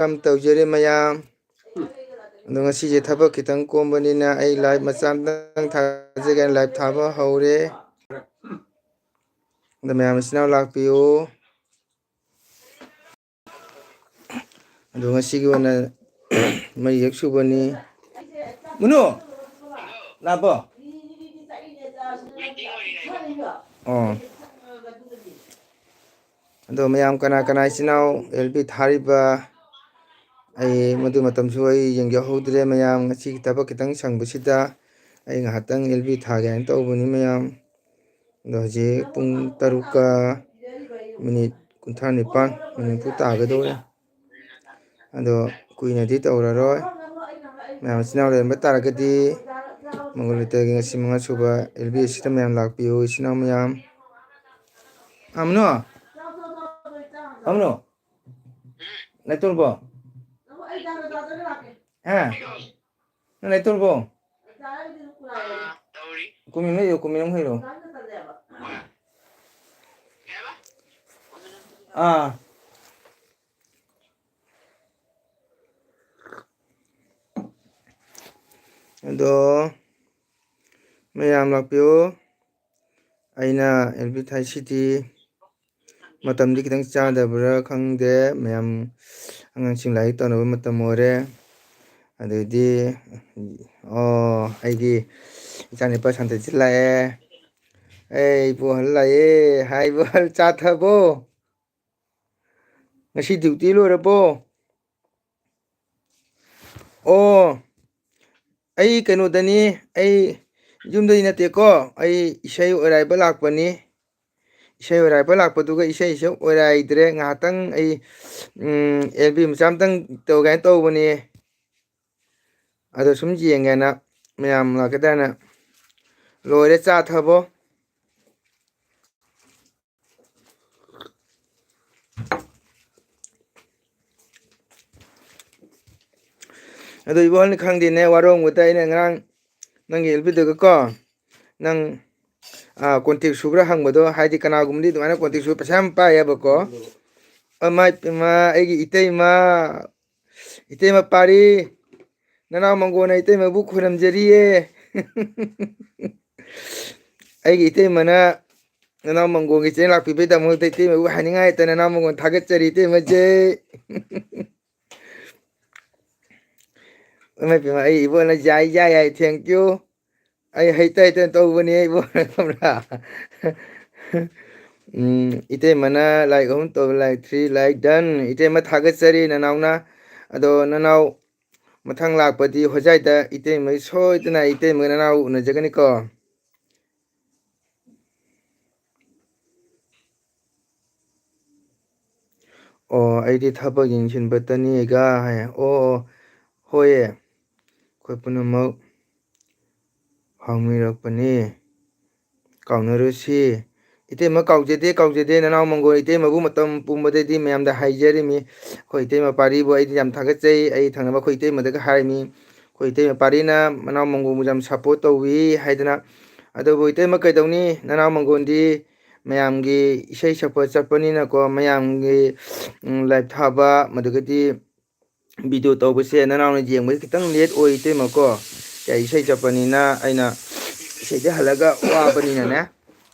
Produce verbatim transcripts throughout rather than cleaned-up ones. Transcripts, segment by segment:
welcome ꯇꯧꯖꯔꯤ ꯃꯌꯥꯝ꯫ ꯑꯗꯣ ꯉꯁꯤꯁꯦ ꯊꯕꯛ ꯈꯤꯇꯪ ꯀꯣꯝꯕꯅꯤꯅ ꯑꯩ live ꯃꯆꯥ ꯑꯝꯇꯪ ꯊꯥꯖꯒꯦꯅ live ꯊꯥꯕ ꯍꯧꯔꯦ꯫ ꯑꯗꯣ ꯃꯌꯥꯝ ꯏꯆꯤꯟ ꯏꯅꯥꯎ ꯂꯥꯛꯄꯤꯌꯨ꯫ ꯑꯗꯣ ꯉꯁꯤꯒꯤ ꯑꯣꯏꯅ ꯃꯔꯤꯔꯛ ꯁꯨꯕꯅꯤ꯫ ꯃꯨꯅꯨ, ꯂꯥꯛꯄꯣ꯫ ꯑꯣ꯫ ꯑꯗꯣ ꯃꯌꯥꯝ ꯀꯅꯥ ꯀꯅꯥ ꯏꯆꯤꯟ ꯏꯅꯥꯎ ꯑꯦꯜ ꯕꯤ ꯊꯥꯔꯤꯕ, ꯑꯩ ꯃꯗꯨ ꯃꯇꯝꯁꯨ ꯑꯩ ꯌꯦꯡꯖꯍꯧꯗ꯭ꯔꯦ ꯃꯌꯥꯝ꯫ ꯉꯁꯤꯒꯤ ꯊꯕꯛ ꯈꯤꯇꯪ ꯁꯪꯕꯁꯤꯗ ꯑꯩ ꯉꯥꯏꯍꯥꯛꯇꯪ ꯑꯦꯜ ꯕꯤ ꯊꯥꯒꯦ ꯍꯥꯏꯅ ꯇꯧꯕꯅꯤ ꯃꯌꯥꯝ꯫ ꯑꯗꯣ ꯍꯧꯖꯤꯛ ꯄꯨꯡ ꯇꯔꯨꯛꯀ ꯃꯤꯅꯤꯠ ꯀꯨꯟꯊ꯭ꯔꯥ ꯅꯤꯄꯥꯟ, ꯃꯤꯅꯤꯠ ꯅꯤꯐꯨ ꯇꯥꯒꯗꯧꯔꯦ꯫ ꯑꯗꯣ ꯀꯨꯏꯅꯗꯤ ꯇꯧꯔꯔꯣꯏ꯫ ꯃꯌꯥꯝ ꯏꯆꯤꯟ ꯏꯅꯥꯎ ꯂꯩꯔꯝꯕ ꯇꯥꯔꯒꯗꯤ ꯃꯪꯒꯣꯂꯤꯇꯒꯤ ꯉꯁꯤ ꯃꯉꯥ ꯁꯨꯕ ꯑꯦꯜ ꯕꯤ ꯑꯁꯤꯗ ꯃꯌꯥꯝ ꯂꯥꯛꯄꯤꯌꯨ ꯏꯆꯤꯟ ꯏꯅꯥꯎ ꯃꯌꯥꯝ꯫ ꯑꯃꯅꯣ? ꯑꯃꯅꯣ? ꯂꯩꯇ꯭ꯔꯕꯣ? ꯍꯥ? ꯅꯪ ꯂꯩꯇ꯭ꯔꯕꯣ? ꯀꯨꯝꯃꯤꯟ ꯂꯩꯌꯣ, ꯀꯨꯝꯃꯤꯟ ꯑꯃ ꯍꯩꯔꯣ꯫ ꯑꯥ꯫ ꯑꯗꯣ ꯃꯌꯥꯝ ꯂꯥꯛꯄꯤꯌꯨ꯫ ꯑꯩꯅ ꯑꯦꯜ ꯕꯤ ꯊꯥꯏꯁꯤꯗꯤ ꯃꯇꯝꯗꯤ ꯈꯤꯇꯪ ꯆꯥꯗꯕ꯭ꯔꯥ ꯈꯪꯗꯦ꯫ ꯃꯌꯥꯝ ꯑꯉꯥꯡꯁꯤꯡ ꯂꯥꯏꯔꯤꯛ ꯇꯧꯅꯕ ꯃꯇꯝ ꯑꯣꯏꯔꯦ꯫ ꯑꯗꯩꯗꯤ, ꯑꯣ, ꯑꯩꯒꯤ ꯏꯆꯥꯅꯤꯄꯥ ꯁꯥꯟꯇꯤꯁꯤ ꯂꯥꯛꯑꯦ꯫ ꯑꯦ, ꯏꯕꯣꯍꯜ ꯂꯥꯛꯑꯦ꯫ ꯍꯥꯏ, ꯏꯕꯣꯍꯜ, ꯆꯥ ꯊꯛꯑꯕꯣ? ꯉꯁꯤ ꯗ꯭ꯌꯨꯇꯤ ꯂꯣꯏꯔꯕꯣ? ꯑꯣ, ꯑꯩ ꯀꯩꯅꯣꯗꯅꯤ, ꯑꯩ ꯌꯨꯝꯗꯗꯤ ꯅꯠꯇꯦꯀꯣ, ꯑꯩ ꯏꯁꯩ ꯑꯣꯏꯔꯥꯏꯕ ꯂꯥꯛꯄꯅꯤ꯫ ꯏꯁꯩ ꯑꯣꯏꯔꯥꯏꯕ ꯂꯥꯛꯄꯗꯨꯒ ꯏꯁꯩꯁꯨ ꯑꯣꯏꯔꯥꯏꯗ꯭ꯔꯦ꯫ ꯉꯥꯏꯍꯥꯛꯇꯪ ꯑꯩ, ꯎꯝ, ꯑꯦꯜ ꯕꯤ ꯃꯆꯥ ꯑꯝꯇꯪ ꯇꯧꯒꯦꯅ ꯇꯧꯕꯅꯤ꯫ ꯑꯗꯣ ꯁꯨꯝ ꯌꯦꯡꯒꯦꯅ ꯃꯌꯥꯝ ꯂꯥꯛꯀꯗ꯭ꯔꯅ꯫ ꯂꯣꯏꯔꯦ, ꯆꯥ ꯊꯛꯑꯕꯣ? ꯑꯗꯣ ꯏꯕꯣꯍꯜꯅ ꯈꯪꯗꯦꯅꯦ, ꯋꯥꯔꯧꯔꯝꯒꯗ꯭ꯔꯥ, ꯑꯩꯅ ꯉꯔꯥꯡ ꯅꯪꯒꯤ ꯑꯦꯜ ꯕꯤꯗꯒ ꯀꯣ, ꯅꯪ, ꯑꯥ, ꯀꯣꯟꯇꯦꯛ ꯁꯨꯕ꯭ꯔꯥ ꯍꯪꯕꯗꯣ, ꯍꯥꯏꯗꯤ ꯀꯅꯥꯒꯨꯝꯕꯗꯤ ꯑꯗꯨꯃꯥꯏꯅ ꯀꯣꯟꯇꯦꯛ ꯁꯨꯕ ꯄꯩꯁꯥ ꯌꯥꯝ ꯄꯥꯏꯌꯦꯕꯀꯣ꯫ ꯑꯃꯥꯏ ꯄꯦꯝꯃ, ꯑꯩꯒꯤ ꯏꯇꯩꯃ, ꯏꯇꯩꯃ ꯄꯥꯔꯤ, ꯅꯅꯥꯎ ꯃꯪꯒꯣꯟꯅ ꯏꯇꯩꯃꯕꯨ ꯈꯣꯏꯔꯝꯖꯔꯤꯌꯦ꯫ ꯑꯩꯒꯤ ꯏꯇꯩꯃꯅ ꯅꯅꯥꯎ ꯃꯪꯒꯣꯟꯒꯤ ꯆꯦꯡ ꯂꯥꯛꯄꯤꯕꯩꯗꯃꯛꯇ ꯏꯇꯩꯃꯕꯨ ꯍꯥꯏꯅꯤꯡꯉꯥꯏ ꯂꯩꯇꯅ ꯅꯅꯥꯎ ꯃꯪꯒꯣꯟ ꯊꯥꯒꯠꯆꯔꯤ ꯏꯇꯩꯃꯁꯦ꯫ ꯏꯃꯥ ꯏꯕꯦꯝꯃ, ꯑꯩ ꯏꯕꯣꯛꯅ ꯌꯥꯏ, ꯌꯥꯏ, ꯌꯥꯏ, thank you꯫ ꯑꯩ ꯍꯩꯇ ꯍꯩꯇꯅ ꯇꯧꯕꯅꯤ, ꯏꯕꯣꯛꯅ ꯈꯪꯕ꯭ꯔꯥ? ꯎꯝ, ꯏꯇꯩꯃꯅ like ꯑꯍꯨꯝ ꯇꯧꯕ, like three, like done꯫ ꯏꯇꯩꯃ ꯊꯥꯒꯠꯆꯔꯤ ꯅꯅꯥꯎꯅ꯫ ꯑꯗꯣ ꯅꯅꯥꯎ ꯃꯊꯪ ꯂꯥꯛꯄꯗꯤ ꯍꯣꯖꯥꯏꯗ ꯏꯇꯩꯃ ꯁꯣꯏꯗꯅ ꯏꯇꯩꯃ ꯅꯅꯥꯎ ꯎꯅꯖꯒꯅꯤꯀꯣ꯫ ꯑꯣ, ꯑꯩꯗꯤ ꯊꯕꯛ ꯌꯦꯡꯁꯤꯟꯕꯇꯅꯤꯒ ꯍꯥꯏ꯫ ꯑꯣ, ꯑꯣ, ꯍꯣꯏꯌꯦ꯫ ꯑꯩꯈꯣꯏ ꯄꯨꯝꯅꯃꯛ ꯍꯥꯎꯃꯤꯔꯛꯄꯅꯤ꯫ ꯀꯥꯎꯅꯔꯨꯁꯤ꯫ ꯏꯇꯩꯃ ꯀꯥꯎꯖꯗꯦ, ꯀꯥꯎꯖꯗꯦ꯫ ꯅꯅꯥꯎ ꯃꯪꯒꯣꯜ ꯏꯇꯩꯃꯕꯨ ꯃꯇꯝ ꯄꯨꯝꯕꯗꯗꯤ ꯃꯌꯥꯝꯗ ꯍꯥꯏꯖꯔꯤꯃꯤ꯫ ꯑꯩꯈꯣꯏ ꯏꯇꯩꯃ ꯄꯥꯔꯤꯕꯨ ꯑꯩꯗꯤ ꯌꯥꯝ ꯊꯥꯒꯠꯆꯩ꯫ ꯑꯩ ꯊꯪꯅꯕ ꯑꯩꯈꯣꯏ ꯏꯇꯩꯃꯗꯒ ꯍꯥꯏꯔꯤꯃꯤ꯫ ꯑꯩꯈꯣꯏ ꯏꯇꯩꯃ ꯄꯥꯔꯤꯅ ꯃꯅꯥꯎ ꯃꯪꯒꯣꯜꯕꯨ ꯌꯥꯝ support ꯇꯧꯏ ꯍꯥꯏꯗꯅ꯫ ꯑꯗꯨꯕꯨ ꯏꯇꯩꯃ ꯀꯩꯗꯧꯅꯤ? ꯅꯅꯥꯎ ꯃꯪꯒꯣꯜꯗꯤ ꯃꯌꯥꯝꯒꯤ ꯏꯁꯩ ꯁꯛꯄ ꯆꯠꯄꯅꯤꯅꯀꯣ, ꯃꯌꯥꯝꯒꯤ, ꯎꯝ, live ꯊꯥꯕ, ꯃꯗꯨꯒꯗꯤ video ꯇꯧꯕꯁꯦ ꯅꯅꯥꯎꯅ ꯌꯦꯡꯕꯁꯦ ꯈꯤꯇꯪ late ꯑꯣꯏ ꯏꯇꯩꯃꯀꯣ꯫ ꯀꯩ ꯏꯁꯩ ꯆꯠꯄꯅꯤꯅ ꯑꯩꯅ ꯏꯁꯩꯗꯤ ꯍꯜꯂꯒ ꯋꯥꯕꯅꯤꯅꯅꯦ꯫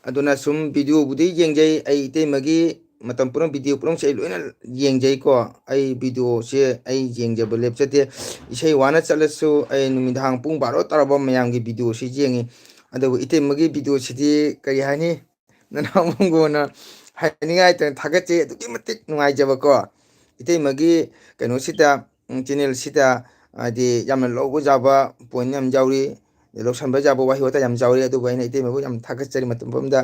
ꯑꯗꯨꯅ ꯁꯨꯝ videoꯕꯨꯗꯤ ꯌꯦꯡꯖꯩ꯫ ꯑꯩ ꯏꯇꯩꯃꯒꯤ ꯃꯇꯝ ꯄꯨꯝꯅꯃꯛ video ꯄꯨꯝꯅꯃꯛꯁꯦ ꯑꯩ ꯂꯣꯏꯅ ꯌꯦꯡꯖꯩꯀꯣ꯫ ꯑꯩ videoꯁꯦ ꯑꯩ ꯌꯦꯡꯖꯕ ꯂꯦꯞꯆꯗꯦ꯫ ꯏꯁꯩ ꯋꯥꯅ ꯆꯠꯂꯁꯨ ꯑꯩ ꯅꯨꯃꯤꯗꯥꯡ ꯄꯨꯡ ꯕꯥꯔꯣ ꯇꯥꯔꯕ ꯃꯌꯥꯝꯒꯤ videoꯁꯤ ꯌꯦꯡꯉꯤ꯫ ꯑꯗꯨꯕꯨ ꯏꯇꯩꯃꯒꯤ videoꯁꯤꯗꯤ ꯀꯔꯤ ꯍꯥꯏꯅꯤ? ꯅꯅꯥꯎ ꯃꯪꯒꯣꯟꯅ ꯍꯥꯏꯅꯤꯡꯉꯥꯏ ꯂꯩꯇꯅ ꯊꯥꯒꯠꯆꯩ꯫ ꯑꯗꯨꯛꯀꯤ ꯃꯇꯤꯛ ꯅꯨꯡꯉꯥꯏꯖꯕꯀꯣ꯫ ꯏꯇꯩꯃꯒꯤ ꯀꯩꯅꯣꯁꯤꯗ, ꯎꯝ, channelꯁꯤꯗ, ꯍꯥꯏꯗꯤ, ꯌꯥꯝꯅ ꯂꯧꯕ ꯌꯥꯕ point ꯌꯥꯝ ꯌꯥꯎꯔꯤ, ꯑꯗꯩ ꯂꯧꯁꯟꯕ ꯌꯥꯕ ꯋꯥꯍꯩ ꯋꯥꯇꯥ ꯌꯥꯝ ꯌꯥꯎꯔꯤ꯫ ꯑꯗꯨꯕꯨ ꯑꯩꯅ ꯏꯇꯩꯃꯕꯨ ꯌꯥꯝ ꯊꯥꯒꯠꯆꯔꯤ ꯃꯇꯝ ꯄꯨꯝꯕꯗ꯫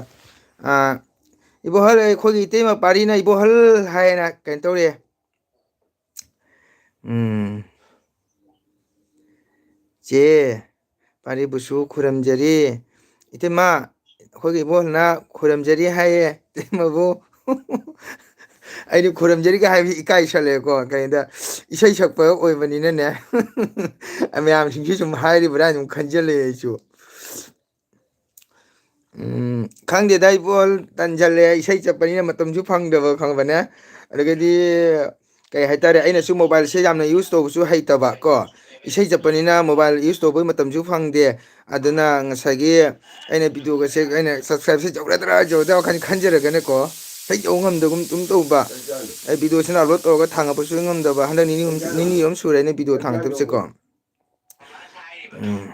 ꯑꯥ, ꯏꯕꯣꯍꯜ, ꯑꯩꯈꯣꯏꯒꯤ ꯏꯇꯩꯃ ꯄꯥꯔꯤꯅ ꯏꯕꯣꯍꯜ ꯍꯥꯏꯅ ꯀꯩꯅꯣ ꯇꯧꯔꯦ꯫ ꯎꯝ꯫ ꯆꯦ, ꯄꯥꯔꯤꯕꯨꯁꯨ ꯈꯨꯔꯝꯖꯔꯤ꯫ ꯏꯇꯩꯃ, ꯑꯩꯈꯣꯏꯒꯤ ꯏꯕꯣꯍꯜꯅ ꯈꯨꯔꯝꯖꯔꯤ ꯍꯥꯏꯌꯦ ꯏꯇꯩꯃꯕꯨ꯫ ꯑꯩꯗꯤ ꯈꯨꯔꯝꯖꯔꯤꯒ ꯍꯥꯏꯕꯁꯤ ꯏꯀꯥꯏꯁꯜꯂꯛꯑꯦꯀꯣ꯫ ꯀꯩꯅꯣꯗ, ꯏꯁꯩ ꯁꯛꯄ ꯑꯣꯏꯕꯅꯤꯅꯅꯦ꯫ ꯃꯌꯥꯝꯁꯤꯡꯁꯤ ꯁꯨꯝ ꯍꯥꯏꯔꯤꯕ꯭ꯔꯥ ꯍꯥꯏꯅ ꯁꯨꯝ ꯈꯟꯖꯜꯂꯛꯑꯦ ꯑꯩꯁꯨ꯫ ꯎꯝ, ꯈꯪꯗꯦꯗ, ꯏꯕꯣꯜ ꯇꯟꯖꯜꯂꯦ, ꯏꯁꯩ ꯆꯠꯄꯅꯤꯅ ꯃꯇꯝꯁꯨ ꯐꯪꯗꯕ, ꯈꯪꯕꯅꯦ꯫ ꯑꯗꯒꯤꯗꯤ ꯀꯩ ꯍꯥꯏꯇꯥꯔꯦ, ꯑꯩꯅꯁꯨ ꯃꯣꯕꯥꯏꯜꯁꯦ ꯌꯥꯝꯅ ꯌꯨꯁ ꯇꯧꯕꯁꯨ ꯍꯩꯇꯕ ꯀꯣ꯫ ꯏꯁꯩ ꯆꯠꯄꯅꯤꯅ ꯃꯣꯕꯥꯏꯜ ꯌꯨꯁ ꯇꯧꯕꯒꯤ ꯃꯇꯝꯁꯨ ꯐꯪꯗꯦ꯫ ꯑꯗꯨꯅ ꯉꯁꯥꯏꯒꯤ ꯑꯩꯅ ꯚꯤꯗꯤꯑꯣꯒꯁꯦ, ꯑꯩꯅ ꯁꯕꯁꯀ꯭ꯔꯥꯏꯕꯁꯦ ꯌꯧꯔꯗ꯭ꯔꯥ ꯌꯧꯔꯗ꯭ꯔꯥ ꯋꯥꯈꯜ ꯈꯟꯖꯔꯒꯅꯦꯀꯣ, ꯍꯦꯛ ꯌꯧ ꯉꯝꯗꯒꯨꯝ ꯑꯗꯨꯝ ꯇꯧꯕ꯫ ꯑꯩ ꯚꯤꯗꯤꯑꯣꯁꯤꯅ ꯑꯞꯂꯣꯗ ꯇꯧꯔꯒ ꯊꯥꯡꯉꯛꯄꯁꯨ ꯉꯝꯗꯕ꯫ ꯍꯟꯗꯛ ꯅꯤꯅꯤ ꯍꯨꯝ-, ꯅꯤꯅꯤ ꯑꯍꯨꯝ ꯁꯨꯔꯦ ꯑꯩꯅ ꯚꯤꯗꯤꯑꯣ ꯊꯥꯡꯉꯛꯇꯕꯁꯦꯀꯣ꯫ ꯎꯝ꯫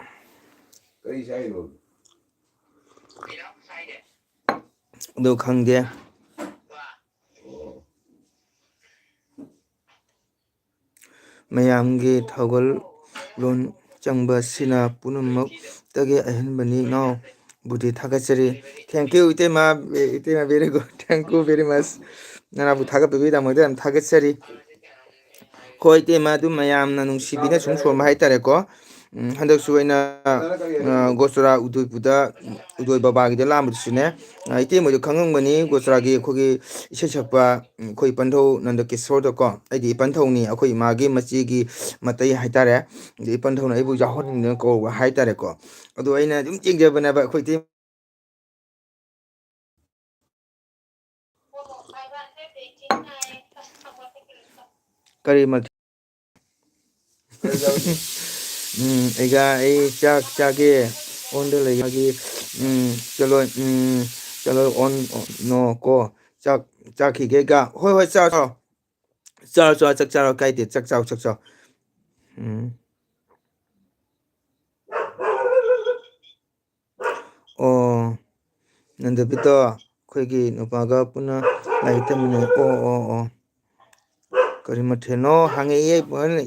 ꯑꯗꯨ ꯈꯪꯗꯦ꯫ ꯃꯌꯥꯝꯒꯤ ꯊꯧꯒꯜꯂꯣꯟ ꯆꯪꯕꯁꯤꯅ ꯄꯨꯝꯅꯃꯛꯇꯒꯤ ꯑꯍꯦꯟꯕꯅꯤ꯫ ꯏꯅꯥꯎꯕꯨꯗꯤ ꯊꯥꯒꯠꯆꯔꯤ꯫ Thank you, ꯏꯇꯩꯃ, ꯏꯇꯩꯃ, very good, thank you very much꯫ ꯅꯅꯥꯎꯕꯨ ꯊꯥꯒꯠꯄꯤꯕꯒꯤꯗꯃꯛꯇ ꯌꯥꯝ ꯊꯥꯒꯠꯆꯔꯤ꯫ ꯍꯣꯏ, ꯏꯇꯩꯃ, ꯑꯗꯨꯝ ꯃꯌꯥꯝꯅ ꯅꯨꯡꯁꯤꯕꯤꯅ ꯁꯨꯝ ꯁꯣꯟꯕ ꯍꯥꯏꯇꯥꯔꯦꯀꯣ꯫ ꯎꯝ, ꯍꯟꯗꯛꯁꯨ ꯑꯩꯅ, ꯑ, ꯒꯣꯆꯔꯥ ꯎꯗꯣꯏꯄꯨꯗ, ꯎꯗꯣꯏ ꯕꯕꯥꯒꯤꯗ ꯂꯥꯛꯑꯝꯕꯗꯨꯁꯨꯅꯦ, ꯑ, ꯏꯇꯩꯃ ꯍꯣꯏꯗꯣ ꯈꯪꯉꯝꯒꯅꯤ, ꯒꯣꯆꯔꯥꯒꯤ ꯑꯩꯈꯣꯏꯒꯤ ꯏꯁꯩ ꯁꯛꯄ, ꯎꯝ, ꯑꯩꯈꯣꯏ ꯏꯄꯟꯊꯧ ꯅꯟꯗ ꯀꯤꯁꯣꯔꯗꯀꯣ꯫ ꯑꯩꯗꯤ ꯏꯄꯟꯊꯧꯅꯤ, ꯑꯩꯈꯣꯏ ꯏꯃꯥꯒꯤ ꯃꯆꯦꯒꯤ ꯃꯇꯩ ꯍꯥꯏꯇꯥꯔꯦ꯫ ꯑꯗꯩ ꯏꯄꯟꯊꯧꯅ ꯑꯩꯕꯨ ꯌꯥꯎꯍꯟꯅꯤꯡꯗꯅ ꯀꯧꯕ ꯍꯥꯏꯇꯥꯔꯦꯀꯣ꯫ ꯑꯗꯣ ꯑꯩꯅ ꯑꯗꯨꯝ ꯌꯦꯡꯖꯕꯅꯦꯕ ꯑꯩꯈꯣꯏ ꯏꯇꯩ ꯀꯔꯤ ꯃꯊꯦꯜ? ꯎꯝ, ꯑꯩꯒ ꯑꯩ ꯆꯥꯛ ꯆꯥꯒꯦ꯫ ꯑꯣꯟꯗ ꯂꯩ ꯃꯥꯒꯤ, ꯎꯝ, ꯆꯠꯂꯣ, ꯎꯝ, ꯆꯠꯂꯣ, ꯑꯣꯟ, ꯑꯣꯟ, ꯅꯣ ꯀꯣ꯫ ꯆꯥꯛ ꯆꯥꯈꯤꯒꯦꯒ꯫ ꯍꯣꯏ, ꯍꯣꯏ, ꯆꯥꯔꯣ, ꯆꯥꯔꯣ, ꯆꯥꯔꯣ, ꯆꯥꯛ ꯆꯥꯔꯣ, ꯀꯥꯏꯗꯦ, ꯆꯥꯛ ꯆꯥꯎ, ꯆꯥꯛ ꯆꯥꯎ꯫ ꯎꯝ꯫ ꯑꯣ, ꯅꯟꯗꯕꯤꯠꯇꯣ ꯑꯩꯈꯣꯏꯒꯤ ꯅꯨꯄꯥꯒ ꯄꯨꯟꯅ ꯂꯥꯏꯔꯤꯛ ꯇꯝꯃꯤꯟꯅꯩ꯫ ꯑꯣ, ꯑꯣ, ꯑꯣ꯫ ꯀꯔꯤ ꯃꯊꯦꯜꯅꯣ ꯍꯪꯉꯛꯏꯌꯦ,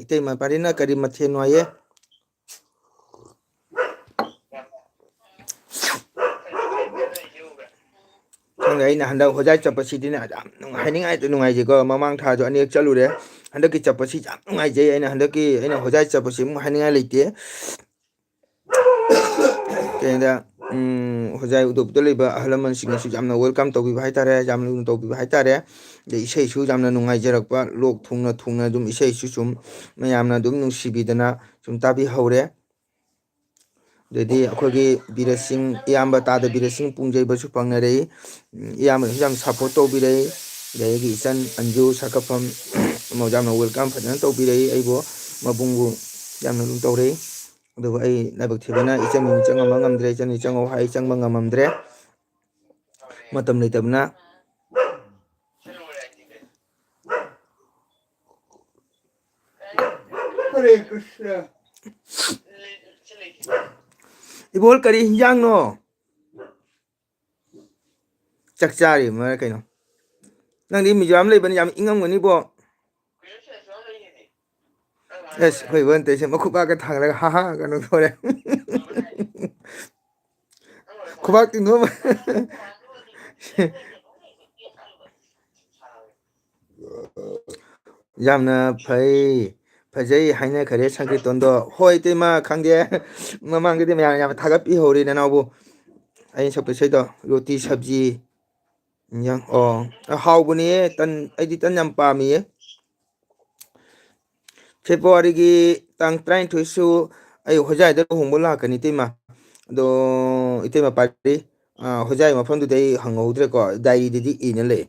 ꯏꯇꯩꯃ ꯄꯥꯔꯤꯅ ꯀꯔꯤ ꯃꯊꯦꯜꯅꯣ ꯍꯥꯏꯌꯦ꯫ ꯈꯪꯗꯦ, ꯑꯩꯅ ꯍꯟꯗꯛ ꯍꯣꯖꯥꯏ ꯆꯠꯄꯁꯤꯗꯤꯅꯦ, ꯌꯥꯝ ꯅꯨꯡ-, ꯍꯥꯏꯅꯤꯡꯉꯥꯏꯗ ꯅꯨꯡꯉꯥꯏꯖꯩꯀꯣ꯫ ꯃꯃꯥꯡ ꯊꯥꯁꯨ ꯑꯅꯤꯔꯛ ꯆꯠꯂꯨꯔꯦ꯫ ꯍꯟꯗꯛꯀꯤ ꯆꯠꯄꯁꯤ ꯌꯥꯝ ꯅꯨꯡꯉꯥꯏꯖꯩ꯫ ꯑꯩꯅ ꯍꯟꯗꯛꯀꯤ, ꯑꯩꯅ ꯍꯣꯖꯥꯏ ꯆꯠꯄꯁꯤ ꯑꯃꯨꯛ ꯍꯥꯏꯅꯤꯡꯉꯥꯏ ꯂꯩꯇꯦ꯫ ꯀꯩꯗ, ꯎꯝ, ꯍꯣꯖꯥꯏ ꯎꯗꯣꯞꯇ ꯂꯩꯕ ꯑꯍꯜ ꯂꯃꯟꯁꯤꯡꯅꯁꯨ ꯌꯥꯝꯅ welcome ꯇꯧꯕꯤꯕ ꯍꯥꯏꯇꯥꯔꯦ, ꯌꯥꯝꯅ ꯂꯨꯅ ꯇꯧꯕꯤꯕ ꯍꯥꯏꯇꯥꯔꯦ꯫ ꯑꯗꯩ ꯏꯁꯩꯁꯨ ꯌꯥꯝꯅ ꯅꯨꯡꯉꯥꯏꯖꯔꯛꯄ, ꯂꯣꯛ ꯊꯨꯡꯅ ꯊꯨꯡꯅ ꯑꯗꯨꯝ ꯏꯁꯩꯁꯨ ꯁꯨꯝ ꯃꯌꯥꯝꯅ ꯑꯗꯨꯝ ꯅꯨꯡꯁꯤꯕꯤꯗꯅ ꯁꯨꯝ ꯇꯥꯕꯤꯍꯧꯔꯦ꯫ ꯑꯗꯩꯗꯤ ꯑꯩꯈꯣꯏꯒꯤ ꯕꯤꯔꯦꯁꯤꯡ, ꯏꯌꯥꯝꯕ ꯇꯥꯗ ꯕꯤꯔꯦꯁꯤꯡ ꯄꯨꯡꯖꯩꯕꯁꯨ ꯐꯪꯅꯔꯛꯏ꯫ ꯎꯝ, ꯏꯌꯥꯝꯕꯅꯁꯨ ꯌꯥꯝ support ꯇꯧꯕꯤꯔꯛꯏ꯫ ꯑꯗꯩ ꯑꯩꯒꯤ ꯏꯆꯟ ꯑꯟꯖꯨ ꯁꯥꯀꯐꯝ ꯌꯥꯝꯅ welcome ꯐꯖꯅ ꯇꯧꯕꯤꯔꯛꯏ꯫ ꯑꯩꯕꯨ, ꯃꯕꯨꯡꯕꯨ ꯌꯥꯝꯅ ꯑꯗꯨꯝ ꯇꯧꯔꯛꯏ꯫ ꯑꯗꯨꯕꯨ ꯑꯩ ꯂꯥꯏꯕꯛ ꯊꯤꯕꯅ ꯏꯆꯟ ꯆꯪꯉꯝꯕ ꯉꯝꯗ꯭ꯔꯦ, ꯏꯆꯟ ꯆꯪꯉꯧ ꯍꯥꯏ, ꯆꯪꯕ ꯉꯝꯃꯝꯗ꯭ꯔꯦ, ꯃꯇꯝ ꯂꯩꯇꯕꯅ꯫ ꯍꯔꯦ ꯀ꯭ꯔꯤꯁꯅ꯫ ꯏꯕꯣꯜ, ꯀꯔꯤ ꯍꯤꯟꯖꯥꯡꯅꯣ? ꯆꯥꯛ ꯆꯥꯔꯤꯕ ꯀꯩꯅꯣ? ꯅꯪꯗꯤ ꯃꯤꯖꯣꯔꯥꯝ ꯂꯩꯕꯅꯤ, ꯌꯥꯝ ꯏꯪꯉꯝꯒꯅꯤꯕꯣ꯫ ꯑꯁ, ꯑꯩꯈꯣꯏ ꯏꯕꯣꯟ ꯇꯧꯔꯤꯁꯦ ꯃꯈꯨꯄꯥꯛꯀ ꯊꯥꯡꯒꯠꯂꯒ ꯍꯥ ꯍꯥ ꯀꯩꯅꯣ ꯇꯧꯔꯦ꯫ ꯈꯨꯕꯥꯛ ꯇꯤꯡꯊꯣꯛꯑꯝꯃ-, ꯌꯥꯝꯅ ꯐꯩ, ꯐꯖꯩ ꯍꯥꯏꯅꯈꯔꯦ ꯁꯪꯀꯤꯔꯇꯣꯟꯗꯣ꯫ ꯍꯣꯏ, ꯏꯇꯩꯃ, ꯈꯪꯗꯦ꯫ ꯃꯃꯥꯡꯗꯗꯤ ꯃꯌꯥꯝ ꯌꯥꯝ ꯊꯥꯒꯠꯄꯤꯍꯧꯔꯤ ꯅꯅꯥꯎꯕꯨ꯫ ꯑꯩꯅ ꯁꯛꯄ ꯏꯁꯩꯗꯣ, ꯔꯣꯇꯤ ꯁꯕꯖꯤ꯫ ꯏꯟꯖꯥꯡ, ꯑꯣ, ꯍꯥꯎꯕꯅꯦ꯫ ꯇꯟ, ꯑꯩꯗꯤ ꯇꯟ ꯌꯥꯝ ꯄꯥꯝꯃꯤꯌꯦ꯫ ꯐꯦꯕ꯭ꯔꯨꯋꯥꯔꯤꯒꯤ ꯇꯥꯡ ꯇꯔꯥꯅꯤꯊꯣꯏꯁꯨ ꯑꯩ ꯍꯣꯖꯥꯏꯗ ꯂꯨꯍꯣꯡꯕ ꯂꯥꯛꯀꯅꯤ, ꯏꯇꯩꯃ꯫ ꯑꯗꯣ, ꯏꯇꯩꯃ ꯄꯥꯔꯇꯤ, ꯑꯥ, ꯍꯣꯖꯥꯏ ꯃꯐꯝꯗꯨꯗꯤ ꯑꯩ ꯍꯪꯍꯧꯗ꯭ꯔꯦꯀꯣ, ꯗꯥꯏꯔꯤꯗꯗꯤ ꯏꯅ ꯂꯩ꯫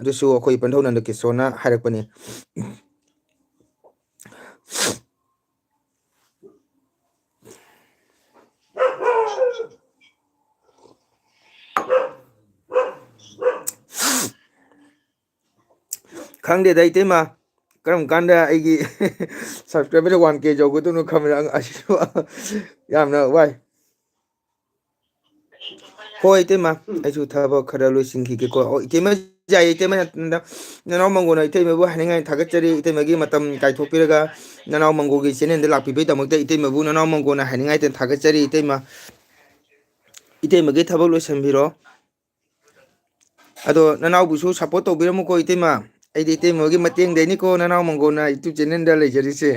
ꯑꯗꯨꯁꯨ ꯑꯩꯈꯣꯏ ꯄꯟꯊꯧ ꯅꯟꯗ ꯀꯤꯁꯣꯔꯅ ꯍꯥꯏꯔꯛꯄꯅꯤ꯫ ꯈꯪꯗꯦꯗ, ꯏꯇꯩꯃ, ꯀꯔꯝ ꯀꯥꯟꯗ ꯑꯩꯒꯤ subscriber one K ꯌꯧꯒꯗꯣꯏꯅꯣ ꯈꯟꯕꯗ ꯑꯁꯤꯁꯨ ꯌꯥꯝꯅ ꯋꯥꯏ꯫ ꯍꯣꯏ, ꯏꯇꯩꯃ, ꯑꯩꯁꯨ ꯊꯕꯛ ꯈꯔ ꯂꯣꯏꯁꯤꯟꯈꯤꯒꯦꯀꯣ꯫ ꯑꯣ, ꯏꯇꯩꯃ, ꯌꯥꯏꯌꯦ, ꯏꯇꯩꯃ, ꯅ-, ꯅꯅꯥꯎ ꯃꯪꯒꯣꯜꯅ ꯏꯇꯩꯃꯕꯨ ꯍꯥꯏꯅꯤꯡꯉꯥꯏ ꯊꯥꯒꯠꯆꯔꯤ꯫ ꯏꯇꯩꯃꯒꯤ ꯃꯇꯝ ꯀꯥꯏꯊꯣꯛꯄꯤꯔꯒ ꯅꯅꯥꯎ ꯃꯪꯒꯣꯜꯒꯤ channelꯗ ꯂꯥꯛꯄꯤꯕꯒꯤꯗꯃꯛꯇ ꯏꯇꯩꯃꯕꯨ ꯅꯅꯥꯎ ꯃꯪꯒꯣꯜꯅ ꯍꯥꯏꯅꯤꯡꯉꯥꯏ ꯊꯥꯒꯠꯆꯔꯤ, ꯏꯇꯩꯃ꯫ ꯏꯇꯩꯃꯒꯤ ꯊꯕꯛ ꯂꯣꯏꯁꯤꯟꯕꯤꯔꯣ꯫ ꯑꯗꯣ ꯅꯅꯥꯎꯕꯨꯁꯨ support ꯇꯧꯕꯤꯔꯝꯃꯨꯀꯣ, ꯏꯇꯩꯃ꯫ ꯑꯩꯗꯤ ꯏꯇꯩꯃꯒꯤ ꯃꯇꯦꯡꯗꯩꯅꯤꯀꯣ ꯅꯅꯥꯎ ꯃꯪꯒꯣꯜꯅ YouTube channelꯗ ꯂꯩꯖꯔꯤꯁꯦ꯫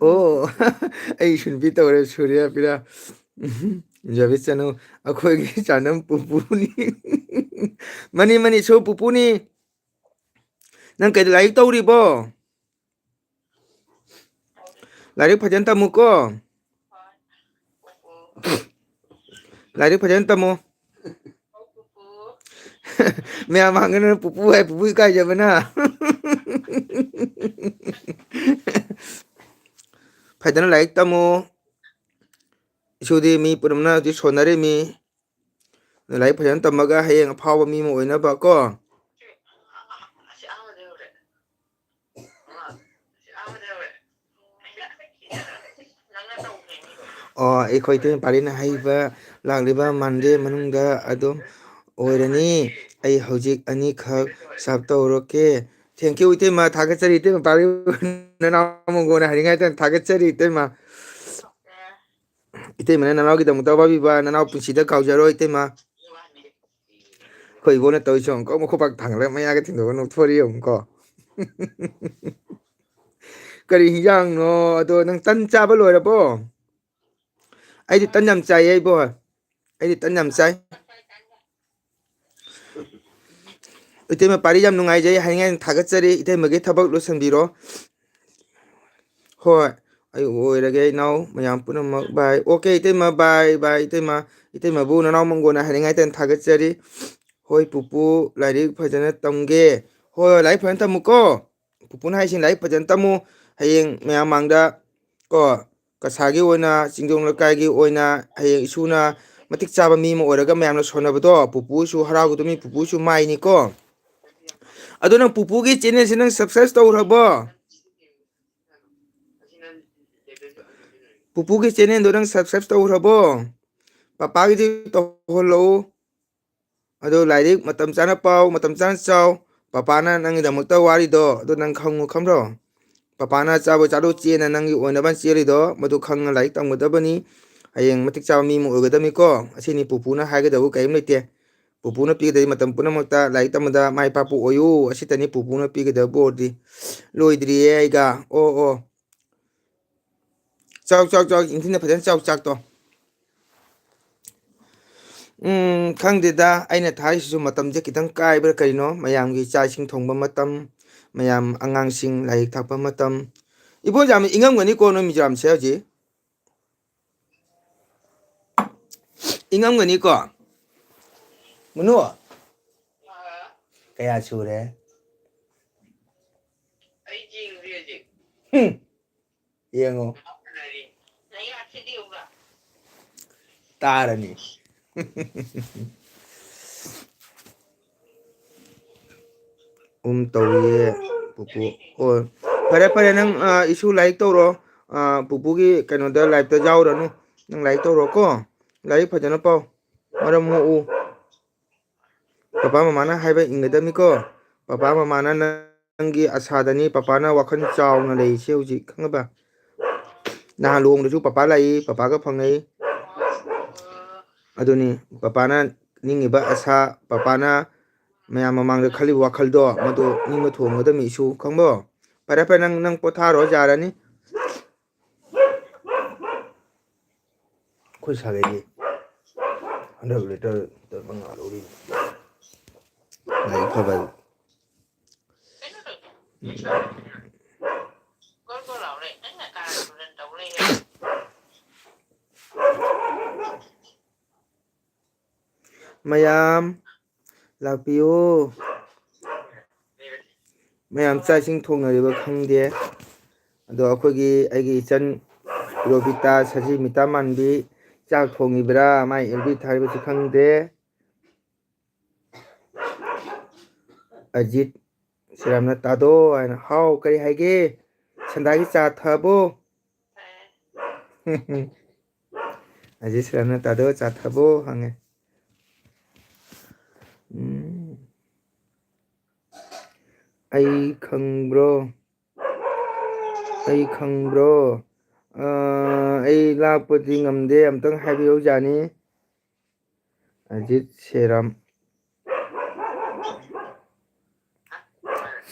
ꯑꯣ, ꯑꯩ ꯁꯨꯟꯕꯤ ꯇꯧꯔꯦ, ꯁꯨꯔꯤꯌꯥ ꯄꯤꯔꯥ꯫ ꯎꯝ, ꯖꯕꯤꯠ ꯆꯅꯨ, ꯑꯩꯈꯣꯏꯒꯤ ꯆꯥꯅꯝ ꯄꯨꯄꯨꯅꯤ꯫ ꯃꯅꯤ, ꯃꯅꯤ, ꯁꯨ ꯄꯨꯄꯨꯅꯤ꯫ ꯅꯪ ꯀꯩꯗ ꯂꯥꯏꯔꯤꯛ ꯇꯧꯔꯤꯕꯣ? ꯂꯥꯏꯔꯤꯛ ꯐꯖꯅ ꯇꯝꯃꯨꯀꯣ꯫ ꯂꯥꯏꯔꯤꯛ ꯐꯖꯅ ꯇꯝꯃꯨ꯫ ꯃꯌꯥꯝ ꯃꯥꯡꯗꯅ ꯄꯨꯄꯨ ꯍꯥꯏ, ꯄꯨꯄꯨ ꯏꯀꯥꯏꯖꯕꯅ꯫ ꯐꯖꯅ ꯂꯥꯏꯔꯤꯛ ꯇꯝꯃꯨ꯫ ꯏꯁꯨꯗꯤ ꯃꯤ ꯄꯨꯝꯅꯃꯛꯅ ꯍꯧꯖꯤꯛ ꯁꯣꯟꯅꯔꯤꯃꯤ꯫ ꯂꯥꯏꯔꯤꯛ ꯐꯖꯅ ꯇꯝꯃꯒ ꯍꯌꯦꯡ ꯑꯐꯥꯎꯕ ꯃꯤ ꯑꯃ ꯑꯣꯏꯅꯕ ꯀꯣ꯫ ꯑꯣ, ꯑꯩꯈꯣꯏ ꯏꯇꯩ ꯃꯄꯥꯔꯤꯅ ꯍꯥꯏꯕ ꯂꯥꯛꯂꯤꯕ Monday ꯃꯅꯨꯡꯗ ꯑꯗꯨꯝ ꯑꯣꯏꯔꯅꯤ꯫ ꯑꯩ ꯍꯧꯖꯤꯛ ꯑꯅꯤꯈꯛ ꯁꯞ ꯇꯧꯔꯛꯀꯦ꯫ Thank you, ꯏꯇꯩꯃ, ꯊꯥꯒꯠꯆꯔꯤ꯫ ꯏꯇꯩ ꯃꯄꯥꯔꯤ, ꯅꯅꯥꯎ ꯃꯪꯒꯣꯟꯅ ꯍꯥꯏꯅꯤꯡꯉꯥꯏꯇ ꯊꯥꯒꯠꯆꯔꯤ, ꯏꯇꯩꯃ꯫ ꯏꯇꯩꯃꯅ ꯅꯅꯥꯎꯒꯤꯗꯃꯛꯇ ꯋꯥꯕꯤꯕ, ꯅꯅꯥꯎ ꯄꯨꯟꯁꯤꯗ ꯀꯥꯎꯖꯔꯣꯏ, ꯏꯇꯩꯃ꯫ ꯑꯩꯈꯣꯏ ꯏꯕꯣꯅ ꯇꯧꯔꯤꯁꯦ ꯑꯃꯨꯛꯀ ꯃꯈꯨꯄꯥꯛ ꯊꯥꯡꯒꯠꯂꯒ ꯃꯌꯥꯒ ꯊꯤꯟꯗꯣꯛꯑꯒ ꯅꯣꯛꯊꯣꯔꯛꯏ ꯑꯃꯨꯛꯀꯣ꯫ ꯀꯔꯤ ꯍꯤꯟꯖꯥꯡꯅꯣ? ꯑꯗꯣ ꯅꯪ ꯇꯟ ꯆꯥꯕ ꯂꯣꯏꯔꯕꯣ? ꯑꯩꯗꯤ ꯇꯟ ꯌꯥꯝ ꯆꯥꯏꯌꯦ, ꯏꯕꯣ꯫ ꯑꯩꯗꯤ ꯇꯟ ꯌꯥꯝ ꯆꯥꯏ꯫ ꯏꯇꯩꯃ ꯄꯥꯔꯤ, ꯌꯥꯝ ꯅꯨꯡꯉꯥꯏꯖꯩ, ꯍꯥꯏꯅꯤꯡꯉꯥꯏ ꯊꯥꯒꯠꯆꯔꯤ꯫ ꯏꯇꯩꯃꯒꯤ ꯊꯕꯛ ꯂꯣꯏꯁꯤꯟꯕꯤꯔꯣ꯫ ꯍꯣꯏ, ꯑꯩ ꯑꯣꯏꯔꯒꯦ ꯏꯅꯥꯎ, ꯃꯌꯥꯝ ꯄꯨꯝꯅꯃꯛ꯫ Bye꯫ Okay, ꯏꯇꯩꯃ, bye, bye, ꯏꯇꯩꯃ꯫ ꯏꯇꯩꯃꯕꯨ ꯅꯅꯥꯎ ꯃꯪꯒꯣꯟꯅ ꯍꯥꯏꯅꯤꯡꯉꯥꯏꯇ ꯊꯥꯒꯠꯆꯔꯤ꯫ ꯍꯣꯏ ꯄꯨꯄꯨ, ꯂꯥꯏꯔꯤꯛ ꯐꯖꯅ ꯇꯝꯒꯦ꯫ ꯍꯣꯏ, ꯍꯣꯏ, ꯂꯥꯏꯔꯤꯛ ꯐꯖꯅ ꯇꯝꯃꯨꯀꯣ꯫ ꯄꯨꯄꯨꯅ ꯍꯥꯏꯁꯤꯅꯤ, ꯂꯥꯏꯔꯤꯛ ꯐꯖꯅ ꯇꯝꯃꯨ꯫ ꯍꯌꯦꯡ ꯃꯌꯥꯝ ꯃꯥꯡꯗ ꯀꯣ, ꯀꯁꯥꯒꯤ ꯑꯣꯏꯅ, ꯆꯤꯡꯗꯣꯡ ꯂꯩꯀꯥꯏꯒꯤ ꯑꯣꯏꯅ ꯍꯌꯦꯡ ꯏꯁꯨꯅ ꯃꯇꯤꯛ ꯆꯥꯕ ꯃꯤ ꯑꯃ ꯑꯣꯏꯔꯒ ꯃꯌꯥꯝꯅ ꯁꯣꯟꯅꯕꯗꯣ ꯄꯨꯄꯨꯁꯨ ꯍꯔꯥꯎꯒꯗꯕꯅꯤ, ꯄꯨꯄꯨꯁꯨ ꯃꯥꯏꯅꯤꯀꯣ꯫ ꯑꯗꯣ ꯅꯪ ꯄꯨꯄꯨꯒꯤ channelꯁꯦ ꯅꯪ subscribe ꯇꯧꯈ꯭ꯔꯕꯣ? ꯄꯨꯄꯨꯒꯤ channelꯗꯣ ꯅꯪ subscribe ꯇꯧꯈ꯭ꯔꯕꯣ? ꯄꯄꯥꯒꯤꯗꯤ ꯇꯧꯍꯜꯂꯛꯎ꯫ ꯑꯗꯣ ꯂꯥꯏꯔꯤꯛ ꯃꯇꯝ ꯆꯥꯅ ꯄꯥꯎ, ꯃꯇꯝ ꯆꯥꯅ ꯆꯥꯎ꯫ ꯄꯄꯥꯅ ꯅꯪꯒꯤꯗꯃꯛꯇ ꯋꯥꯔꯤꯗꯣ ꯑꯗꯨ ꯅꯪ ꯈꯪꯉꯨ, ꯈꯪꯕ꯭ꯔꯣ? ꯄꯄꯥꯅ ꯆꯥꯕ ꯆꯥꯔꯨ ꯆꯦꯅ ꯅꯪꯒꯤ ꯑꯣꯏꯅꯕ ꯆꯦꯜꯂꯤꯗꯣ, ꯃꯗꯨ ꯈꯪꯅ ꯂꯥꯏꯔꯤꯛ ꯇꯝꯒꯗꯕꯅꯤ꯫ ꯍꯌꯦꯡ ꯃꯇꯤꯛ ꯆꯥꯕ ꯃꯤ ꯑꯃ ꯑꯣꯏꯒꯗꯕꯅꯤꯀꯣ꯫ ꯑꯁꯤꯅꯤ ꯄꯨꯄꯨꯅ ꯍꯥꯏꯒꯗꯕ ꯀꯔꯤꯝ ꯂꯩꯇꯦ꯫ ꯄꯨꯄꯨꯅ ꯄꯤꯒꯗꯕ ꯃꯇꯝ ꯄꯨꯝꯅꯃꯛꯇ ꯂꯥꯏꯔꯤꯛ ꯇꯝꯕꯗ ꯃꯥꯏ ꯄꯥꯛꯄ ꯑꯣꯏꯌꯨ꯫ ꯑꯁꯤꯇꯅꯤ ꯄꯨꯄꯨꯅ ꯄꯤꯒꯗꯕ ꯕꯣꯔꯗꯤ꯫ ꯂꯣꯏꯗ꯭ꯔꯤꯌꯦ ꯑꯩꯒ꯫ ꯑꯣ, ꯑꯣ꯫ ꯆꯥꯎ, ꯆꯥꯎ, ꯆꯥꯎ, ꯏꯪꯊꯤꯅ ꯐꯖꯅ ꯆꯥꯎ ꯆꯥꯛꯇꯣ꯫ ꯎꯝ, ꯈꯪꯗꯦꯗ, ꯑꯩꯅ ꯊꯥꯔꯤꯁꯤꯁꯨ ꯃꯇꯝꯁꯦ ꯈꯤꯇꯪ ꯀꯥꯏꯕ꯭ꯔꯥ ꯀꯔꯤꯅꯣ, ꯃꯌꯥꯝꯒꯤ ꯆꯥꯛ ꯏꯁꯤꯡ ꯊꯣꯡꯕ ꯃꯇꯝ, ꯃꯌꯥꯝ ꯑꯉꯥꯡꯁꯤꯡ ꯂꯥꯏꯔꯤꯛ ꯇꯥꯛꯄ ꯃꯇꯝ꯫ ꯏꯕꯣꯆꯥ, ꯏꯪꯉꯝꯒꯅꯤꯀꯣ ꯅꯣꯏ ꯃꯤꯖꯣꯔꯥꯝꯁꯦ ꯍꯧꯖꯤꯛ? ꯏꯪꯉꯝꯒꯅꯤꯀꯣ? ꯃꯨꯅꯨ? ꯀꯌꯥ ꯁꯨꯔꯦ? ꯍꯨꯝ, ꯌꯦꯡꯉꯣ꯫ ꯇꯥꯔꯅꯤ꯫ ꯎꯝ, ꯇꯧꯔꯤꯌꯦ, ꯄꯨꯄꯨ꯫ ꯑꯣ, ꯐꯔꯦ, ꯐꯔꯦ, ꯅꯪ, ꯑ, ꯏꯁꯨ ꯂꯥꯏꯔꯤꯛ ꯇꯧꯔꯣ꯫ ꯑ, ꯄꯨꯄꯨꯒꯤ ꯀꯩꯅꯣꯗ, live-ꯇ ꯌꯥꯎꯔꯅꯨ꯫ ꯅꯪ ꯂꯥꯏꯔꯤꯛ ꯇꯧꯔꯣꯀꯣ꯫ ꯂꯥꯏꯔꯤꯛ ꯐꯖꯅ ꯄꯥꯎ꯫ ꯃꯔꯝ ꯃꯣꯛꯎ꯫ ꯄꯄꯥ ꯃꯃꯥꯅ ꯍꯥꯏꯕ ꯏꯟꯒꯗꯕꯅꯤꯀꯣ꯫ ꯄꯄꯥ ꯃꯃꯥꯅ ꯅꯪꯒꯤ ꯑꯁꯥꯗꯅꯤ꯫ ꯄꯄꯥꯅ ꯋꯥꯈꯜ ꯆꯥꯎꯅ ꯂꯩꯔꯤꯁꯦ ꯍꯧꯖꯤꯛ, ꯈꯪꯉꯕ? ꯅꯍꯥꯟ ꯂꯨꯍꯣꯡꯕꯗꯁꯨ ꯄꯄꯥ ꯂꯥꯛꯏ, ꯄꯄꯥꯒ ꯐꯪꯅꯩ꯫ ꯑꯗꯨꯅꯤ ꯄꯄꯥꯅ ꯅꯤꯡꯉꯤꯕ ꯑꯁꯥ, ꯄꯄꯥꯅ ꯃꯌꯥꯝ ꯃꯃꯥꯡꯗ ꯈꯜꯂꯤꯕ ꯋꯥꯈꯜꯗꯣ, ꯃꯗꯨ ꯅꯤꯡꯕ ꯊꯨꯡꯒꯗꯕꯅꯤ ꯏꯁꯨ, ꯈꯪꯕꯣ? ꯐꯔꯦ, ꯐꯔꯦ, ꯅꯪ, ꯅꯪ ꯄꯣꯊꯥꯔꯣ, ꯌꯥꯔꯅꯤ꯫ ꯑꯩꯈꯣꯏ ꯁꯥꯒꯩꯒꯤ ꯍꯟꯗꯛ letter ꯇ ꯃꯉꯥ ꯂꯧꯔꯤ꯫ ꯂꯥꯏꯔꯤꯛ ꯐꯕ꯫ ꯃꯌꯥꯝ ꯂꯥꯛꯄꯤꯌꯨ꯫ ꯃꯌꯥꯝ ꯆꯥꯛ ꯏꯁꯤꯡ ꯊꯣꯡꯅꯔꯤꯕ ꯈꯪꯗꯦ꯫ ꯑꯗꯣ ꯑꯩꯈꯣꯏꯒꯤ, ꯑꯩꯒꯤ ꯏꯆꯟ ꯔꯣꯕꯤꯇꯥ, ꯁꯖꯤ ꯃꯤꯇꯥ ꯃꯥꯟꯕꯤ ꯆꯥꯛ ꯊꯣꯡꯉꯤꯕ꯭ꯔꯥ? ꯃꯥꯏ ꯑꯦꯜ ꯕꯤ ꯊꯥꯔꯤꯕꯁꯨ ꯈꯪꯗꯦ꯫ ꯑꯖꯤꯠ ꯁꯤꯔꯥꯝꯅ, "ꯇꯥꯗꯣ" ꯍꯥꯏꯅ꯫ "ꯍꯥꯎ, ꯀꯔꯤ ꯍꯥꯏꯒꯦ? ꯁꯟꯗꯥꯒꯤ ꯆꯥ ꯊꯛꯑꯕꯣ?" ꯑꯖꯤꯠ ꯁꯤꯔꯥꯝꯅ, "ꯇꯥꯗꯣ, ꯆꯥ ꯊꯛꯑꯕꯣ?" ꯍꯪꯉꯦ꯫ ꯎꯝ꯫ ꯑꯩ ꯈꯪꯕ꯭ꯔꯣ? ꯑꯩ ꯈꯪꯕ꯭ꯔꯣ? ꯑ, ꯑꯩ ꯂꯥꯛꯄꯗꯤ ꯉꯝꯗꯦ, ꯑꯝꯇꯪ ꯍꯥꯏꯕꯤꯔꯧ ꯌꯥꯅꯤ꯫ ꯑꯖꯤꯠ ꯁꯦꯔꯥꯝ꯫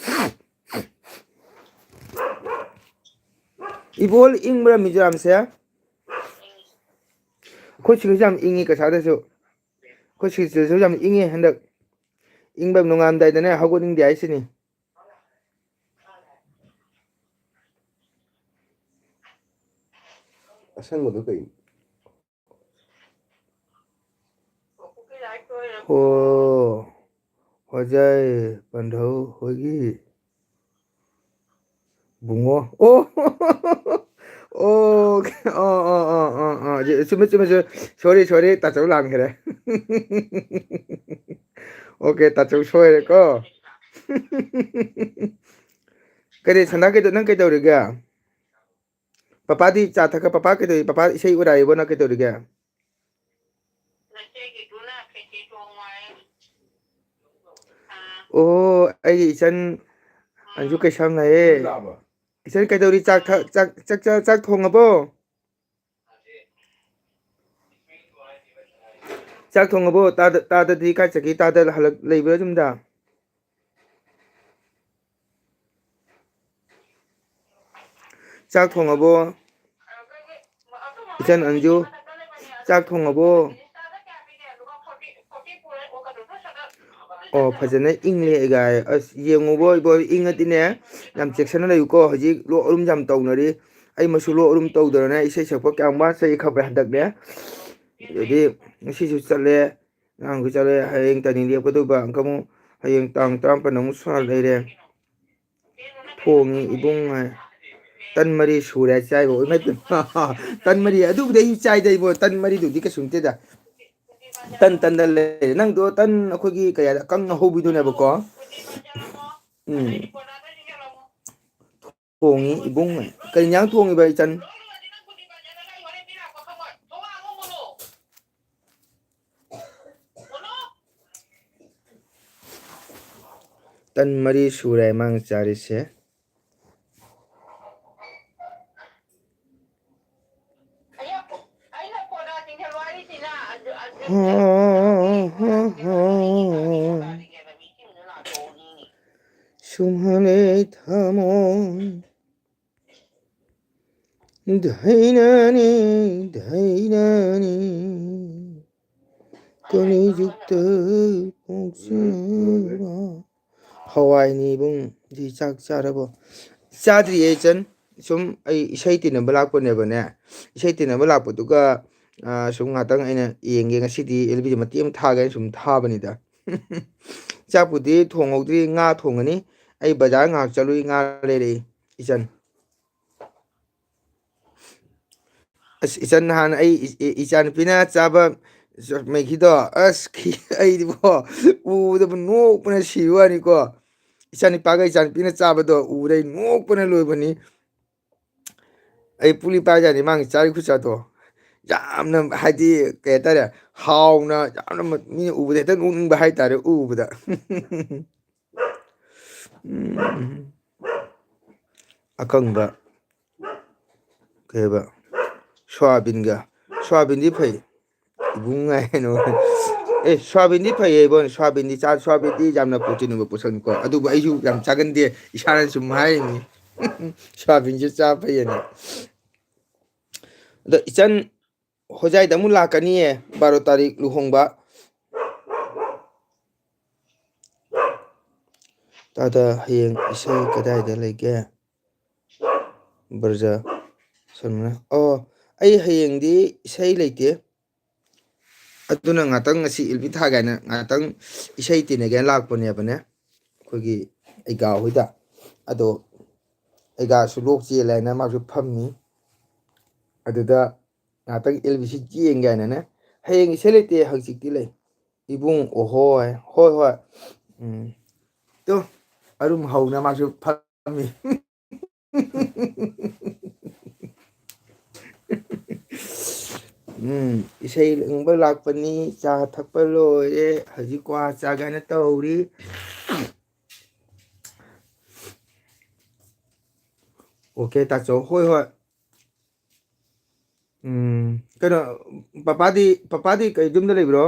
ꯏꯕꯣꯜ ꯏꯪꯕ꯭ꯔꯥ ꯃꯤꯖꯣꯔꯥꯝꯁꯦ? ꯑꯩꯈꯣꯏ ꯁꯤꯒꯤꯁꯨ ꯌꯥꯝ ꯏꯪꯉꯤ ꯀꯁꯥꯗꯁꯨ꯫ ꯑꯩꯈꯣꯏ ꯁꯤꯒꯤꯁꯨ ꯌꯥꯝ ꯏꯪꯉꯤ ꯍꯟꯗꯛ꯫ ꯏꯪꯕ ꯅꯣꯡꯉꯥꯝꯗꯥꯏꯗꯅꯦ ꯍꯧꯒꯠꯅꯤꯡꯗꯦ ꯍꯥꯏꯁꯤꯅꯤ꯫ ꯑꯁꯪꯕꯗꯣ ꯀꯩꯅꯣ? ꯑꯣ, ꯍꯣꯖꯥꯏ ꯄꯟꯙꯧ ꯍꯣꯏꯒꯤ ꯕꯨꯡꯉꯣ꯫ ꯑꯣ, ꯑꯣ, ꯑꯣ, ꯑꯣ, ꯑꯣ, ꯑꯣ, ꯑꯣ, ꯆꯨꯝꯃꯦ, ꯆꯨꯝꯃꯦ, ꯆꯨꯝꯃꯦ꯫ Sorry, sorry, ꯇꯥꯆꯧ ꯂꯥꯟꯈ꯭ꯔꯦ꯫ Okay, ꯇꯥꯆꯧ ꯁꯣꯏꯔꯦꯀꯣ꯫ ꯀꯔꯤ, ꯁꯅꯥ, ꯀꯩꯗꯧ-, ꯅꯪ ꯀꯩꯗꯧꯔꯤꯒꯦ? ꯄꯄꯥꯗꯤ ꯆꯥ ꯊꯛꯀ-, ꯄꯄꯥ ꯀꯩꯗꯧꯔꯤ? ꯄꯄꯥ ꯏꯁꯩ ꯎꯔꯥꯏꯕꯣ, ꯅꯪ ꯀꯩꯗꯧꯔꯤꯒꯦ? ꯑꯣ, ꯑꯩꯒꯤ ꯏꯆꯟ ꯑꯟꯖꯨ ꯀꯩꯁꯥꯝ ꯂꯥꯛꯑꯦ꯫ ꯏꯆꯟ ꯀꯩꯗꯧꯔꯤ? ꯆꯥꯛ ꯊ-, ꯆꯥꯛ, ꯆꯥꯛ ꯆꯥ-, ꯆꯥꯛ ꯊꯣꯡꯉꯕꯣ? ꯆꯥꯛ ꯊꯣꯡꯉꯕꯣ? ꯇꯥꯗ-, ꯇꯥꯗꯗꯤ ꯀꯥꯏ ꯆꯠꯈꯤ? ꯇꯥꯗ ꯍꯜꯂꯛ-, ꯂꯩꯕ꯭ꯔꯥ ꯌꯨꯝꯗ? ꯆꯥꯛ ꯊꯣꯡꯉꯕꯣ? ꯏꯆꯟ ꯑꯟꯖꯨ, ꯆꯥꯛ ꯊꯣꯡꯉꯕꯣ? ꯑꯣ, ꯐꯖꯅ ꯏꯪꯂꯦ ꯑꯩꯒꯥꯏ꯫ ꯑꯁ, ꯌꯦꯡꯉꯨꯕꯣ ꯏꯕꯣ, ꯏꯪꯉꯗꯤꯅꯦ, ꯌꯥꯝ ꯆꯦꯛꯁꯤꯟꯅ ꯂꯩꯌꯨꯀꯣ꯫ ꯍꯧꯖꯤꯛ ꯂꯣꯛ ꯑꯔꯨꯝ ꯌꯥꯝ ꯇꯧꯅꯔꯤ꯫ ꯑꯩ ꯃꯁꯨ ꯂꯣꯛ ꯑꯔꯨꯝ ꯇꯧꯗꯅꯅꯦ, ꯏꯁꯩ ꯁꯛꯄ ꯀꯌꯥꯝ ꯋꯥꯖꯩ ꯈꯪꯕ꯭ꯔꯥ ꯍꯟꯗꯛꯅꯦ? ꯑꯗꯨꯗꯤ ꯉꯁꯤꯁꯨ ꯆꯠꯂꯦ, ꯉꯔꯥꯡꯁꯨ ꯆꯠꯂꯦ, ꯍꯌꯦꯡ ꯇꯅꯤ ꯂꯦꯞꯀꯗꯧꯕ꯫ ꯑꯃꯨꯛ ꯍꯌꯦꯡ ꯇꯥꯡ ꯇꯔꯥꯃꯥꯄꯟ ꯑꯃꯨꯛ ꯁꯣꯔꯥꯠ ꯂꯩꯔꯦ꯫ ꯊꯣꯡꯉꯤ ꯏꯕꯨꯡ ꯍꯥꯏ꯫ ꯇꯟ ꯃꯔꯤ ꯁꯨꯔꯦ ꯆꯥꯏꯕ꯫ ꯏꯃꯥꯏ ꯄꯦꯝꯃ꯫ ꯇꯟ ꯃꯔꯤ, ꯑꯗꯨꯕꯨꯗꯤ ꯑꯩꯁꯨ ꯆꯥꯏꯗ ꯏꯕꯣ, ꯇꯟ ꯃꯔꯤꯗꯨꯗꯤ ꯀꯩꯁꯨ ꯅꯠꯇꯦꯗ꯫ ꯇꯟ ꯇꯟꯗ ꯂꯩꯔꯦ꯫ ꯅꯪꯗꯣ ꯇꯟ ꯑꯩꯈꯣꯏꯒꯤ ꯀꯌꯥꯗ ꯑꯀꯪ ꯑꯍꯧꯕꯤꯗꯨꯅꯦꯕꯀꯣ꯫ ꯎꯝ꯫ ꯊꯣꯡꯉꯤ ꯏꯕꯨꯡ꯫ ꯀꯔꯤ ꯏꯟꯖꯥꯡ ꯊꯣꯡꯉꯤꯕ ꯏꯆꯟ? ꯇꯟ ꯃꯔꯤ ꯁꯨꯔꯦ ꯃꯥꯅ ꯆꯥꯔꯤꯁꯦ꯫ ꯁꯨꯝꯍꯜꯂꯦ ꯊꯃꯣꯏ꯫ ꯙꯩꯅꯅꯤ, ꯙꯩꯅꯅꯤ, ꯀꯂꯤꯖꯨꯛꯇ ꯄꯣꯛꯆꯕ꯫ ꯍꯋꯥꯏꯅꯤ ꯏꯕꯨꯡ꯫ ꯗꯤ ꯆꯥꯛ ꯆꯥꯔꯕꯣ? ꯆꯥꯗ꯭ꯔꯤꯌꯦ ꯏꯆꯟ꯫ ꯁꯨꯝ ꯑꯩ ꯏꯁꯩ ꯇꯤꯟꯅꯕ ꯂꯥꯛꯄꯅꯦꯕꯅꯦ꯫ ꯏꯁꯩ ꯇꯤꯟꯅꯕ ꯂꯥꯛꯄꯗꯨꯒ, ꯑ, ꯁꯨꯝ ꯉꯥꯛꯇꯪ ꯑꯩꯅ ꯌꯦꯡꯒꯦ ꯉꯁꯤꯗꯤ ꯑꯦꯜ ꯕꯤꯁꯦ ꯃꯇꯦꯛ ꯑꯃ ꯊꯥꯒꯦꯅ ꯁꯨꯝ ꯊꯥꯕꯅꯤꯗ꯫ ꯆꯥꯛꯄꯨꯗꯤ ꯊꯣꯡꯍꯧꯗ꯭ꯔꯤ, ꯉꯥ ꯊꯣꯡꯉꯅꯤ꯫ ꯑꯩ ꯕꯖꯥꯔ ꯉꯥꯏꯍꯥꯛ ꯆꯠꯂꯨꯏ, ꯉꯥ ꯂꯩꯔꯛꯏ ꯏꯆꯟ꯫ ꯑꯁ, ꯏꯆꯟ, ꯅꯍꯥꯟ ꯑꯩ ꯏ-, ꯏ-, ꯏꯆꯥꯅꯨꯄꯤꯅ ꯆꯥꯕ ꯃꯩꯈꯤꯗꯣ, ꯑꯁ, ꯈꯤ-, ꯑꯩꯗꯤꯕꯣ, ꯎꯕꯗꯕꯨ ꯅꯣꯛꯄꯅ ꯁꯤꯕ ꯋꯥꯅꯤꯀꯣ꯫ ꯏꯆꯥꯅꯤꯄꯥꯒ ꯏꯆꯥꯅꯨꯄꯤꯅ ꯆꯥꯕꯗꯣ ꯎꯕꯗ ꯑꯩ ꯅꯣꯛꯄꯅ ꯂꯣꯏꯕꯅꯤ꯫ ꯑꯩ ꯄꯨꯛꯂꯤ ꯄꯥꯏꯖꯥꯅꯤ ꯃꯥꯒꯤ ꯆꯥꯔꯤ ꯈꯨꯆꯥꯗꯣ꯫ ꯌꯥꯝꯅ, ꯍꯥꯏꯗꯤ, ꯀꯩ ꯍꯥꯏꯇꯥꯔꯦ, ꯍꯥꯎꯅ, ꯌꯥꯝꯅ ꯃ-, ꯃꯤꯅ ꯎꯕꯗ ꯍꯦꯛꯇ ꯅꯣꯛꯅꯤꯡꯕ ꯍꯥꯏꯇꯥꯔꯦ, ꯎꯕꯗ꯫ ꯎꯝ꯫ ꯑꯀꯪꯕ ꯀꯩ ꯍꯥꯏꯕ? ꯁꯣꯌꯥꯕꯤꯟꯒ꯫ ꯁꯣꯌꯥꯕꯤꯟꯗꯤ ꯐꯩ꯫ ꯏꯕꯨꯡ ꯍꯥꯏꯅꯣ꯫ ꯑꯦ, ꯁꯣꯌꯥꯕꯤꯟꯗꯤ ꯐꯩꯌꯦ ꯏꯕꯣ꯫ ꯁꯣꯌꯥꯕꯤꯟꯗꯤ ꯆꯥ-, ꯁꯣꯌꯥꯕꯤꯟꯗꯤ ꯌꯥꯝꯅ protein ꯑꯣꯏꯕ ꯄꯣꯠꯁꯛꯅꯤꯀꯣ꯫ ꯑꯗꯨꯕꯨ ꯑꯩꯁꯨ ꯌꯥꯝ ꯆꯥꯒꯟꯗꯦ꯫ ꯏꯁꯥꯅ ꯁꯨꯝ ꯍꯥꯏꯔꯤꯅꯤ꯫ ꯁꯣꯌꯥꯕꯤꯟꯁꯦ ꯆꯥ ꯐꯩꯌꯦꯅ꯫ ꯑꯗꯣ ꯏꯆꯟ ꯍꯣꯖꯥꯏꯗ ꯑꯃꯨꯛ ꯂꯥꯛꯀꯅꯤꯌꯦ, ꯕꯥꯔꯣ ꯇꯥꯔꯤꯛ ꯂꯨꯍꯣꯡꯕ꯫ ꯇꯥꯗ, ꯍꯌꯦꯡ ꯏꯁꯩ ꯀꯗꯥꯏꯗ ꯂꯩꯒꯦ? ꯕ꯭ꯔꯖ ꯁꯔꯃꯅ꯫ ꯑꯣ, ꯑꯩ ꯍꯌꯦꯡꯗꯤ ꯏꯁꯩ ꯂꯩꯇꯦ꯫ ꯑꯗꯨꯅ ꯉꯥꯛꯇꯪ ꯉꯁꯤ ꯑꯦꯜ ꯕꯤ ꯊꯥꯒꯦ ꯍꯥꯏꯅ ꯉꯥꯛꯇꯪ ꯏꯁꯩ ꯇꯤꯟꯅꯒꯦꯅ ꯂꯥꯛꯄꯅꯦꯕꯅꯦ꯫ ꯑꯩꯈꯣꯏꯒꯤ ꯑꯩꯒꯥ ꯍꯣꯏꯗ꯫ ꯑꯗꯣ ꯑꯩꯒꯥꯁꯨ ꯂꯣꯛ ꯆꯦꯜꯂꯦ ꯍꯥꯏꯅ ꯃꯥꯁꯨ ꯐꯝꯃꯤ꯫ ꯑꯗꯨꯗ ꯉꯥꯛꯇꯪ ꯑꯦꯜ ꯕꯤ ꯁꯤ ꯌꯦꯡꯒꯦ ꯍꯥꯏꯅꯅꯦ꯫ ꯍꯌꯦꯡ ꯏꯁꯩ ꯂꯩꯇꯦ, ꯍꯪꯆꯤꯠꯇꯤ ꯂꯩ꯫ ꯏꯕꯨꯡ, ꯑꯣꯍꯣꯏ, ꯍꯣꯏ, ꯍꯣꯏ꯫ ꯎꯝ꯫ ꯇꯨ, ꯑꯔꯨꯝ ꯍꯧꯅ ꯃꯥꯁꯨ ꯐꯝꯃꯤ꯫ ꯎꯝ, ꯏꯁꯩ ꯂꯦꯡꯕ ꯂꯥꯛꯄꯅꯤ, ꯆꯥ ꯊꯛꯄ ꯂꯣꯏꯔꯦ, ꯍꯧꯖꯤꯛ ꯀ꯭ꯋꯥ ꯆꯥꯒꯦꯅ ꯇꯧꯔꯤ꯫ ꯑꯣꯀꯦ, ꯇꯥꯆꯧ꯫ ꯍꯣꯏ, ꯍꯣꯏ꯫ ꯎꯝ, ꯀꯩꯅꯣ, ꯄꯄꯥꯗꯤ, ꯄꯄꯥꯗꯤ ꯀꯩ ꯌꯨꯝꯗ ꯂꯩꯕ꯭ꯔꯣ?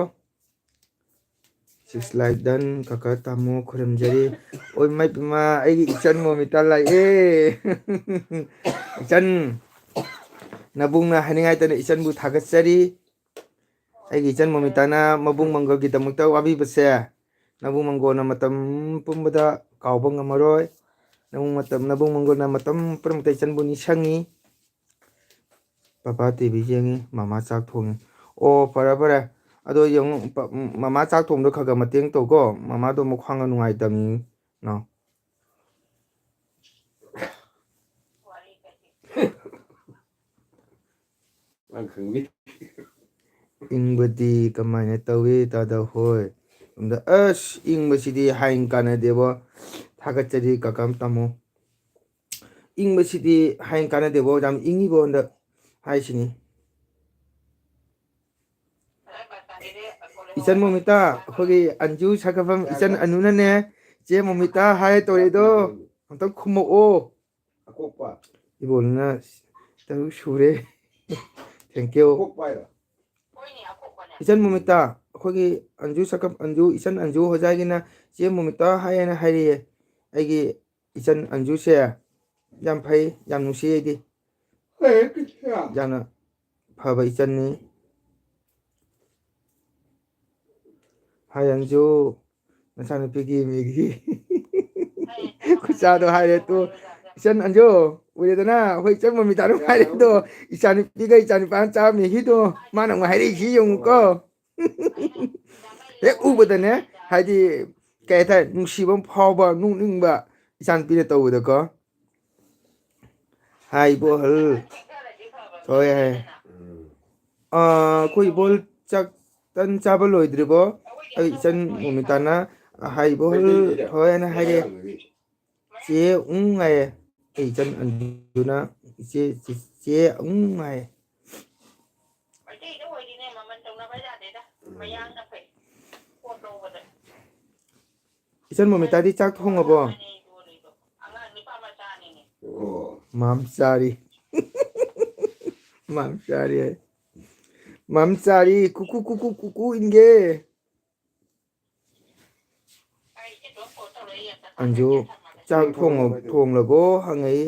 Six like done, ꯀꯀꯥ ꯇꯥꯃꯣ ꯈꯨꯔꯨꯝꯖꯔꯤ꯫ ꯑꯣꯏ ꯃꯥꯏ ꯄꯦꯝꯃ, ꯑꯩꯒꯤ ꯏꯆꯟ ꯃꯣꯃꯤꯇꯥ ꯂꯥꯛꯑꯦ꯫ ꯏꯆꯟ, ꯅꯕꯨꯡꯅ ꯍꯥꯏꯅꯤꯡꯉꯥꯏꯇꯅ ꯏꯆꯟꯕꯨ ꯊꯥꯒꯠꯆꯔꯤ꯫ ꯑꯩꯒꯤ ꯏꯆꯟ ꯃꯣꯃꯤꯇꯥꯅ ꯃꯕꯨꯡ ꯃꯪꯒꯣꯜꯒꯤꯗꯃꯛꯇ ꯋꯥꯕꯤꯕꯁꯦ ꯅꯕꯨꯡ ꯃꯪꯒꯣꯜꯅ ꯃꯇꯝ ꯄꯨꯝꯕꯗ ꯀꯥꯎꯕ ꯉꯝꯃꯔꯣꯏ꯫ ꯅꯕꯨꯡ ꯃꯇꯝ, ꯅꯕꯨꯡ ꯃꯪꯒꯣꯜꯅ ꯃꯇꯝ ꯄꯨꯝꯅꯃꯛꯇ ꯏꯆꯟꯕꯨ ꯅꯤꯡꯁꯤꯡꯉꯤ꯫ ꯄꯄꯥ ꯇꯤ ꯚꯤ ꯌꯦꯡꯉꯤ, ꯃꯃꯥ ꯆꯥꯛ ꯊꯣꯡꯉꯤ꯫ ꯑꯣ, ꯐꯔꯦ, ꯐꯔꯦ꯫ ꯑꯗꯣ ꯌꯦꯡꯉꯨ, ꯄ-, ꯃꯃꯥ ꯆꯥꯛ ꯊꯣꯡꯕꯗꯣ ꯈꯔ ꯈꯔ ꯃꯇꯦꯡ ꯇꯧꯀꯣ꯫ ꯃꯃꯥꯗꯣ ꯃꯈ꯭ꯋꯥꯡꯒ ꯅꯨꯡꯉꯥꯏꯇꯕꯅꯤ꯫ ꯅꯣ꯫ ꯅꯪ ꯈꯪꯕꯤ꯫ ꯏꯪꯕꯗꯤ ꯀꯃꯥꯏꯅ ꯇꯧꯏ, ꯇꯥꯗ ꯍꯣꯏ? ꯑꯝꯗ, ꯑꯁ, ꯏꯪꯕꯁꯤꯗꯤ ꯍꯥꯏꯅ ꯀꯥꯟꯅꯗꯦꯕꯣ꯫ ꯊꯥꯒꯠꯆꯔꯤ, ꯀꯀꯥ ꯇꯥꯃꯣ꯫ ꯏꯪꯕꯁꯤꯗꯤ ꯍꯥꯏꯅ ꯀꯥꯟꯅꯗꯦꯕꯣ, ꯌꯥꯝ ꯏꯪꯉꯤꯕꯣ ꯍꯟꯗꯛ ꯍꯥꯏꯁꯤꯅꯤ꯫ ꯏꯆꯟ ꯃꯣꯃꯤꯇꯥ, ꯑꯩꯈꯣꯏꯒꯤ ꯑꯟꯖꯨ ꯁꯛꯀꯐꯝ ꯏꯆꯟ ꯑꯅꯨꯅꯅꯦ, ꯆꯦ ꯃꯣꯃꯤꯇꯥ ꯍꯥꯏ ꯇꯧꯔꯤꯗꯣ, ꯑꯝꯇꯪ ꯈꯨꯝꯃꯛꯑꯣ꯫ ꯑꯀꯣꯛꯄ꯫ ꯏꯕꯣꯜꯅ ꯇꯔꯨꯛ ꯁꯨꯔꯦ꯫ Thank you꯫ ꯑꯀꯣꯛꯄ ꯍꯥꯏꯔꯣ? ꯏꯆꯟ ꯃꯣꯃꯤꯇꯥ, ꯑꯩꯈꯣꯏꯒꯤ ꯑꯟꯖꯨ ꯁꯛꯀꯞ ꯑꯟꯖꯨ, ꯏꯆꯟ ꯑꯟꯖꯨ ꯍꯣꯖꯥꯏꯒꯤꯅ ꯆꯦ ꯃꯣꯃꯤꯇꯥ ꯍꯥꯏꯌꯦꯅ ꯍꯥꯏꯔꯤꯌꯦ꯫ ꯑꯩꯒꯤ ꯏꯆꯟ ꯑꯟꯖꯨꯁꯦ ꯌꯥꯝ ꯐꯩ, ꯌꯥꯝ ꯅꯨꯡꯁꯤ ꯑꯩꯗꯤ꯫ ꯌꯥꯝꯅ ꯐꯕ ꯏꯆꯟꯅꯤ꯫ ꯍꯥꯏ ꯑꯟꯖꯨ, ꯅꯆꯥꯅꯨꯄꯤꯒꯤ ꯃꯤꯒꯤ ꯈꯨꯠꯆꯥꯗꯣ ꯍꯥꯏꯔꯦ ꯇꯨ꯫ ꯏꯆꯟ ꯑꯟꯖꯨ, ꯎꯔꯦꯗꯅ, ꯑꯩꯈꯣꯏ ꯏꯆꯟ ꯃꯃꯤꯇꯥꯅ ꯍꯥꯏꯔꯦꯗꯣ, ꯏꯆꯥꯅꯨꯄꯤꯒ ꯏꯆꯥꯅꯨꯄꯥꯅ ꯆꯥꯕ ꯃꯤꯒꯤꯗꯣ, ꯃꯥꯅ ꯑꯃꯨꯛ ꯍꯥꯏꯔꯛꯏꯁꯤ ꯌꯦꯡꯉꯨꯀꯣ꯫ ꯍꯦꯛ ꯎꯕꯗꯅꯦ, ꯍꯥꯏꯗꯤ, ꯀꯩ ꯍꯥꯏꯇꯥꯔꯦ, ꯅꯨꯡꯁꯤꯕ ꯑꯃ ꯐꯥꯎꯕ, ꯅꯣꯛꯅꯤꯡꯕ ꯏꯆꯥꯅꯨꯄꯤꯅ ꯇꯧꯕꯗꯀꯣ꯫ ꯍꯥꯏ ꯏꯕꯣꯍꯜ꯫ ꯍꯣꯏ, ꯍꯥꯏ꯫ ꯎꯝ꯫ ꯑꯥ, ꯑꯩꯈꯣꯏ ꯏꯕꯣꯍꯜ ꯆꯥꯛ ꯇꯟ ꯆꯥꯕ ꯂꯣꯏꯗ꯭ꯔꯤꯕꯣ? ꯑꯩ ꯏꯆꯟ ꯃꯣꯃꯤꯇꯥꯅ, ꯍꯥꯏ ꯏꯕꯣꯍꯜ ꯊꯣꯏ ꯍꯥꯏꯅ ꯍꯥꯏꯔꯦ꯫ ꯆꯦ ꯎꯪ ꯍꯥꯏꯌꯦ꯫ ꯑꯩ ꯏꯆꯟ ꯑꯟꯖꯨꯅ ꯏꯆꯦ, ꯆꯦ, ꯆꯦ ꯎꯪ ꯍꯥꯏꯌꯦ꯫ ꯃꯩꯇꯩꯗ ꯑꯣꯏꯗꯤꯅꯦ ꯃꯃꯜ ꯇꯧꯅꯕ ꯌꯥꯗꯦꯗ꯫ ꯎꯝ꯫ ꯃꯌꯥꯡꯅ ꯐꯩ꯫ ꯄꯣꯠ ꯂꯧꯕꯗ꯫ ꯏꯆꯟ ꯃꯣꯃꯤꯇꯥꯗꯤ ꯆꯥꯛ ꯊꯣꯡꯉꯕꯣ? ꯑꯉꯥꯡ ꯅꯨꯄꯥ ꯃꯆꯥꯅꯤꯅꯦ꯫ ꯑꯣ꯫ ꯃꯥꯝ ꯆꯥꯔꯤ꯫ ꯃꯥꯝ ꯆꯥꯔꯤ ꯍꯥꯏ꯫ ꯃꯥꯝ ꯆꯥꯔꯤ, ꯀꯨꯀꯨ, ꯀꯨꯀꯨ, ꯀꯨꯀꯨ ꯏꯟꯒꯦ꯫ ꯑꯟꯖꯨ, ꯆꯥꯛ ꯊꯣꯡꯉ-, ꯊꯣꯡꯂꯕꯣ? ꯍꯪꯉꯛꯏ,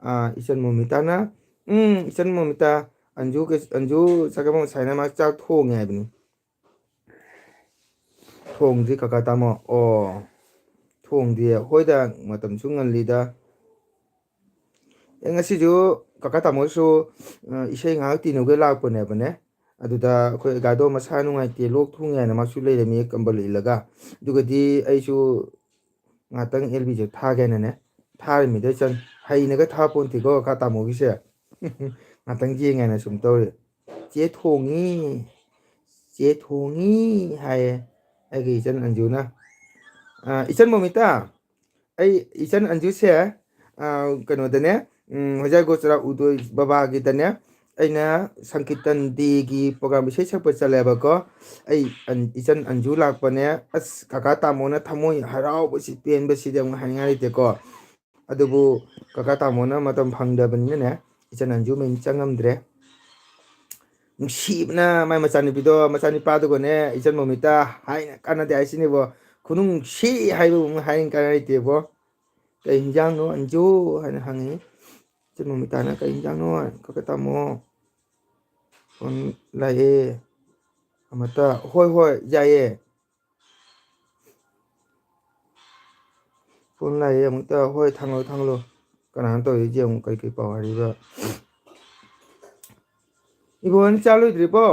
ꯑꯥ, ꯏꯆꯟ ꯃꯣꯃꯤꯇꯥꯅ꯫ ꯎꯝ, ꯏꯆꯟ ꯃꯣꯃꯤꯇꯥ, ꯑꯟꯖꯨ ꯀꯩ-, ꯑꯟꯖꯨ ꯆꯥꯛꯈꯪꯕꯝ ꯁꯥꯏꯅ ꯃꯥ ꯆꯥꯛ ꯊꯣꯡꯉꯦ ꯍꯥꯏꯕꯅꯤ꯫ ꯊꯣꯡꯗ꯭ꯔꯤ ꯀꯀꯥ ꯇꯥꯃꯣ꯫ ꯑꯣ, ꯊꯣꯡꯗꯦ꯫ ꯍꯣꯏꯗ, ꯃꯇꯝꯁꯨ ꯉꯜꯂꯤꯗ꯫ ꯑꯦ, ꯉꯁꯤꯁꯨ ꯀꯀꯥ ꯇꯥꯃꯣꯁꯨ, ꯑ, ꯏꯁꯩ ꯉꯥꯏꯍꯥꯛ ꯇꯤꯅꯧꯒꯦ ꯂꯥꯛꯄꯅꯦꯕꯅꯦ꯫ ꯑꯗꯨꯗ ꯑꯩꯈꯣꯏ ꯒꯥꯗꯣ ꯃꯁꯥ ꯅꯨꯡꯉꯥꯏꯇꯦ, ꯂꯣꯛ ꯊꯨꯡꯉꯦ ꯍꯥꯏꯅ ꯃꯥꯁꯨ ꯂꯩꯔꯝꯃꯤ ꯀꯝꯕꯜ ꯏꯜꯂꯒ꯫ ꯑꯗꯨꯒꯗꯤ ꯑꯩꯁꯨ ꯉꯥꯛꯇꯪ ꯑꯦꯜ ꯕꯤꯁꯦ ꯊꯥꯒꯦꯅꯅꯦ ꯊꯥꯔꯤꯃꯤꯗ ꯏꯆꯟ꯫ ꯍꯩꯅꯒ ꯊꯥ ꯄꯣꯟꯇꯦꯀꯣ ꯀꯀꯥ ꯇꯥꯃꯣꯒꯤꯁꯦ꯫ ꯉꯥꯛꯇꯪ ꯌꯦꯡꯉꯦꯅ ꯁꯨꯝ ꯇꯧꯔꯤ꯫ "ꯆꯦ ꯊꯣꯡꯉꯤ, ꯆꯦ ꯊꯣꯡꯉꯤ" ꯍꯥꯏꯌꯦ ꯑꯩꯒꯤ ꯏꯆꯟ ꯑꯟꯖꯨꯅ꯫ ꯑ, ꯏꯆꯟ ꯃꯣꯃꯤꯇꯥ, ꯑꯩ ꯏꯆꯟ ꯑꯟꯖꯨꯁꯦ, ꯑ, ꯀꯩꯅꯣꯗꯅꯦ, ꯎꯝ, ꯍꯣꯖꯥꯏ ꯒꯣꯆꯔꯥ ꯎꯗꯣꯏ ꯕꯕꯥꯒꯤꯗꯅꯦ, ꯑꯩꯅ ꯁꯪꯀꯤꯔꯇꯟ ꯗꯦꯒꯤ ꯄ꯭ꯔꯣꯒ꯭ꯔꯥꯝ ꯏꯁꯩ ꯁꯛꯄ ꯆꯠꯂꯦꯕꯀꯣ꯫ ꯑꯩ ꯑꯟ-, ꯏꯆꯟ ꯑꯟꯖꯨ ꯂꯥꯛꯄꯅꯦ꯫ ꯑꯁ, ꯀꯀꯥ ꯇꯥꯃꯣꯅ ꯊꯃꯣꯏ ꯍꯔꯥꯎꯕꯁꯤ, ꯄꯦꯟꯕꯁꯤꯗꯤ ꯑꯃꯨꯛ ꯍꯥꯏꯅꯤꯡꯉꯥꯏ ꯂꯩꯇꯦꯀꯣ꯫ ꯑꯗꯨꯕꯨ ꯀꯀꯥ ꯇꯥꯃꯣꯅ ꯃꯇꯝ ꯐꯪꯗꯕꯅꯤꯅꯅꯦ, ꯏꯆꯟ ꯑꯟꯖꯨ ꯃꯌꯨꯝ ꯆꯪꯉꯝꯗ꯭ꯔꯦ꯫ ꯅꯨꯡꯁꯤꯕꯅ ꯃꯥꯏ ꯃꯆꯥꯅꯨꯄꯤꯗꯣ, ꯃꯆꯥꯅꯨꯄꯥꯗꯨꯒꯅꯦ, ꯏꯆꯟ ꯃꯣꯃꯤꯇꯥ ꯍꯥꯏꯅ ꯀꯥꯟꯅꯗꯦ ꯍꯥꯏꯁꯤꯅꯦꯕꯣ꯫ ꯈꯨꯅꯨꯡꯁꯤ ꯍꯥꯏꯕꯕꯨ ꯑꯃꯨꯛ ꯍꯥꯏꯅ ꯀꯥꯟꯅ ꯂꯩꯇꯦꯕꯣ꯫ "ꯀꯩ ꯍꯤꯟꯖꯥꯡꯅꯣ, ꯑꯟꯖꯨ?" ꯍꯥꯏꯅ ꯍꯪꯉꯤ꯫ ꯏꯆꯟ ꯃꯣꯃꯤꯇꯥꯅ, "ꯀꯩ ꯍꯤꯟꯖꯥꯡꯅꯣ?" "ꯀꯀꯥ ꯇꯥꯃꯣ, ꯐꯣꯟ ꯂꯥꯛꯑꯦ꯫ ꯑꯃꯇ"꯫ "ꯍꯣꯏ, ꯍꯣꯏ, ꯌꯥꯏꯌꯦ꯫ ꯐꯣꯟ ꯂꯥꯛꯑꯦ ꯑꯃꯨꯛꯇ"꯫ "ꯍꯣꯏ, ꯊꯥꯡꯒꯠꯂꯣ, ꯊꯥꯡꯒꯠꯂꯣ꯫ ꯀꯅꯥꯅꯣ ꯇꯧꯔꯛꯏꯁꯦ ꯑꯃꯨꯛ? ꯀꯩ ꯀꯩ ꯄꯥꯎ ꯍꯥꯏꯔꯤꯕ?" "ꯏꯕꯣ, ꯅꯪ ꯆꯥ ꯂꯣꯏꯗ꯭ꯔꯤꯕꯣ?"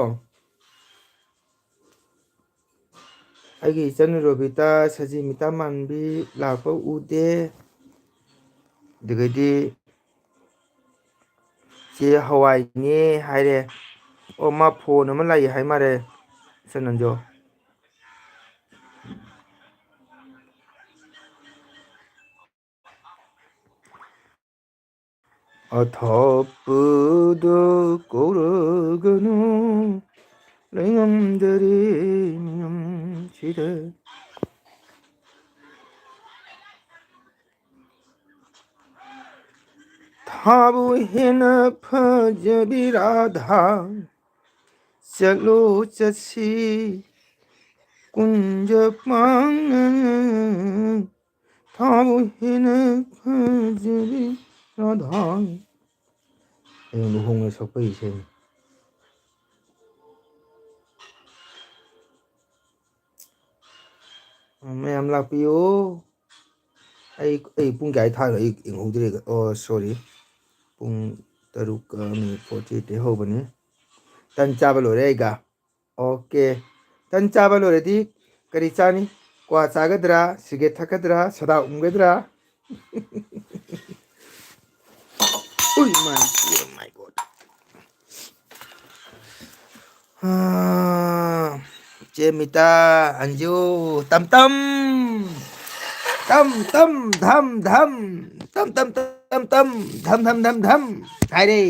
ꯑꯩꯒꯤ ꯏꯆꯟ ꯔꯣꯕꯤꯇꯥ, ꯁꯖꯤ ꯃꯤꯇꯥ ꯃꯥꯟꯕꯤ ꯂꯥꯛꯄ ꯎꯗꯦ꯫ ꯑꯗꯨꯒꯩꯗꯤ ꯆꯦ ꯍꯋꯥꯏꯅꯦ ꯍꯥꯏꯔꯦ꯫ ꯑꯣ, ꯃꯥ ꯐꯣꯟ ꯑꯃ ꯂꯥꯛꯏ ꯍꯥꯏ ꯃꯥꯜꯂꯦ, ꯏꯆꯟ ꯅꯟꯖꯣ꯫ ꯑꯊꯥꯞꯄꯗ ꯀꯧꯔꯒꯅꯨ, ꯂꯩꯉꯝꯗꯔꯦ ꯃꯤꯅꯝꯁꯤꯗ꯫ ꯊꯥꯕꯨ ꯍꯦꯟꯅ ꯐꯖꯕꯤ ꯔꯥꯙꯥ, ꯆꯠꯂꯣ ꯆꯠꯁꯤ ꯀꯨꯟꯖ ꯄꯥꯡꯅ꯫ ꯊꯥꯕꯨ ꯍꯦꯟꯅ ꯐꯖꯕꯤ ꯔꯥꯙꯥ, ꯍꯌꯦꯡ ꯂꯨꯍꯣꯡꯕꯗ ꯁꯛꯄ ꯏꯁꯩꯅꯤ꯫ ꯃꯌꯥꯝ ꯂꯥꯛꯄꯤꯌꯨ꯫ ꯑꯩ, ꯑꯩ ꯄꯨꯡ ꯀꯌꯥꯗ ꯊꯥꯅꯣ ꯑꯩ ꯌꯦꯡꯍꯧꯗ꯭ꯔꯦ꯫ ꯑꯣ, ꯁꯣꯔꯤ꯫ ꯄꯨꯡ ꯇꯔꯨꯛꯀ ꯃꯤꯅꯤꯠ ꯐꯣꯔꯇꯤ ꯑꯩꯠꯇꯩ ꯍꯧꯕꯅꯤ꯫ ꯇꯟ ꯆꯥꯕ ꯂꯣꯏꯔꯦ ꯑꯩꯒ꯫ ꯑꯣꯀꯦ꯫ ꯇꯟ ꯆꯥꯕ ꯂꯣꯏꯔꯗꯤ ꯀꯔꯤ ꯆꯥꯅꯤ? ꯀ꯭ꯋꯥ ꯆꯥꯒꯗ꯭ꯔꯥ? ꯁꯤꯒꯔꯦꯠ ꯊꯛꯀꯗ꯭ꯔꯥ? ꯁꯗꯥ ꯎꯝꯒꯗ꯭ꯔꯥ? ꯎꯏ, ꯃꯥꯏ, ꯎꯏ, ꯃꯥꯏ ꯒꯣꯗ꯫ ꯑꯥ, ꯆꯦ ꯃꯤꯇꯥ, ꯑꯟꯖꯨ, ꯇꯝ ꯇꯝ꯫ ꯇꯝ ꯇꯝ, ꯙꯝ ꯙꯝ꯫ ꯇꯝ ꯇꯝ ꯇꯝ ꯇꯝ, ꯙꯝ ꯙꯝ ꯙꯝ ꯙꯝ꯫ ꯍꯥꯏꯔꯦ꯫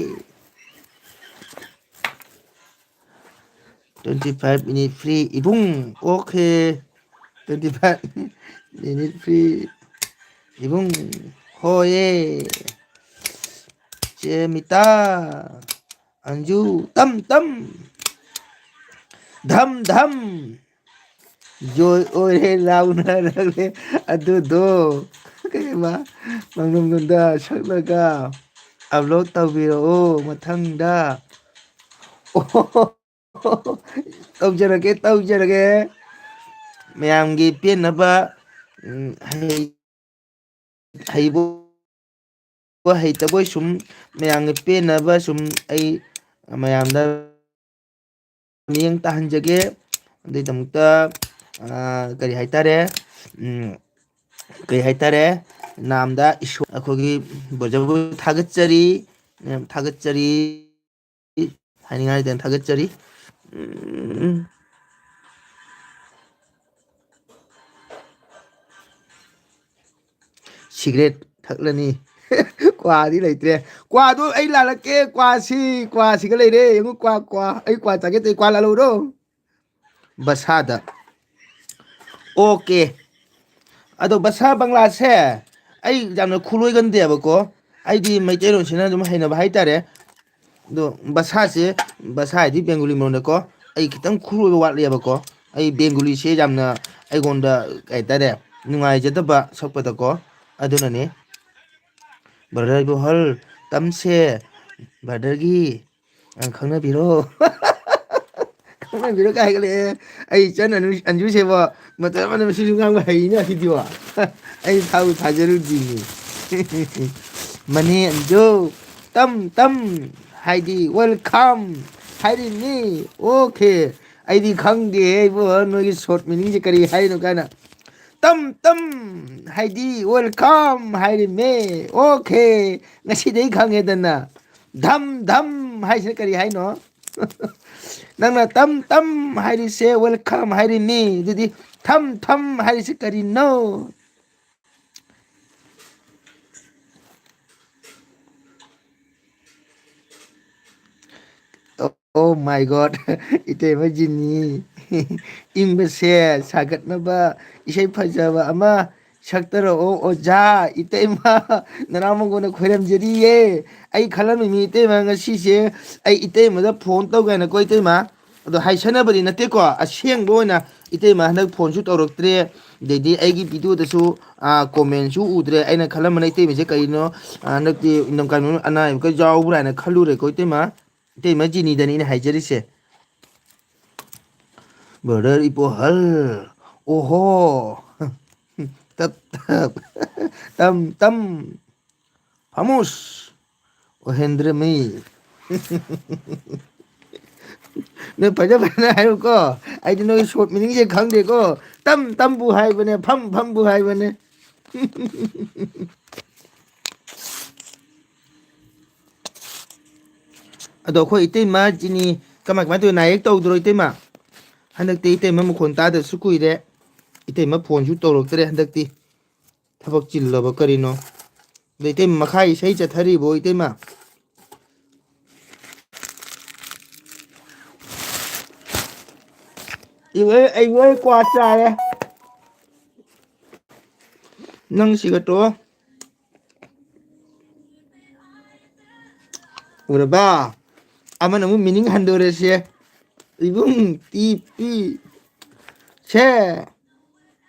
Twenty five minute free ꯏꯕꯨꯡ꯫ Okay. Twenty five minute free ꯏꯕꯨꯡ꯫ ꯍꯣꯏꯌꯦ꯫ ꯆꯦ ꯃꯤꯇꯥ꯫ ꯑꯟꯖꯨ꯫ ꯇꯝ ꯇꯝ꯫ ꯙꯝ ꯙꯝ꯫ ꯖꯣꯏ ꯑꯣꯏꯔꯦ ꯂꯥꯎꯅꯔꯛꯂꯦ ꯑꯗꯨꯗꯣ꯫ ꯀꯩꯕ? ꯃꯪꯅꯨꯡꯗ ꯁꯛꯂꯒ ꯑꯞꯂꯣꯗ ꯇꯧꯕꯤꯔꯛꯑꯣ ꯃꯊꯪꯗ꯫ ꯑꯣ, ꯇꯧꯖꯔꯒꯦ, ꯇꯧꯖꯔꯒꯦ꯫ ꯃꯌꯥꯝꯒꯤ ꯄꯦꯟꯅꯕ, ꯎꯝ, ꯍꯩ-, ꯍꯩꯕꯣꯏ ꯍꯩꯇꯕꯣꯏ ꯁꯨꯝ ꯃꯌꯥꯝꯒꯤ ꯄꯦꯟꯅꯕ ꯁꯨꯝ ꯑꯩ ꯃꯌꯥꯝꯗ ꯃꯤꯠꯌꯦꯡ ꯇꯥꯍꯟꯖꯒꯦ꯫ ꯑꯗꯨꯒꯤꯗꯃꯛꯇ, ꯑ, ꯀꯔꯤ ꯍꯥꯏꯇꯥꯔꯦ, ꯎꯝ, ꯀꯔꯤ ꯍꯥꯏꯇꯥꯔꯦ, ꯃꯌꯥꯝꯗ ꯏꯁꯣꯔ, ꯑꯩꯈꯣꯏꯒꯤ ꯕ꯭ꯔꯗꯔꯕꯨ ꯊꯥꯒꯠꯆꯔꯤ, ꯃꯌꯥꯝ ꯊꯥꯒꯠꯆꯔꯤ꯫ ꯍꯥꯏꯅꯤꯡꯉꯥꯏ ꯂꯩꯇꯅ ꯊꯥꯒꯠꯆꯔꯤ꯫ ꯎꯝ꯫ ꯁꯤꯒꯔꯦꯠ ꯊꯛꯂꯅꯤ꯫ ꯀ꯭ꯋꯥꯗꯤ ꯂꯩꯇ꯭ꯔꯦ꯫ ꯀ꯭ꯋꯥꯗꯣ ꯑꯩ ꯂꯥꯜꯂꯛꯀꯦ꯫ ꯀ꯭ꯋꯥꯁꯤ, ꯀ꯭ꯋꯥꯁꯤꯒ ꯂꯩꯔꯦ꯫ ꯌꯦꯡꯉꯨ, ꯀ꯭ꯋꯥ, ꯀ꯭ꯋꯥ꯫ ꯑꯩ ꯀ꯭ꯋꯥ ꯆꯥꯒꯦ ꯇꯧꯏ, ꯀ꯭ꯋꯥ ꯂꯥꯜꯍꯧꯔꯣ꯫ ꯕꯁꯥꯗ꯫ ꯑꯣꯀꯦ꯫ ꯑꯗꯣ ꯕꯁꯥ ꯕꯪꯂꯥꯁꯦ ꯑꯩ ꯌꯥꯝꯅ ꯈꯨꯂꯣꯏꯒꯟꯗꯦꯕꯀꯣ꯫ ꯑꯩꯗꯤ ꯃꯩꯇꯩꯂꯣꯟꯁꯤꯅ ꯑꯗꯨꯝ ꯍꯩꯅꯕ ꯍꯥꯏꯇꯥꯔꯦ꯫ ꯑꯗꯣ ꯕꯁꯥꯁꯦ, ꯕꯁꯥ ꯍꯥꯏꯗꯤ ꯕꯦꯡꯒꯣꯂꯤ ꯃꯔꯣꯟꯗꯀꯣ, ꯑꯩ ꯈꯤꯇꯪ ꯈꯨꯂꯣꯏꯕ ꯋꯥꯠꯂꯦꯕꯀꯣ꯫ ꯑꯩ ꯕꯦꯡꯒꯣꯂꯤꯁꯦ ꯌꯥꯝꯅ ꯑꯩꯉꯣꯟꯗ, ꯀꯩ ꯍꯥꯏꯇꯥꯔꯦ, ꯅꯨꯡꯉꯥꯏꯖꯗꯕ ꯁꯛꯄꯗꯀꯣ꯫ ꯑꯗꯨꯅꯅꯦ꯫ ꯕ꯭ꯔꯗꯔ ꯏꯕꯣꯍꯜ, ꯇꯝꯁꯦ, ꯕ꯭ꯔꯗꯔꯒꯤ, ꯑ, ꯈꯪꯅꯕꯤꯔꯣ꯫ ꯈꯪꯅꯕꯤꯔꯣ ꯀꯥꯏ ꯍꯥꯏꯒꯠꯂꯛꯑꯦ꯫ ꯑꯩ ꯏꯆꯟ ꯑꯅꯨ-, ꯑꯟꯖꯨꯁꯦꯕꯣ ꯃꯇꯝ ꯑꯃꯗ ꯃꯁꯤꯁꯨ ꯉꯥꯡꯕ ꯍꯩꯅꯦ ꯑꯁꯤꯗꯤꯕꯣ꯫ ꯑꯩ ꯊꯥꯕꯨ ꯊꯥꯖꯔꯨꯗꯤꯅꯦ꯫ ꯃꯅꯦ ꯑꯟꯖꯨ, ꯇꯝ ꯇꯝ ꯍꯥꯏꯗꯤ welcome ꯍꯥꯏꯔꯤꯅꯤ꯫ ꯑꯣꯀꯦ꯫ ꯑꯩꯗꯤ ꯈꯪꯗꯦ ꯏꯕꯣ, ꯅꯣꯏꯒꯤ short meaningꯁꯦ ꯀꯔꯤ ꯍꯥꯏꯅꯣ ꯀꯥꯏꯅ꯫ ꯇꯝ ꯇꯝ ꯍꯥꯏꯗꯤ welcome ꯍꯥꯏꯔꯤꯃꯦ꯫ ꯑꯣꯀꯦ꯫ ꯉꯁꯤꯗꯩ ꯈꯪꯉꯦꯗꯅ꯫ ꯙꯝ ꯙꯝ ꯍꯥꯏꯁꯤꯅ ꯀꯔꯤ ꯍꯥꯏꯅꯣ? ꯅꯪꯅ ꯇꯝ ꯇꯝ ꯍꯥꯏꯔꯤꯁꯦ welcome ꯍꯥꯏꯔꯤꯅꯤ꯫ ꯑꯗꯨꯗꯤ ꯊꯝ ꯊꯝ ꯍꯥꯏꯔꯤꯁꯦ ꯀꯔꯤꯅꯣ? Oh my God, ꯏꯇꯩꯃ ꯖꯤꯅꯤ꯫ ꯏꯪꯕꯁꯦ ꯁꯥꯒꯠꯅꯕ ꯏꯁꯩ ꯐꯖꯕ ꯑꯃ ꯁꯛꯇꯔꯛꯑꯣ ꯑꯣꯖꯥ꯫ ꯏꯇꯩꯃ ꯅꯅꯥꯎ ꯃꯉꯣꯟꯗ ꯈꯣꯏꯔꯝꯖꯔꯤꯌꯦ꯫ ꯑꯩ ꯈꯜꯂꯝꯃꯤꯃꯤ ꯏꯇꯩꯃ ꯉꯁꯤꯁꯦ ꯑꯩ ꯏꯇꯩꯃꯗ phone ꯇꯧꯒꯦꯅꯀꯣ ꯏꯇꯩꯃ꯫ ꯑꯗꯣ ꯍꯥꯏꯁꯟꯅꯕꯗꯤ ꯅꯠꯇꯦꯀꯣ, ꯑꯁꯦꯡꯕ ꯑꯣꯏꯅ ꯏꯇꯩꯃ ꯍꯟꯗꯛ phoneꯁꯨ ꯇꯧꯔꯛꯇ꯭ꯔꯦ꯫ ꯑꯗꯩꯗꯤ ꯑꯩꯒꯤ videoꯗꯁꯨ, ꯑꯥ, commentꯁꯨ ꯎꯗ꯭ꯔꯦ꯫ ꯑꯩꯅ ꯈꯜꯂꯝꯕꯅ ꯏꯇꯩꯃꯁꯦ ꯀꯔꯤꯅꯣ, ꯑꯥ, ꯍꯟꯗꯛꯇꯤ ꯀꯩꯅꯣ ꯑꯅꯥ ꯑꯌꯦꯛꯀ ꯌꯥꯎꯕ꯭ꯔꯥ ꯍꯥꯏꯅ ꯈꯜꯂꯨꯔꯦꯀꯣ ꯏꯇꯩꯃ꯫ ꯏꯇꯩꯃ ꯖꯤꯅꯤꯗꯅꯤ ꯑꯩꯅ ꯍꯥꯏꯖꯔꯤꯁꯦ꯫ Brother ꯏꯄꯣꯍꯜ, ꯑꯣꯍꯣ꯫ ꯇꯞ ꯇꯞ꯫ ꯇꯝ ꯇꯝ꯫ ꯐꯥꯃꯣꯁ ꯑꯣꯏꯍꯟꯗ꯭ꯔꯃꯤ꯫ ꯅꯣꯏ ꯐꯖ ꯐꯖꯅ ꯍꯥꯏꯔꯨꯀꯣ꯫ ꯑꯩꯗꯤ ꯅꯣꯏ short meaningꯁꯦ ꯈꯪꯗꯦꯀꯣ꯫ ꯇꯝ ꯇꯝꯕꯨ ꯍꯥꯏꯕꯅꯦ, ꯐꯝ ꯐꯝꯕꯨ ꯍꯥꯏꯕꯅꯦ꯫ ꯑꯗꯣ ꯑꯩꯈꯣꯏ ꯏꯇꯩꯃ ꯖꯤꯅꯤ ꯀꯃꯥꯏ ꯀꯃꯥꯏ ꯇꯧꯔꯤ? ꯅꯥ ꯌꯦꯛ ꯇꯧꯗ꯭ꯔꯣ ꯏꯇꯩꯃ? ꯍꯟꯗꯛꯇꯤ ꯏꯇꯩꯃ ꯃꯈꯣꯟ ꯇꯥꯗꯕꯁꯨ ꯀꯨꯏꯔꯦ꯫ ꯏꯇꯩꯃ phoneꯁꯨ ꯇꯧꯔꯛꯇ꯭ꯔꯦ ꯍꯟꯗꯛꯇꯤ꯫ ꯊꯕꯛ ꯆꯤꯜꯂꯕ ꯀꯔꯤꯅꯣ? ꯑꯗꯣ ꯏꯇꯩꯃ ꯃꯈꯥ ꯏꯁꯩ ꯆꯠꯊꯔꯤꯕꯣ ꯏꯇꯩꯃ? ꯏꯕꯣꯏ, ꯑꯩꯕꯣꯏ ꯀ꯭ꯋꯥ ꯆꯥꯔꯦ꯫ ꯅꯪ ꯁꯤꯒ ꯇꯣ꯫ ꯎꯔꯕ? ꯑꯃꯅ ꯑꯃꯨꯛ meaning ꯍꯟꯗꯣꯔꯦꯁꯦ꯫ ꯏꯕꯨꯡ T P. Say.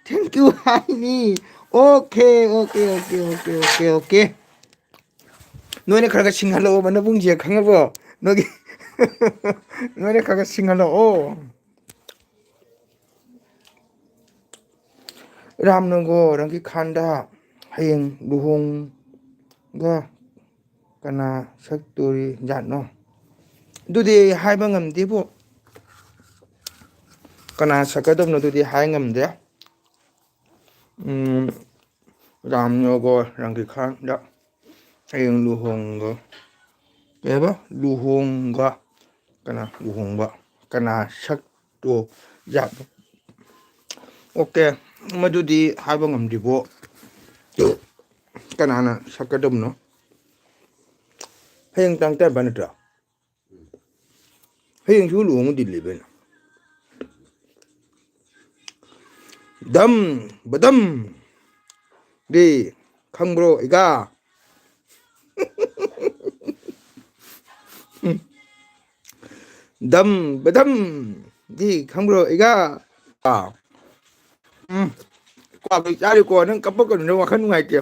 Thank you ꯍꯥꯏꯅꯤ꯫ Okay, okay, okay, okay, okay, okay. ꯅꯣꯏꯅ ꯈꯔ ꯈꯔ ꯁꯤꯡꯍꯜꯂꯛꯑꯣꯕ ꯅꯕꯨꯡꯁꯦ, ꯈꯪꯉꯕꯣ? ꯅꯣꯏꯒꯤ ꯅꯣꯏꯅ ꯈꯔ ꯈꯔ ꯁꯤꯡꯍꯜꯂꯛꯑꯣ꯫ ꯔꯥꯝꯅꯒꯣ ꯔꯪꯒꯤꯈꯥꯟꯗ ꯍꯌꯦꯡ ꯂꯨꯍꯣꯡꯒ ꯀꯅꯥ ꯁꯛꯇꯣꯔꯤꯖꯥꯠꯅꯣ? ꯑꯗꯨꯗꯤ ꯑꯩ ꯍꯥꯏꯕ ꯉꯝꯗꯦꯕꯨ꯫ ꯀꯅꯥ ꯁꯛꯀꯗꯕꯅꯣ ꯑꯗꯨꯗꯤ ꯍꯥꯏ ꯉꯝꯗꯦ꯫ ꯎꯝ, ꯔꯥꯝꯅꯒꯣ ꯔꯪꯒꯤꯈꯥꯟꯗ ꯍꯌꯦꯡ ꯂꯨꯍꯣꯡꯒ, ꯀꯩ ꯍꯥꯏꯕ? ꯂꯨꯍꯣꯡꯒ ꯀꯅꯥ ꯂꯨꯍꯣꯡꯕ? ꯀꯅꯥ ꯁꯛꯇꯣ ꯖꯥꯠꯅꯣ? ꯑꯣꯀꯦ, ꯃꯗꯨꯗꯤ ꯍꯥꯏꯕ ꯉꯝꯗ꯭ꯔꯤꯕꯣ꯫ ꯀꯅꯥꯅ ꯁꯛꯀꯗꯕꯅꯣ? ꯍꯌꯦꯡ ꯇꯥꯡ ꯇꯔꯥꯅꯤꯄꯥꯟ ꯅꯠꯇ꯭ꯔꯣ? ꯍꯌꯦꯡꯁꯨ ꯂꯨꯍꯣꯡꯕ ꯗꯤꯜꯂꯤ ꯀꯩꯅꯣ꯫ ꯗꯝ ꯕꯗꯝ ꯗꯤ ꯈꯪꯕ꯭ꯔꯣ ꯏꯒꯥ? ꯗꯝ ꯕꯗꯝ ꯗꯤ ꯈꯪꯕ꯭ꯔꯣ ꯏꯒꯥ? ꯑꯥ꯫ ꯎꯝ꯫ ꯀ꯭ꯋꯥꯕꯩ ꯆꯥꯔꯤꯀꯣ, ꯅꯪ ꯀꯞꯄꯛꯀꯅꯨ, ꯅꯪ ꯋꯥꯈꯜ ꯅꯨꯡꯉꯥꯏꯇꯦ꯫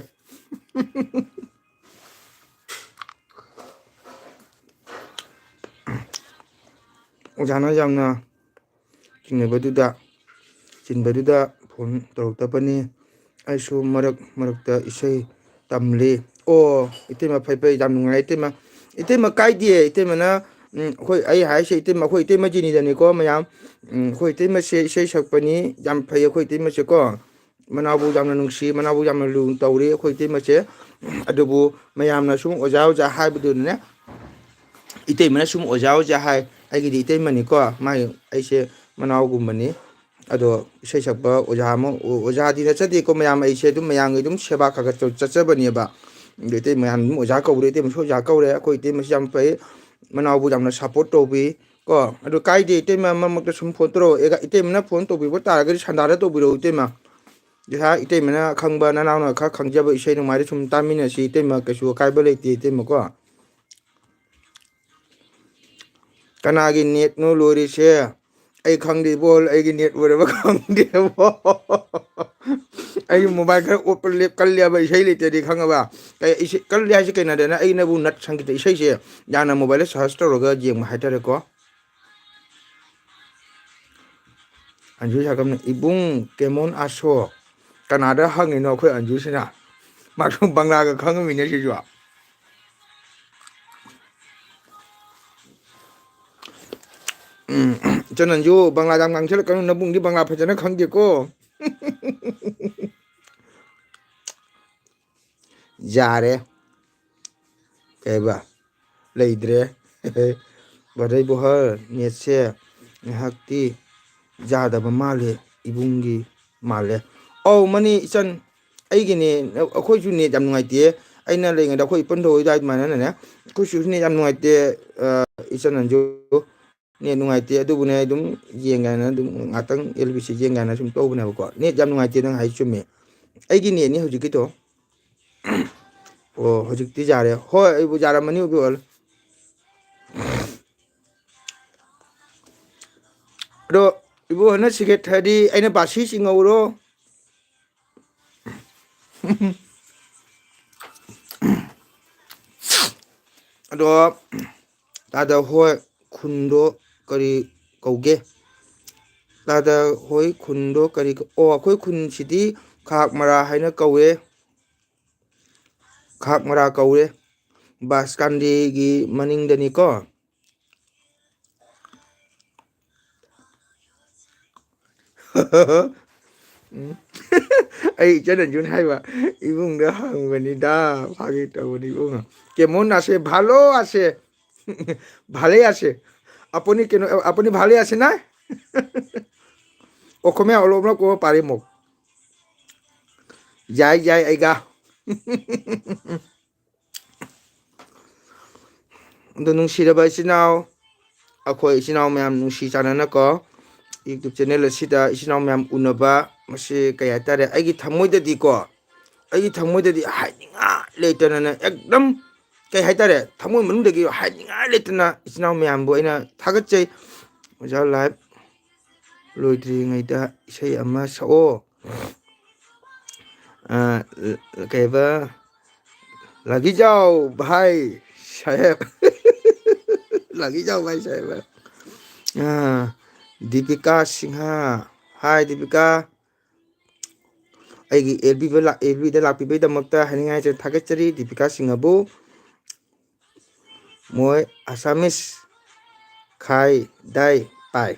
ꯑꯣꯖꯥꯅ ꯌꯥꯝꯅ ꯆꯤꯡꯅꯕꯗꯨꯗ, ꯆꯤꯟꯕꯗꯨꯗ ꯐꯣꯟ ꯇꯧꯔꯛꯇꯕꯅꯤ꯫ ꯑꯩꯁꯨ ꯃꯔꯛ ꯃꯔꯛꯇ ꯏꯁꯩ ꯇꯝꯂꯤ꯫ ꯑꯣ, ꯏꯇꯩꯃ, ꯐꯩ ꯐꯩ, ꯌꯥꯝ ꯅꯨꯡꯉꯥꯏ ꯏꯇꯩꯃ꯫ ꯏꯇꯩꯃ, ꯀꯥꯏꯗꯦ ꯏꯇꯩꯃꯅ, ꯎꯝ, ꯑꯩꯈꯣꯏ, ꯑꯩ ꯍꯥꯏꯁꯦ ꯏꯇꯩꯃ, ꯑꯩꯈꯣꯏ ꯏꯇꯩꯃ ꯖꯤꯅꯤꯗꯅꯤꯀꯣ ꯃꯌꯥꯝ꯫ ꯎꯝ, ꯑꯩꯈꯣꯏ ꯏꯇꯩꯃꯁꯦ ꯏꯁꯩ ꯁꯛꯄꯅꯤ, ꯌꯥꯝ ꯐꯩ ꯑꯩꯈꯣꯏ ꯏꯇꯩꯃꯁꯦꯀꯣ꯫ ꯃꯅꯥꯎꯕꯨ ꯌꯥꯝꯅ ꯅꯨꯡꯁꯤ, ꯃꯅꯥꯎꯕꯨ ꯌꯥꯝꯅ ꯂꯨꯅ ꯇꯧꯔꯤ ꯑꯩꯈꯣꯏ ꯏꯇꯩꯃꯁꯦ꯫ ꯑꯗꯨꯕꯨ ꯃꯌꯥꯝꯅ ꯁꯨꯝ ꯑꯣꯖꯥ ꯑꯣꯖꯥ ꯍꯥꯏꯕꯗꯨꯅꯅꯦ, ꯏꯇꯩꯃꯅ ꯁꯨꯝ ꯑꯣꯖꯥ ꯑꯣꯖꯥ ꯍꯥꯏ꯫ ꯑꯩꯒꯤꯗꯤ ꯏꯇꯩꯃꯅꯤꯀꯣ, ꯃꯥꯒꯤ, ꯑꯩꯁꯦ ꯃꯅꯥꯎꯒꯨꯝꯕꯅꯤ꯫ ꯑꯗꯣ ꯏꯁꯩ ꯁꯛꯄ ꯑꯣꯖꯥ ꯑꯃ, ꯑꯣꯖꯥꯗꯤ ꯅꯠꯆꯗꯦꯀꯣ ꯃꯌꯥꯝ, ꯑꯩꯁꯦ ꯑꯗꯨꯝ ꯃꯌꯥꯝꯒꯤ ꯑꯗꯨꯝ ꯁꯦꯕꯥ ꯈꯔ ꯈꯔ ꯇꯧ-, ꯆꯠꯆꯕꯅꯦꯕ꯫ ꯑꯗꯣ ꯏꯇꯩ ꯃꯌꯥꯝ ꯑꯗꯨꯝ ꯑꯣꯖꯥ ꯀꯧꯔꯦ, ꯏꯇꯩꯃꯁꯨ ꯑꯣꯖꯥ ꯀꯧꯔꯦ꯫ ꯑꯩꯈꯣꯏ ꯏꯇꯩꯃꯁꯨ ꯌꯥꯝ ꯐꯩ, ꯃꯅꯥꯎꯕꯨ ꯌꯥꯝꯅ ꯁꯞꯄꯣꯔꯠ ꯇꯧꯕꯤ ꯀꯣ꯫ ꯑꯗꯣ ꯀꯥꯏꯗꯦ ꯏꯇꯩꯃ, ꯃꯔꯛ ꯃꯔꯛꯇ ꯁꯨꯝ ꯐꯣꯟ ꯇꯧꯔꯛꯑꯣ꯫ ꯑꯦꯒ-, ꯏꯇꯩꯃꯅ ꯐꯣꯟ ꯇꯧꯕꯤꯕ ꯇꯥꯔꯒꯗꯤ ꯁꯟꯗꯥꯗ ꯇꯧꯕꯤꯔꯛꯑꯣ ꯏꯇꯩꯃ꯫ ꯏꯁꯥ ꯏꯇꯩꯃꯅ ꯈꯪꯕ, ꯅꯅꯥꯎꯅ ꯈꯔ ꯈꯪꯖꯕ ꯏꯁꯩ ꯅꯣꯡꯃꯥꯏꯗ ꯁꯨꯝ ꯇꯥꯃꯤꯟꯅꯁꯤ ꯏꯇꯩꯃ, ꯀꯩꯁꯨ ꯑꯀꯥꯏꯕ ꯂꯩꯇꯦ ꯏꯇꯩꯃꯀꯣ꯫ ꯀꯅꯥꯒꯤ ꯅꯦꯠꯅꯣ ꯂꯣꯏꯔꯤꯁꯦ? ꯑꯩ ꯈꯪꯗꯦ ꯏꯕꯣ, ꯑꯩꯒꯤ ꯅꯦꯠ ꯑꯣꯏꯔꯕ ꯈꯪꯗꯦꯕꯣ꯫ ꯑꯩꯒꯤ ꯃꯣꯕꯥꯏꯜ ꯈꯔ ꯑꯣꯠꯄ ꯂꯦꯞ ꯀꯜꯂꯦꯕ, ꯏꯁꯩ ꯂꯩꯇ꯭ꯔꯗꯤ ꯈꯪꯉꯕ꯫ ꯀꯩ ꯏꯁꯩ ꯀꯜꯂꯦ ꯍꯥꯏꯁꯦ ꯀꯩꯅꯣꯗꯅ, ꯑꯩꯅꯕꯨ ꯅꯠ ꯁꯪꯒꯤꯠꯇ ꯏꯁꯩꯁꯦ ꯌꯥꯝꯅ ꯃꯣꯕꯥꯏꯜꯗ ꯁꯔꯁ ꯇꯧꯔꯒ ꯌꯦꯡꯕ ꯍꯥꯏꯇꯥꯔꯦꯀꯣ꯫ ꯑꯟꯖꯨ ꯁꯥꯀꯝꯅ, "ꯏꯕꯨꯡ ꯀꯦꯃꯣꯟ ꯑꯁꯣ"꯫ ꯀꯅꯥꯗ ꯍꯪꯉꯤꯅꯣ ꯑꯩꯈꯣꯏ ꯑꯟꯖꯨꯁꯤꯅ? ꯃꯥꯁꯨ ꯕꯪꯂꯥꯒ ꯈꯪꯉꯝꯃꯤꯅꯦ ꯁꯤꯁꯨ꯫ ꯎꯝ, ꯏꯆꯟ ꯑꯟꯖꯨ, ꯕꯪꯂꯥ ꯌꯥꯝ ꯉꯥꯡꯁꯤꯜꯂꯛꯀꯅꯨ, ꯅꯕꯨꯡꯗꯤ ꯕꯪꯂꯥ ꯐꯖꯅ ꯈꯪꯗꯦꯀꯣ꯫ ꯌꯥꯔꯦ꯫ ꯀꯩꯕ? ꯂꯩꯗ꯭ꯔꯦ꯫ ꯕ꯭ꯔꯗꯔ ꯏꯕꯣꯍꯜ, ꯅꯦꯠꯁꯦ ꯉꯥꯏꯍꯥꯛꯇꯤ ꯌꯥꯗꯕ ꯃꯥꯜꯂꯦ, ꯏꯕꯨꯡꯒꯤ ꯃꯥꯜꯂꯦ꯫ ꯑꯧ, ꯃꯅꯤ ꯏꯆꯟ, ꯑꯩꯒꯤꯅꯦ, ꯑꯩꯈꯣꯏꯁꯨ ꯅꯦꯠ ꯌꯥꯝ ꯅꯨꯡꯉꯥꯏꯇꯦ꯫ ꯑꯩꯅ ꯂꯩꯔꯤꯉꯩꯗ ꯑꯩꯈꯣꯏ ꯏꯄꯨꯟ ꯊꯧ ꯍꯣꯏꯗ ꯑꯗꯨꯃꯥꯏꯅꯅꯦ, ꯑꯩꯈꯣꯏꯁꯨ ꯅꯦꯠ ꯌꯥꯝ ꯅꯨꯡꯉꯥꯏꯇꯦ, ꯑ, ꯏꯆꯟ ꯑꯟꯖꯨ꯫ ꯅꯦꯠ ꯅꯨꯡꯉꯥꯏꯇꯦ, ꯑꯗꯨꯕꯨꯅꯦ ꯑꯗꯨꯝ ꯌꯦꯡꯒꯦ ꯍꯥꯏꯅ ꯑꯗꯨꯝ ꯉꯥꯛꯇꯪ ꯑꯦꯜ ꯕꯤ ꯁꯤ ꯌꯦꯡꯒꯦ ꯍꯥꯏꯅ ꯁꯨꯝ ꯇꯧꯕꯅꯦꯕꯀꯣ꯫ ꯅꯦꯠ ꯌꯥꯝ ꯅꯨꯡꯉꯥꯏꯇꯦ, ꯅꯪ ꯍꯥꯏ ꯆꯨꯝꯃꯦ꯫ ꯑꯩꯒꯤ ꯅꯦꯠꯅꯤ ꯍꯧꯖꯤꯛꯀꯤꯗꯣ꯫ ꯑꯣ, ꯍꯧꯖꯤꯛꯇꯤ ꯌꯥꯔꯦ꯫ ꯍꯣꯏ, ꯑꯩꯕꯨ ꯌꯥꯔꯝꯃꯅꯤ, ꯎꯕꯤꯌꯣꯜ꯫ ꯑꯗꯣ, ꯏꯕꯣ, ꯍꯟꯗꯛ ꯁꯤꯒꯦꯠ ꯍꯥꯏꯗꯤ ꯑꯩꯅ ꯕꯥꯁꯤ ꯆꯤꯡꯍꯧꯔꯣ꯫ ꯑꯗꯣ, ꯇꯥꯗ ꯍꯣꯏ ꯈꯨꯟꯗꯣ ꯀꯔꯤ ꯀꯧꯒꯦ? ꯇꯥꯗ ꯍꯣꯏ ꯈꯨꯟꯗꯣ ꯀꯔꯤ ꯀ-, ꯑꯣ, ꯑꯩꯈꯣꯏ ꯈꯨꯟꯁꯤꯗꯤ ꯈꯥꯛ ꯃꯔꯥ ꯍꯥꯏꯅ ꯀꯧꯋꯦ꯫ ꯈꯥꯛ ꯃꯔꯥ ꯀꯧꯋꯦ꯫ ꯕꯥꯁꯀꯥꯟꯗꯤꯒꯤ ꯃꯅꯤꯡꯗꯅꯤꯀꯣ꯫ ꯎꯝ꯫ ꯑꯩ ꯏꯆꯟ ꯑꯟꯖꯨꯅ ꯍꯥꯏꯕ, "ꯏꯕꯨꯡꯗ ꯍꯪꯕꯅꯤꯗ, ꯐꯥꯒꯤ ꯇꯧꯕꯅꯤ ꯏꯕꯨꯡ꯫ ꯀꯦꯃꯣꯟ ꯑꯁꯦ ꯚꯥꯂꯣ ꯑꯁꯦ, ꯚꯥꯂꯦ ꯑꯁꯦ, ꯑꯄꯨꯅꯤ ꯀꯩꯅꯣ, ꯑꯄꯨꯅꯤ ꯚꯥꯂꯦ ꯑꯁꯦ ꯅꯥ?" ꯑꯣꯈꯣꯃꯦ ꯑꯣꯂꯣꯝꯅ ꯀꯣ ꯄꯥꯔꯦ ꯃꯣ꯫ ꯌꯥꯏ, ꯌꯥꯏ, ꯑꯩꯒ꯫ ꯑꯗꯣ ꯅꯨꯡꯁꯤꯔꯕ ꯏꯆꯤꯟ ꯏꯅꯥꯎ, ꯑꯩꯈꯣꯏ ꯏꯆꯤꯟ ꯏꯅꯥꯎ ꯃꯌꯥꯝ ꯅꯨꯡꯁꯤ ꯆꯥꯟꯅꯅꯀꯣ, YouTube channel ꯑꯁꯤꯗ ꯏꯆꯤꯟ ꯏꯅꯥꯎ ꯃꯌꯥꯝ ꯎꯅꯕ, ꯃꯁꯤ ꯀꯩ ꯍꯥꯏꯇꯥꯔꯦ, ꯑꯩꯒꯤ ꯊꯃꯣꯏꯗꯗꯤꯀꯣ, ꯑꯩꯒꯤ ꯊꯃꯣꯏꯗꯗꯤ ꯍꯥꯏꯅꯤꯡꯉꯥꯏ ꯂꯩꯇꯅꯅꯦ, ꯑꯦꯛꯗꯝ ꯀꯩ ꯍꯥꯏꯇꯥꯔꯦ, ꯊꯃꯣꯏ ꯃꯅꯨꯡꯗꯒꯤ ꯍꯥꯏꯅꯤꯡꯉꯥꯏ ꯂꯩꯇꯅ ꯏꯆꯤꯟ ꯏꯅꯥꯎ ꯃꯌꯥꯝꯕꯨ ꯑꯩꯅ ꯊꯥꯒꯠꯆꯩ꯫ ꯑꯣꯖꯥ ꯂꯥꯏꯐ ꯂꯣꯏꯗ꯭ꯔꯤꯉꯩꯗ ꯏꯁꯩ ꯑꯃ ꯁꯛꯑꯣ꯫ ꯑ, ꯀꯩꯕ? ꯂꯥꯒꯤꯖꯥꯎ ꯚꯥꯏ ꯁꯥꯍꯦꯕ꯫ ꯂꯥꯒꯤꯖꯥꯎ ꯚꯥꯏ ꯁꯥꯍꯦꯕ꯫ ꯑ, ꯗꯤꯄꯤꯀꯥ ꯁꯤꯡꯍ꯫ ꯍꯥꯏ ꯗꯤꯄꯤꯀꯥ꯫ ꯑꯩꯒꯤ ꯑꯦꯜ ꯕꯤꯗ ꯂꯥꯛ-, ꯑꯦꯜ ꯕꯤꯗ ꯂꯥꯛꯄꯤꯕꯒꯤꯗꯃꯛꯇ ꯍꯥꯏꯅꯤꯡꯉꯥꯏꯁꯦ ꯊꯥꯒꯠꯆꯔꯤ ꯗꯤꯄꯤꯀꯥ ꯁꯤꯡꯍꯕꯨ꯫ ꯃꯣꯏ ꯑꯁꯥꯃꯤꯁ ꯈꯥꯏ ꯗꯥꯏ ꯄꯥꯏ꯫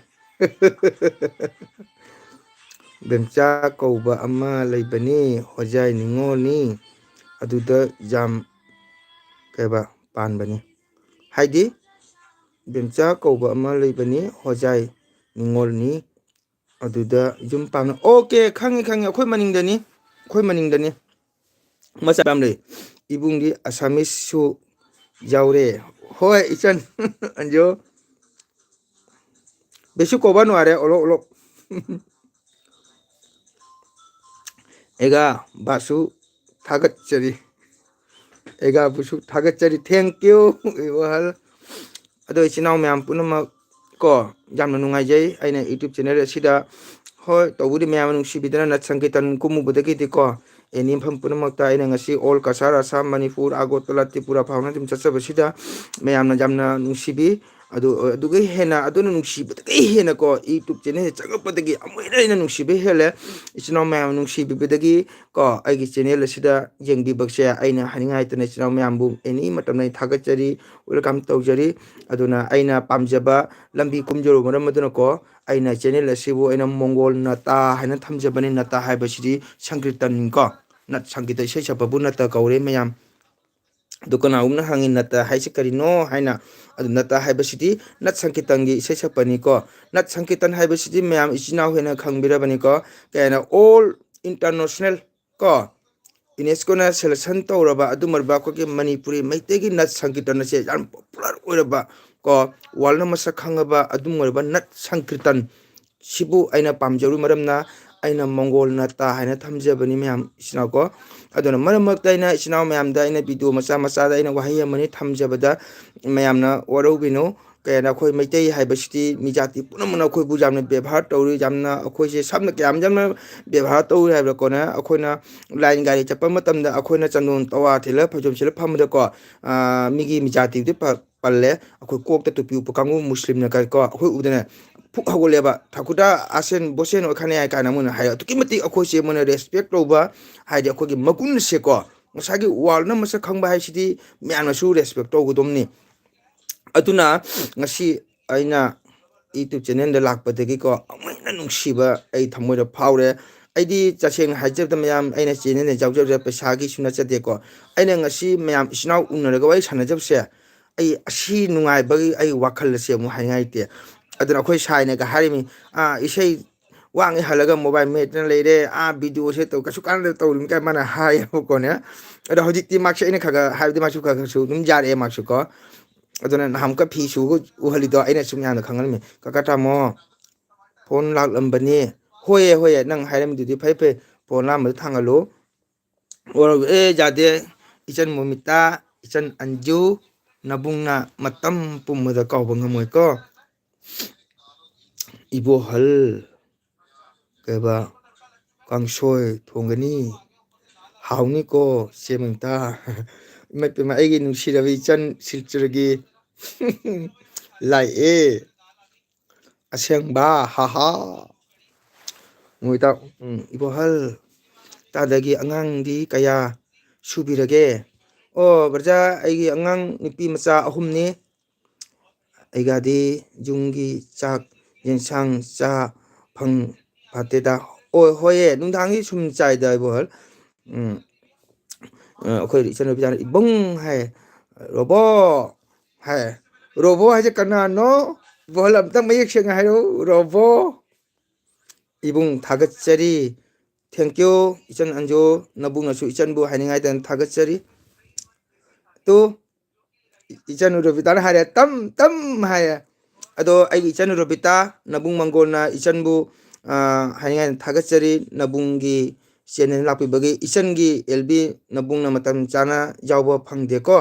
ꯕꯦꯝꯆꯥ ꯀꯧꯕ ꯑꯃ ꯂꯩꯕꯅꯤ, ꯍꯣꯖꯥꯏ ꯅꯤꯉꯣꯜꯅꯤ꯫ ꯑꯗꯨꯗ ꯌꯥꯝ ꯀꯩꯕ ꯄꯥꯟꯕꯅꯤ꯫ ꯍꯥꯏꯗꯤ ꯕꯦꯝꯆꯥ ꯀꯧꯕ ꯑꯃ ꯂꯩꯕꯅꯤ, ꯍꯣꯖꯥꯏ ꯅꯤꯉꯣꯜꯅꯤ꯫ ꯑꯗꯨꯗ ꯌꯨꯝ ꯄꯥꯟꯕ꯫ ꯑꯣꯀꯦ, ꯈꯪꯉꯤ, ꯈꯪꯉꯤ꯫ ꯑꯩꯈꯣꯏ ꯃꯅꯤꯡꯗꯅꯤ, ꯑꯩꯈꯣꯏ ꯃꯅꯤꯡꯗꯅꯤ꯫ ꯃꯆꯥ ꯌꯥꯝ ꯂꯩ꯫ ꯏꯕꯨꯡꯗꯤ ꯑꯁꯥꯃꯤꯁꯁꯨ ꯌꯥꯎꯔꯦ꯫ ꯍꯣꯏ, ꯏꯆꯟ꯫ ꯑꯟꯖꯣ꯫ ꯕꯦꯁꯨ ꯀꯧꯕ ꯅꯨꯡꯉꯥꯏꯔꯦ, ꯑꯣꯂꯣꯛ, ꯑꯣꯂꯣꯛ꯫ ꯑꯦꯒꯥ, ꯕꯥꯁꯨ ꯊꯥꯒꯠꯆꯔꯤ꯫ ꯑꯦꯒꯥꯕꯨꯁꯨ ꯊꯥꯒꯠꯆꯔꯤ꯫ Thank you, ꯋꯥꯍꯜ꯫ ꯑꯗꯣ ꯏꯆꯤꯟ ꯏꯅꯥꯎ ꯃꯌꯥꯝ ꯄꯨꯝꯅꯃꯛ ꯀꯣ, ꯌꯥꯝꯅ ꯅꯨꯡꯉꯥꯏꯖꯩ ꯑꯩꯅ YouTube channel ꯑꯁꯤꯗ꯫ ꯍꯣꯏ, ꯇꯧꯕꯨꯗꯤ ꯃꯌꯥꯝꯅ ꯅꯨꯡꯁꯤꯕꯤꯗꯅ ꯅꯠ ꯁꯪꯀꯤꯔꯇꯟ ꯀꯨꯝꯃꯨꯕꯗꯒꯤꯗꯤ ꯀꯣ, ꯑꯦꯅꯤ ꯃꯐꯝ ꯄꯨꯝꯅꯃꯛꯇ ꯑꯩꯅ ꯉꯁꯤ all ꯀꯁꯥꯔ, ꯑꯁꯥꯝ, ꯃꯅꯤꯄꯨꯔ, ꯑꯒꯣꯇꯂꯥ, ꯇ꯭ꯔꯤꯄꯨꯔꯥ ꯐꯥꯎꯅ ꯑꯗꯨꯝ ꯆꯠꯆꯕꯁꯤꯗ ꯃꯌꯥꯝꯅ ꯌꯥꯝꯅ ꯅꯨꯡꯁꯤꯕꯤ꯫ ꯑꯗꯨ, ꯑꯗꯨꯒ ꯍꯦꯟꯅ, ꯑꯗꯨꯅ ꯅꯨꯡꯁꯤꯕꯗꯒꯤ ꯍꯦꯟꯅ ꯀꯣ, YouTube channel ꯁꯦ ꯆꯪꯉꯛꯄꯗꯒꯤ ꯑꯃꯨꯛ ꯍꯦꯟꯅ ꯑꯩꯅ ꯅꯨꯡꯁꯤꯕ ꯍꯦꯜꯂꯦ꯫ ꯏꯆꯤꯟ ꯏꯅꯥꯎ ꯃꯌꯥꯝ ꯅꯨꯡꯁꯤꯕꯤꯕꯗꯒꯤ ꯀꯣ, ꯑꯩꯒꯤ channel ꯑꯁꯤꯗ ꯌꯦꯡꯕꯤꯕꯁꯦ ꯑꯩꯅ ꯍꯥꯏꯅꯤꯡꯉꯥꯏ ꯂꯩꯇꯅ ꯏꯆꯤꯟ ꯏꯅꯥꯎ ꯃꯌꯥꯝꯕꯨ ꯑꯦꯅꯤ ꯃꯇꯝꯗ ꯑꯩ ꯊꯥꯒꯠꯆꯔꯤ, welcome ꯇꯧꯖꯔꯤ꯫ ꯑꯗꯨꯅ ꯑꯩꯅ ꯄꯥꯝꯖꯕ ꯂꯝꯕꯤ ꯀꯨꯝꯖꯔꯨꯕ ꯃꯔꯝ ꯑꯗꯨꯅꯀꯣ, ꯑꯩꯅ channel ꯑꯁꯤꯕꯨ ꯑꯩꯅ ꯃꯣꯡꯒꯣꯜ ꯅꯥꯇꯥ ꯍꯥꯏꯅ ꯊꯝꯖꯕꯅꯤ꯫ ꯅꯥꯇꯥ ꯍꯥꯏꯕꯁꯤꯗꯤ ꯁꯪꯀꯤꯔꯇꯟ ꯀꯣ, ꯅꯠ ꯁꯪꯒꯤꯠꯇ ꯏꯁꯩ ꯁꯛꯄꯕꯨ ꯅꯥꯇꯥ ꯀꯧꯔꯦ ꯃꯌꯥꯝ꯫ ꯑꯗꯨ ꯀꯅꯥꯒꯨꯝꯕꯅ ꯍꯪꯉꯤ, "ꯅꯥꯇꯥ ꯍꯥꯏꯁꯤ ꯀꯔꯤꯅꯣ?" ꯍꯥꯏꯅ꯫ ꯑꯗꯨ ꯅꯥꯇꯥ ꯍꯥꯏꯕꯁꯤꯗꯤ ꯅꯠ ꯁꯪꯀꯤꯔꯇꯟꯒꯤ ꯏꯁꯩ ꯁꯛꯄꯅꯤꯀꯣ꯫ ꯅꯠ ꯁꯪꯀꯤꯔꯇꯟ ꯍꯥꯏꯕꯁꯤꯗꯤ ꯃꯌꯥꯝ ꯏꯆꯤꯟ ꯏꯅꯥꯎ ꯍꯦꯟꯅ ꯈꯪꯕꯤꯔꯕꯅꯤꯀꯣ꯫ ꯀꯩ ꯍꯥꯏꯅ? All international ꯀꯣ, UNESCOꯅ selection ꯇꯧꯔꯕ ꯑꯗꯨꯝ ꯑꯣꯏꯔꯕ ꯑꯩꯈꯣꯏꯒꯤ ꯃꯅꯤꯄꯨꯔꯤ ꯃꯩꯇꯩꯒꯤ ꯅꯠ ꯁꯪꯀꯤꯔꯇꯟ ꯑꯁꯦ ꯌꯥꯝ popular ꯑꯣꯏꯔꯕ ꯀꯣ, worldꯅ ꯃꯁꯛ ꯈꯪꯉꯕ ꯑꯗꯨꯝ ꯑꯣꯏꯔꯕ ꯅꯠ ꯁꯪꯀꯤꯔꯇꯟ ꯁꯤꯕꯨ ꯑꯩꯅ ꯄꯥꯝꯖꯔꯨꯕ ꯃꯔꯝꯅ ꯑꯩꯅ ꯃꯣꯡꯒꯣꯜ ꯅꯥꯇꯥ ꯍꯥꯏꯅ ꯊꯝꯖꯕꯅꯤ ꯃꯌꯥꯝ ꯏꯆꯤꯟ ꯏꯅꯥꯎ ꯀꯣ꯫ ꯑꯗꯨꯅ ꯃꯔꯛ ꯃꯔꯛꯇ ꯑꯩꯅ ꯏꯆꯤꯟ ꯏꯅꯥꯎ ꯃꯌꯥꯝꯗ ꯑꯩꯅ video ꯃꯆꯥ ꯃꯆꯥꯗ ꯑꯩꯅ ꯋꯥꯍꯩ ꯑꯃꯅꯤ ꯊꯝꯖꯕꯗ ꯃꯌꯥꯝꯅ ꯋꯥꯔꯧꯕꯤꯅꯨ꯫ ꯀꯩ ꯍꯥꯏꯅ ꯑꯩꯈꯣꯏ ꯃꯩꯇꯩ ꯍꯥꯏꯕꯁꯤꯗꯤ ꯃꯤ ꯖꯥꯇꯤ ꯄꯨꯝꯅꯃꯛꯅ ꯑꯩꯈꯣꯏꯕꯨ ꯌꯥꯝꯅ ꯕꯦꯕꯥꯔ ꯇꯧꯔꯤ, ꯌꯥꯝꯅ ꯑꯩꯈꯣꯏꯁꯦ ꯁꯝꯅ ꯀꯌꯥꯝ ꯌꯥꯝꯅ ꯕꯦꯕꯥꯔ ꯇꯧꯔꯤ ꯍꯥꯏꯕꯗꯀꯣꯅ ꯑꯩꯈꯣꯏꯅ ꯂꯥꯏꯟ ꯒꯥꯔꯤ ꯆꯠꯄ ꯃꯇꯝꯗ ꯑꯩꯈꯣꯏꯅ ꯆꯟꯗꯣꯟ ꯇꯋꯥ ꯊꯤꯜꯂ ꯐꯩꯖꯣꯝ ꯁꯤꯜꯂ ꯐꯝꯕꯗꯀꯣ, ꯃꯤꯒꯤ ꯃꯤ ꯖꯥꯇꯤꯗꯨꯗꯤ ꯄꯜꯂꯦ, ꯑꯩꯈꯣꯏ ꯀꯣꯛꯇ ꯇꯨꯄꯤ ꯎꯞꯄ ꯀꯥꯡꯕꯨ ꯃꯨꯁꯂꯤꯝꯅ ꯀꯣ ꯑꯩꯈꯣꯏ ꯎꯕꯗꯅꯦ ꯐꯨꯛ ꯍꯧꯒꯠꯂꯦꯕ, ꯊꯥꯀꯨꯗꯥ ꯑꯁꯦꯟ ꯕꯣꯁꯦꯟ ꯑꯣꯏꯈꯥꯅꯤ ꯍꯥꯏ ꯀꯥꯏꯅ ꯃꯣꯏꯅ ꯍꯥꯏ꯫ ꯑꯗꯨꯛꯀꯤ ꯃꯇꯤꯛ ꯑꯩꯈꯣꯏꯁꯦ ꯃꯣꯏꯅ ꯔꯦꯁꯄꯦꯛ ꯇꯧꯕ ꯍꯥꯏꯗꯤ ꯑꯩꯈꯣꯏꯒꯤ ꯃꯒꯨꯟꯁꯦꯀꯣ ꯉꯁꯥꯏꯒꯤ ꯋꯥꯔꯜꯅ ꯃꯁꯛ ꯈꯪꯕ ꯍꯥꯏꯁꯤꯗꯤ ꯃꯌꯥꯝꯅꯁꯨ ꯔꯦꯁꯄꯦꯛ ꯇꯧꯒꯗꯕꯅꯤ꯫ ꯑꯗꯨꯅ ꯉꯁꯤ ꯑꯩꯅ ꯌꯨꯇ꯭ꯌꯨꯕ ꯆꯦꯅꯦꯜꯗ ꯂꯥꯛꯄꯗꯒꯤꯀꯣ ꯑꯃꯨꯛ ꯍꯦꯟꯅ ꯅꯨꯡꯁꯤꯕ ꯑꯩ ꯊꯃꯣꯏꯗ ꯐꯥꯎꯔꯦ꯫ ꯑꯩꯗꯤ ꯇꯁꯦꯡꯅ ꯍꯥꯏꯖꯕꯗ ꯃꯌꯥꯝ ꯑꯩꯅ ꯆꯦꯅꯦꯜꯗ ꯌꯥꯎꯖꯕꯗ ꯄꯩꯁꯥꯒꯤꯁꯨ ꯅꯠꯆꯗꯦꯀꯣ꯫ ꯑꯩꯅ ꯉꯁꯤ ꯃꯌꯥꯝ ꯏꯆꯤꯟ ꯏꯅꯥꯎ ꯎꯅꯔꯒ ꯋꯥꯔꯤ ꯁꯥꯟꯅꯖꯕꯁꯦ ꯑꯩ ꯑꯁꯤ ꯅꯨꯡꯉꯥꯏꯕꯒꯤ ꯑꯩ ꯋꯥꯈꯜ ꯑꯁꯦ ꯑꯃꯨꯛ ꯍꯥꯏꯅꯤꯡꯉꯥꯏ ꯂꯩꯇꯦ꯫ ꯑꯗꯨꯅ ꯑꯩꯈꯣꯏ ꯁꯥꯏꯅꯒ ꯍꯥꯏꯔꯤꯃꯤ, "ꯑꯥ, ꯏꯁꯩ ꯋꯥꯡꯉꯤ ꯍꯜꯂꯒ ꯃꯣꯕꯥꯏꯜ ꯃꯦꯠꯇꯅ ꯂꯩꯔꯦ, ꯑꯥ, ꯚꯤꯗꯤꯑꯣꯁꯦ ꯇꯧ ꯀꯩꯁꯨ ꯀꯥꯟꯅꯗ ꯇꯧꯔꯤꯃꯤ" ꯀꯥꯏ ꯃꯥꯅ ꯍꯥꯏꯌꯦꯕꯀꯣꯅꯦ꯫ ꯑꯗꯣ ꯍꯧꯖꯤꯛꯇꯤ ꯃꯥꯁꯦ ꯑꯩꯅ ꯈꯔ ꯈꯔ ꯍꯥꯏꯕꯗꯤ ꯃꯥꯁꯨ ꯈꯔ ꯈꯔꯁꯨ ꯑꯗꯨꯝ ꯌꯥꯔꯛꯑꯦ ꯃꯥꯁꯨꯀꯣ꯫ ꯑꯗꯨꯅ ꯅꯍꯥꯟꯃꯨꯛꯀ ꯐꯤ ꯁꯨꯕ ꯎꯍꯜꯂꯤꯗꯣ ꯑꯩꯅ ꯁꯨꯝ ꯃꯌꯥꯝꯗ ꯈꯪꯍꯜꯂꯝꯃꯤ꯫ "ꯀꯀꯥ ꯇꯥꯃꯣ, ꯐꯣꯟ ꯂꯥꯛꯂꯝꯕꯅꯤ"꯫ "ꯍꯣꯏꯌꯦ, ꯍꯣꯏꯌꯦ, ꯅꯪ ꯍꯥꯏꯔꯝꯃꯤꯗꯨꯗꯤ ꯐꯩ ꯐꯩ, ꯐꯣꯟ ꯂꯥꯛꯑꯝꯕꯗꯣ ꯊꯥꯡꯒꯠꯂꯨ"꯫ ꯑꯣ, ꯑꯦ, ꯌꯥꯗꯦ꯫ "ꯏꯆꯟ ꯃꯣꯃꯤꯇꯥ, ꯏꯆꯟ ꯑꯟꯖꯨ, ꯅꯕꯨꯡꯅ ꯃꯇꯝ ꯄꯨꯝꯕꯗ ꯀꯥꯎꯕ ꯉꯝꯃꯣꯏꯀꯣ꯫ ꯏꯕꯣꯍꯜ, ꯀꯩꯕ, ꯀꯥꯡꯁꯣꯏ ꯊꯣꯡꯒꯅꯤ꯫ ꯍꯥꯎꯅꯤꯀꯣ, ꯆꯦ ꯃꯣꯃꯤꯇꯥ"꯫ ꯏꯃꯥ ꯏꯄꯦꯝꯃ, ꯑꯩꯒꯤ ꯅꯨꯡꯁꯤꯔꯕ ꯏꯆꯟ ꯁꯤꯜꯆꯔꯒꯤ ꯂꯥꯛꯑꯦ꯫ ꯑꯁꯦꯡꯕ, ꯍꯥꯍꯥ꯫ ꯃꯣꯏꯗ, ꯎꯝ, "ꯏꯕꯣꯍꯜ, ꯇꯥꯗꯒꯤ ꯑꯉꯥꯡꯗꯤ ꯀꯌꯥ ꯁꯨꯕꯤꯔꯒꯦ?" "ꯑꯣ, ꯕ꯭ꯔꯖꯥ, ꯑꯩꯒꯤ ꯑꯉꯥꯡ ꯅꯨꯄꯤ ꯃꯆꯥ ꯑꯍꯨꯝꯅꯤ꯫ ꯑꯩꯒꯗꯤ ꯌꯨꯝꯒꯤ ꯆꯥꯛ ꯌꯦꯟꯁꯥꯡ ꯆꯥ ꯐꯪ ꯐꯠꯇꯦꯗ"꯫ "ꯑꯣ, ꯍꯣꯏꯌꯦ, ꯅꯨꯡꯗꯥꯡꯒꯤ ꯁꯨꯝ ꯆꯥꯏꯗ, ꯏꯕꯣꯍꯜ"꯫ ꯎꯝ꯫ ꯑ, ꯑꯩꯈꯣꯏ ꯏꯆꯟꯅꯨꯄꯤꯗꯅ "ꯏꯕꯨꯡ" ꯍꯥꯏ, "ꯔꯣꯕꯣ" ꯍꯥꯏ꯫ "ꯔꯣꯕꯣ ꯍꯥꯏꯁꯦ ꯀꯅꯥꯅꯣ? ꯏꯕꯣꯍꯜ, ꯑꯝꯇꯪ ꯃꯌꯦꯛ ꯁꯦꯡꯅ ꯍꯥꯏꯔꯛꯎ, ꯔꯣꯕꯣ"꯫ "ꯏꯕꯨꯡ, ꯊꯥꯒꯠꯆꯔꯤ꯫ Thank you, ꯏꯆꯟ ꯑꯟꯖꯨ, ꯅꯕꯨꯡꯅꯁꯨ ꯏꯆꯟꯕꯨ ꯍꯥꯏꯅꯤꯡꯉꯥꯏꯗꯅ ꯊꯥꯒꯠꯆꯔꯤ"꯫ ꯇꯨ, ꯏꯆꯟ ꯔꯣꯕꯤꯇꯥꯅ ꯍꯥꯏꯔꯦ, "ꯇꯝ, ꯇꯝ" ꯍꯥꯏꯔꯦ꯫ ꯑꯗꯣ ꯑꯩꯒꯤ ꯏꯆꯟ ꯔꯣꯕꯤꯇꯥ, ꯅꯕꯨꯡ ꯃꯪꯒꯣꯜꯅ ꯏꯆꯟꯕꯨ, ꯑ, ꯍꯥꯏꯅꯤꯡꯉꯥꯏ ꯊꯥꯒꯠꯆꯔꯤ꯫ ꯅꯕꯨꯡꯒꯤ ꯆꯦꯅꯦꯜ ꯂꯥꯛꯄꯤꯕꯒꯤ ꯏꯆꯟꯒꯤ ꯑꯦꯜ ꯕꯤ ꯅꯕꯨꯡꯅ ꯃꯇꯝ ꯆꯥꯅ ꯌꯥꯎꯕ ꯐꯪꯗꯦꯀꯣ꯫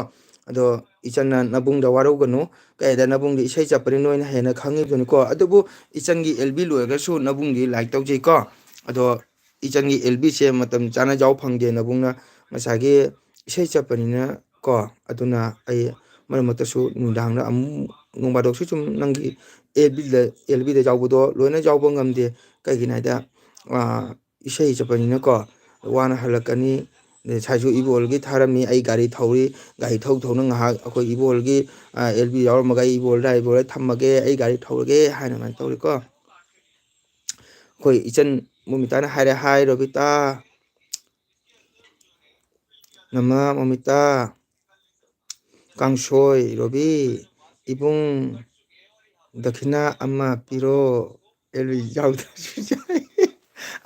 ꯑꯗꯣ ꯏꯆꯟꯅ ꯅꯕꯨꯡꯗ ꯋꯥꯔꯧꯒꯅꯨ, ꯀꯩꯗ ꯅꯕꯨꯡꯗꯤ ꯏꯁꯩ ꯆꯠꯄꯅꯤ, ꯅꯣꯏꯅ ꯍꯦꯟꯅ ꯈꯪꯉꯤꯗꯨꯅꯤꯀꯣ꯫ ꯑꯗꯨꯕꯨ ꯏꯆꯟꯒꯤ ꯑꯦꯜ ꯕꯤ ꯂꯣꯏꯔꯒꯁꯨ ꯅꯕꯨꯡꯗꯤ ꯂꯥꯏꯛ ꯇꯧꯖꯩꯀꯣ꯫ ꯑꯗꯣ ꯏꯆꯟꯒꯤ ꯑꯦꯜ ꯕꯤꯁꯦ ꯃꯇꯝ ꯆꯥꯅ ꯌꯥꯎ ꯐꯪꯗꯦ, ꯅꯕꯨꯡꯅ ꯉꯁꯥꯏꯒꯤ ꯏꯁꯩ ꯆꯠꯄꯅꯤꯅ ꯀꯣ꯫ ꯑꯗꯨꯅ ꯑꯩ ꯃꯔꯛ ꯃꯔꯛꯇꯁꯨ ꯅꯨꯃꯤꯗꯥꯡꯗ ꯑꯃꯨꯛ ꯅꯣꯡ ꯐꯥꯗꯣꯛꯁꯨ ꯁꯨꯝ ꯅꯪꯒꯤ ꯑꯦꯜ ꯕꯤꯗ, ꯑꯦꯜ ꯕꯤꯗ ꯌꯥꯎꯕꯗꯣ ꯂꯣꯏꯅ ꯌꯥꯎꯕ ꯉꯝꯗꯦ꯫ ꯀꯩꯒꯤꯅꯣ ꯍꯥꯏꯗ, ꯑꯥ, ꯏꯁꯩ ꯆꯠꯄꯅꯤꯅꯀꯣ, ꯋꯥꯅ ꯍꯜꯂꯛꯀꯅꯤ꯫ ꯑꯗꯩ ꯉꯁꯥꯏꯁꯨ ꯏꯕꯣꯜꯒꯤ ꯊꯥꯔꯝꯃꯤ, ꯑꯩ ꯒꯥꯔꯤ ꯊꯧꯔꯤ, ꯒꯥꯔꯤ ꯊꯧ ꯊꯧꯅ ꯉꯥꯏꯍꯥꯛ ꯑꯩꯈꯣꯏ ꯏꯕꯣꯜꯒꯤ, ꯑꯥ, ꯑꯦꯜ ꯕꯤ ꯌꯥꯎꯔꯝꯃꯒ ꯑꯩ ꯏꯕꯣꯜꯗ, ꯏꯕꯣꯜꯗ ꯊꯝꯃꯒꯦ, ꯑꯩ ꯒꯥꯔꯤ ꯊꯧꯔꯒꯦ ꯍꯥꯏꯅ ꯑꯗꯨꯃꯥꯏꯅ ꯇꯧꯔꯤꯀꯣ꯫ ꯑꯩꯈꯣꯏ ꯏꯆꯟ ꯃꯣꯃꯤꯇꯥꯅ ꯍꯥꯏꯔꯦ, "ꯍꯥꯏ ꯔꯣꯕꯤꯇꯥ, ꯅꯃꯥ ꯃꯣꯃꯤꯇꯥ, ꯀꯥꯡꯁꯣꯏ ꯔꯣꯕꯤ, ꯏꯕꯨꯡ ꯗꯈꯤꯅꯥ ꯑꯃ ꯄꯤꯔꯣ, ꯑꯦꯜ ꯕꯤ ꯌꯥꯎꯗ꯭ꯔꯁꯨ ꯌꯥꯏ꯫"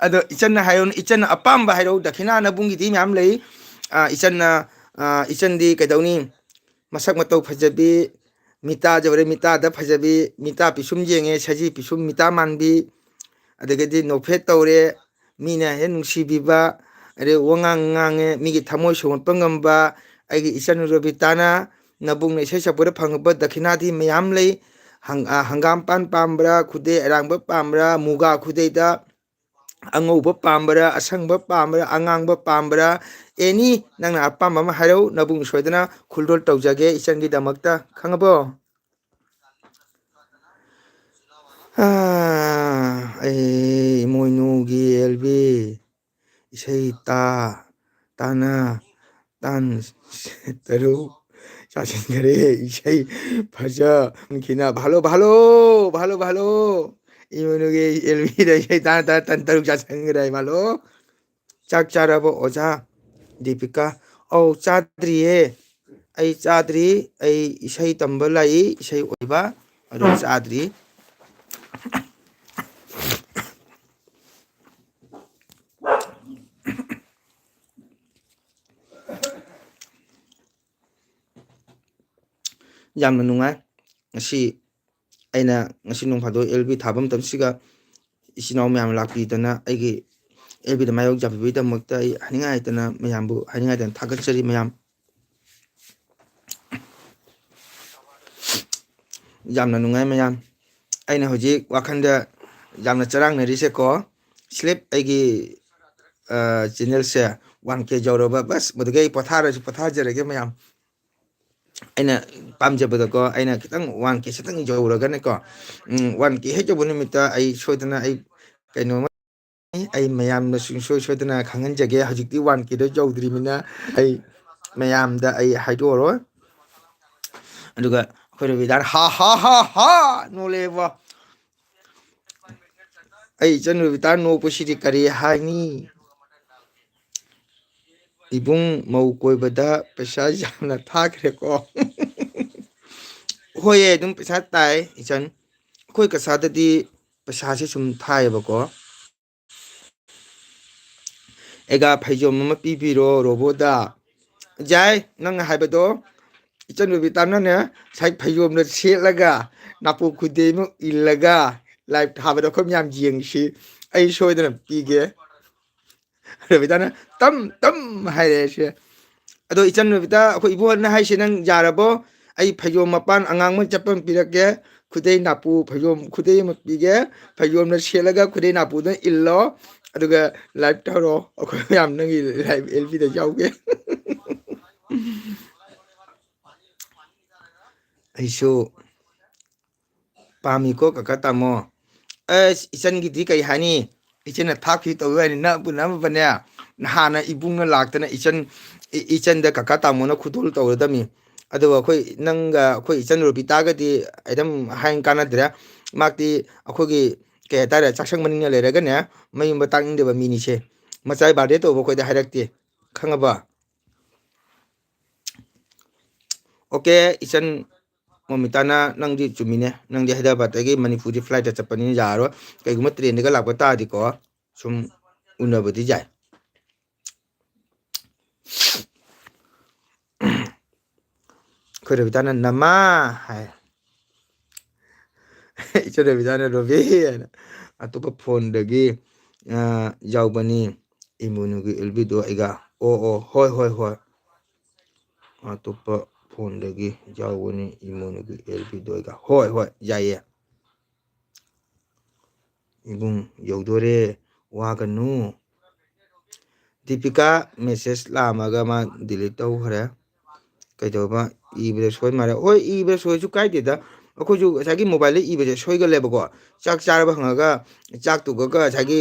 ꯑꯗꯣ ꯏꯆꯟꯅ ꯍꯥꯏꯌꯣ, ꯏꯆꯟꯅ ꯑꯄꯥꯝꯕ ꯍꯥꯏꯔꯛꯎ꯫ ꯗꯈꯤꯅꯥ ꯅꯕꯨꯡꯒꯤꯗꯤ ꯃꯌꯥꯝ ꯂꯩ꯫ ꯑꯥ, ꯏꯆꯟꯅ, ꯑꯥ, ꯏꯆꯟꯗꯤ ꯀꯩꯗꯧꯅꯤ? ꯃꯁꯛ ꯃꯇꯧ ꯐꯖꯕꯤ, ꯃꯤꯇꯥ ꯌꯧꯔꯦ, ꯃꯤꯇꯥꯗ ꯐꯖꯕꯤ, ꯃꯤꯇꯥ ꯄꯤꯁꯨꯝ ꯌꯦꯡꯉꯦ, ꯁꯖꯤ ꯄꯤꯁꯨꯝ, ꯃꯤꯇꯥ ꯃꯥꯟꯕꯤ, ꯑꯗꯒꯤꯗꯤ ꯅꯣꯛꯐꯦꯠ ꯇꯧꯔꯦ, ꯃꯤꯅ ꯍꯦꯛ ꯅꯨꯡꯁꯤꯕꯤꯕ, ꯑꯗꯩ ꯋꯥꯉꯥꯡ ꯉꯥꯡꯉꯦ, ꯃꯤꯒꯤ ꯊꯃꯣꯏ ꯁꯨꯝꯍꯠꯄ ꯉꯝꯕ꯫ ꯑꯩꯒꯤ ꯏꯆꯟ ꯔꯣꯕꯤꯇꯥꯅ ꯅꯕꯨꯡꯅ ꯏꯁꯩ ꯁꯛꯄꯗ ꯐꯪꯉꯛꯄ ꯗꯈꯤꯅꯥꯗꯤ ꯃꯌꯥꯝ ꯂꯩ꯫ ꯍꯪ-, ꯑ, ꯍꯪꯒꯥꯝ ꯄꯥꯟ ꯄꯥꯝꯕ꯭ꯔꯥ, ꯈꯨꯗꯩ ꯑꯔꯥꯡꯕ ꯄꯥꯝꯕ꯭ꯔꯥ, ꯃꯨꯒꯥ ꯈꯨꯗꯩꯗ ꯑꯉꯧꯕ ꯄꯥꯝꯕ꯭ꯔꯥ, ꯑꯁꯪꯕ ꯄꯥꯝꯕ꯭ꯔꯥ, ꯑꯉꯥꯡꯕ ꯄꯥꯝꯕ꯭ꯔꯥ, ꯑꯦꯅꯤ ꯅꯪꯅ ꯑꯄꯥꯝꯕ ꯑꯃ ꯍꯥꯏꯔꯛꯎ, ꯅꯕꯨꯡ ꯁꯣꯏꯗꯅ ꯈꯨꯜꯗꯣꯜ ꯇꯧꯖꯒꯦ ꯏꯆꯟꯒꯤꯗꯃꯛꯇ꯫ ꯈꯪꯉꯕꯣ? ꯑꯥ, ꯑꯩ ꯏꯃꯣꯏꯅꯨꯒꯤ ꯑꯦꯜ ꯕꯤ ꯏꯁꯩ ꯇꯥ, ꯇꯥꯅ, ꯇꯥꯟ ꯇꯔꯨꯛ ꯆꯥꯁꯤꯟꯈꯔꯦ꯫ ꯏꯁꯩ ꯐꯖ ꯈꯤꯅ ꯚꯥꯂꯣ, ꯚꯥꯂꯣ, ꯚꯥꯂꯣ, ꯚꯥꯂꯣ꯫ ꯏꯃꯣꯏꯅꯨꯒꯤ ꯑꯦꯜ ꯕꯤꯗ ꯏꯁꯩ ꯇꯥꯅ, ꯇꯥꯅ ꯇꯟ ꯇꯔꯨꯛ ꯆꯥꯁꯤꯟꯈꯔꯦ, ꯚꯥꯂꯣ꯫ ꯆꯥꯛ ꯆꯥꯔꯕꯣ ꯑꯣꯖꯥ? ꯗꯤꯄꯤꯀꯥ, ꯑꯧ, ꯆꯥꯗ꯭ꯔꯤꯌꯦ꯫ ꯑꯩ ꯆꯥꯗ꯭ꯔꯤ꯫ ꯑꯩ ꯏꯁꯩ ꯇꯝꯕ ꯂꯥꯛꯏ, ꯏꯁꯩ ꯑꯣꯏꯕ, ꯑꯗꯨ ꯆꯥꯗ꯭ꯔꯤ꯫ ꯌꯥꯝꯅ ꯅꯨꯡꯉꯥꯏ꯫ ꯉꯁꯤ ꯑꯩꯅ ꯉꯁꯤ ꯅꯣꯡ ꯐꯥꯗꯣꯛ ꯑꯦꯜ ꯕꯤ ꯊꯥꯕ ꯃꯇꯝꯁꯤꯒ ꯏꯆꯤꯟ ꯏꯅꯥꯎ ꯃꯌꯥꯝ ꯂꯥꯛꯄꯤꯗꯅ ꯑꯩꯒꯤ ꯑꯦꯜ ꯕꯤꯗ ꯃꯥꯏꯌꯣꯛ ꯌꯥꯕꯤꯕꯒꯤꯗꯃꯛꯇ ꯑꯩ ꯍꯥꯏꯅꯤꯡꯉꯥꯏ ꯂꯩꯇꯅ ꯃꯌꯥꯝꯕꯨ ꯍꯥꯏꯅꯤꯡꯉꯥꯏ ꯂꯩꯇꯅ ꯊꯥꯒꯠꯆꯔꯤ ꯃꯌꯥꯝ꯫ ꯌꯥꯝꯅ ꯅꯨꯡꯉꯥꯏ ꯃꯌꯥꯝ꯫ ꯑꯩꯅ ꯍꯧꯖꯤꯛ ꯋꯥꯈꯜꯗ ꯌꯥꯝꯅ ꯆꯔꯥꯡꯅꯔꯤꯁꯦꯀꯣ, ꯁ꯭ꯂꯤꯞ ꯑꯩꯒꯤ ꯆꯦꯅꯦꯜꯁꯦ ꯋꯥꯟ ꯀꯦ ꯌꯧꯔꯕ, ꯕꯁ, ꯃꯗꯨꯗꯒꯤ ꯑꯩ ꯄꯣꯊꯥꯔꯁꯨ ꯄꯣꯊꯥꯖꯔꯒꯦ ꯃꯌꯥꯝ꯫ ꯑꯩꯅ ꯄꯥꯝꯖꯕꯗꯀꯣ, ꯑꯩꯅ ꯈꯤꯇꯪ ꯋꯥꯟ ꯀꯦ ꯈꯤꯇꯪ ꯌꯧꯔꯒꯅꯦꯀꯣ, ꯎꯝ, ꯋꯥꯟ ꯀꯦ ꯍꯦꯛ ꯌꯧꯕ ꯅꯨꯃꯤꯠꯇ ꯑꯩ ꯁꯣꯏꯗꯅ ꯑꯩ ꯀꯩꯅꯣꯝꯃ ꯑꯩ ꯃꯌꯥꯝꯗ ꯁꯨꯡꯁꯣꯏ ꯁꯣꯏꯗꯅ ꯈꯪꯍꯟꯖꯒꯦ꯫ ꯍꯧꯖꯤꯛꯇꯤ ꯋꯥꯟ ꯀꯦꯗꯣ ꯌꯧꯗ꯭ꯔꯤꯕꯅꯤꯅ ꯑꯩ ꯃꯌꯥꯝꯗ ꯑꯩ ꯍꯥꯏꯗꯣꯛꯑꯔꯣꯏ꯫ ꯑꯗꯨꯒ ꯑꯩꯈꯣꯏ ꯔꯣꯕꯤꯇꯥꯅ ꯍꯥ ꯍꯥ ꯍꯥ ꯍꯥ ꯅꯣꯛꯂꯛꯑꯦꯕꯣ꯫ ꯑꯩ ꯏꯆꯟ ꯔꯣꯕꯤꯇꯥ ꯅꯣꯛꯄꯁꯤꯗꯤ ꯀꯔꯤ ꯍꯥꯏꯅꯤ? ꯏꯕꯨꯡ ꯃꯧ ꯀꯣꯏꯕꯗ ꯄꯩꯁꯥ ꯌꯥꯝꯅ ꯊꯥꯈ꯭ꯔꯦꯀꯣ꯫ ꯍꯣꯏꯌꯦ, ꯑꯗꯨꯝ ꯄꯩꯁꯥ ꯇꯥꯏ ꯏꯆꯟ꯫ ꯑꯩꯈꯣꯏ ꯀꯁꯥꯗꯗꯤ ꯄꯩꯁꯥꯁꯦ ꯁꯨꯝ ꯊꯥꯏꯌꯦꯕꯀꯣ꯫ ꯑꯩꯒ ꯐꯩꯖꯣꯝ ꯑꯃ ꯄꯤꯕꯤꯔꯣ ꯔꯣꯕꯣꯗ꯫ ꯌꯥꯏ, ꯅꯪꯅ ꯍꯥꯏꯕꯗꯣ꯫ ꯏꯆꯟ ꯔꯣꯕꯤꯇꯥꯅꯅꯦ ꯉꯁꯥꯏ ꯐꯩꯖꯣꯝꯗ ꯁꯦꯠꯂꯒ ꯅꯥꯄꯨ ꯈꯨꯗꯩ ꯑꯃ ꯏꯜꯂꯒ ꯂꯥꯏꯞ ꯊꯥꯕꯗꯣ ꯑꯩꯈꯣꯏ ꯃꯌꯥꯝ ꯌꯦꯡꯁꯤ꯫ ꯑꯩ ꯁꯣꯏꯗꯅ ꯄꯤꯒꯦ꯫ ꯔꯣꯕꯤꯇꯥꯅ ꯇꯝ ꯇꯝ ꯍꯥꯏꯔꯛꯑꯦ ꯁꯦ꯫ ꯑꯗꯣ ꯏꯆꯟ ꯔꯣꯕꯤꯇꯥ, ꯑꯩꯈꯣꯏ ꯏꯕꯣꯍꯜꯅ ꯍꯥꯏꯁꯦ ꯅꯪ ꯌꯥꯔꯕꯣ? ꯑꯩ ꯐꯩꯖꯣꯝ ꯃꯄꯥꯟ ꯑꯉꯥꯡꯕ ꯆꯠꯄ ꯑꯃ ꯄꯤꯔꯛꯀꯦ, ꯈꯨꯗꯩ ꯅꯥꯄꯨ ꯐꯩꯖꯣꯝ ꯈꯨꯗꯩ ꯑꯃ ꯄꯤꯒꯦ, ꯐꯩꯖꯣꯝꯅ ꯁꯦꯠꯂꯒ ꯈꯨꯗꯩ ꯅꯥꯄꯨꯗꯨꯅ ꯏꯜꯂꯣ, ꯑꯗꯨꯒ ꯂꯥꯏꯞ ꯇꯧꯔꯣ꯫ ꯑꯩꯈꯣꯏ ꯃꯌꯥꯝ ꯅꯪꯒꯤ ꯂꯥꯏꯞ ꯑꯦꯜ ꯄꯤꯗ ꯌꯥꯎꯒꯦ꯫ ꯑꯩꯁꯨ ꯄꯥꯝꯃꯤꯀꯣ ꯀꯀꯥ ꯇꯥꯃꯣ꯫ ꯑꯁ, ꯏꯆꯟꯒꯤꯗꯤ ꯀꯩ ꯍꯥꯏꯅꯤ? ꯏꯆꯟꯅ ꯊꯥꯛꯈꯤ ꯇꯧꯕ ꯍꯥꯏꯅꯤ, ꯅꯛꯄꯨ ꯅꯛꯑꯝꯕꯅꯦ꯫ ꯅꯍꯥꯟꯅ ꯏꯕꯨꯡꯅ ꯂꯥꯛꯇꯅ ꯏꯆꯟ, ꯏ-, ꯏꯆꯟꯗ ꯀꯀꯥ ꯇꯥꯃꯣꯅ ꯈꯨꯗꯣꯜ ꯇꯧꯔꯗꯝꯃꯤ꯫ ꯑꯗꯨꯒ ꯑꯩꯈꯣꯏ ꯅꯪꯒ ꯑꯩꯈꯣꯏ ꯏꯆꯟ ꯔꯣꯕꯤꯇꯥꯒꯗꯤ ꯑꯗꯨꯝ ꯍꯥꯏ ꯀꯥꯟꯅꯗ꯭ꯔꯦ꯫ ꯃꯍꯥꯛꯇꯤ ꯑꯩꯈꯣꯏꯒꯤ ꯀꯩ ꯍꯥꯏꯇꯥꯔꯦ, ꯆꯥꯛꯁꯪ ꯃꯅꯤꯡꯗ ꯂꯩꯔꯒꯅꯦ, ꯃꯌꯨꯝ ꯃꯇꯥꯛꯅꯤꯡꯗꯕ ꯃꯤꯅꯤꯁꯦ꯫ ꯃꯆꯥꯏ ꯕꯥꯔꯗꯦ ꯇꯧꯕ ꯑꯩꯈꯣꯏꯗ ꯍꯥꯏꯔꯛꯇꯦ, ꯈꯪꯉꯕ? ꯑꯣꯀꯦ, ꯏꯆꯟ ꯃꯣꯃꯤꯇꯥꯅ ꯅꯪꯗꯤ ꯆꯨꯝꯃꯤꯅꯦ, ꯅꯪꯗꯤ ꯍꯥꯏꯗ꯭ꯔꯕꯥꯠꯇꯒꯤ ꯃꯅꯤꯄꯨꯔꯗꯤ ꯐ꯭ꯂꯥꯏꯠꯇ ꯆꯠꯄꯅꯤꯅ ꯌꯥꯔꯔꯣꯏ꯫ ꯀꯩꯒꯨꯝꯕ ꯇ꯭ꯔꯦꯟꯗꯒ ꯂꯥꯛꯄ ꯇꯥꯔꯗꯤꯀꯣ, ꯁꯨꯝ ꯎꯅꯕꯗꯤ ꯌꯥꯏ꯫ ꯑꯩꯈꯣꯏ ꯔꯕꯤꯇꯥꯅ "ꯅꯃꯥ" ꯍꯥꯏ꯫ ꯏꯆꯟ ꯔꯕꯤꯇꯥꯅ "ꯔꯣꯕꯤ" ꯍꯥꯏꯅ꯫ "ꯑꯇꯣꯞꯄ ꯐꯣꯟꯗꯒꯤ, ꯑ, ꯌꯥꯎꯕꯅꯤ, ꯏꯃꯣꯏꯅꯨꯒꯤ ꯎꯜꯕꯤꯗꯣ ꯑꯩꯒ"꯫ ꯑꯣ, ꯑꯣ, ꯍꯣꯏ, ꯍꯣꯏ, ꯍꯣꯏ꯫ "ꯑꯇꯣꯞꯄ ꯐꯣꯟꯗꯒꯤ ꯌꯥꯎꯕꯅꯤ ꯏꯃꯣꯟꯒꯤ ꯑꯦꯜ ꯄꯤꯗꯣ ꯑꯩꯒ꯫ ꯍꯣꯏ, ꯍꯣꯏ, ꯌꯥꯏꯌꯦ꯫ ꯏꯕꯨꯡ ꯌꯧꯗꯣꯔꯦ, ꯋꯥꯒꯅꯨ꯫ ꯗꯤꯄꯤꯀꯥ ꯃꯦꯁꯦꯖ ꯂꯥꯛꯑꯝꯃꯒ ꯃꯥ ꯗꯤꯂꯤꯠ ꯇꯧꯈ꯭ꯔꯦ꯫ ꯀꯩꯗꯧꯕ? ꯏꯕꯗ ꯁꯣꯏ ꯃꯥꯜꯂꯦ꯫ ꯍꯣꯏ, ꯏꯕꯗ ꯁꯣꯏꯁꯨ ꯀꯥꯏꯗꯦꯗ꯫ ꯑꯩꯈꯣꯏꯁꯨ ꯉꯁꯥꯏꯒꯤ ꯃꯣꯕꯥꯏꯜꯗ ꯏꯕꯁꯦ ꯁꯣꯏꯒꯜꯂꯦꯕꯀꯣ꯫ ꯆꯥꯛ ꯆꯥꯔꯕ ꯍꯪꯉꯒ ꯆꯥꯛꯇꯨꯒ ꯉꯁꯥꯏꯒꯤ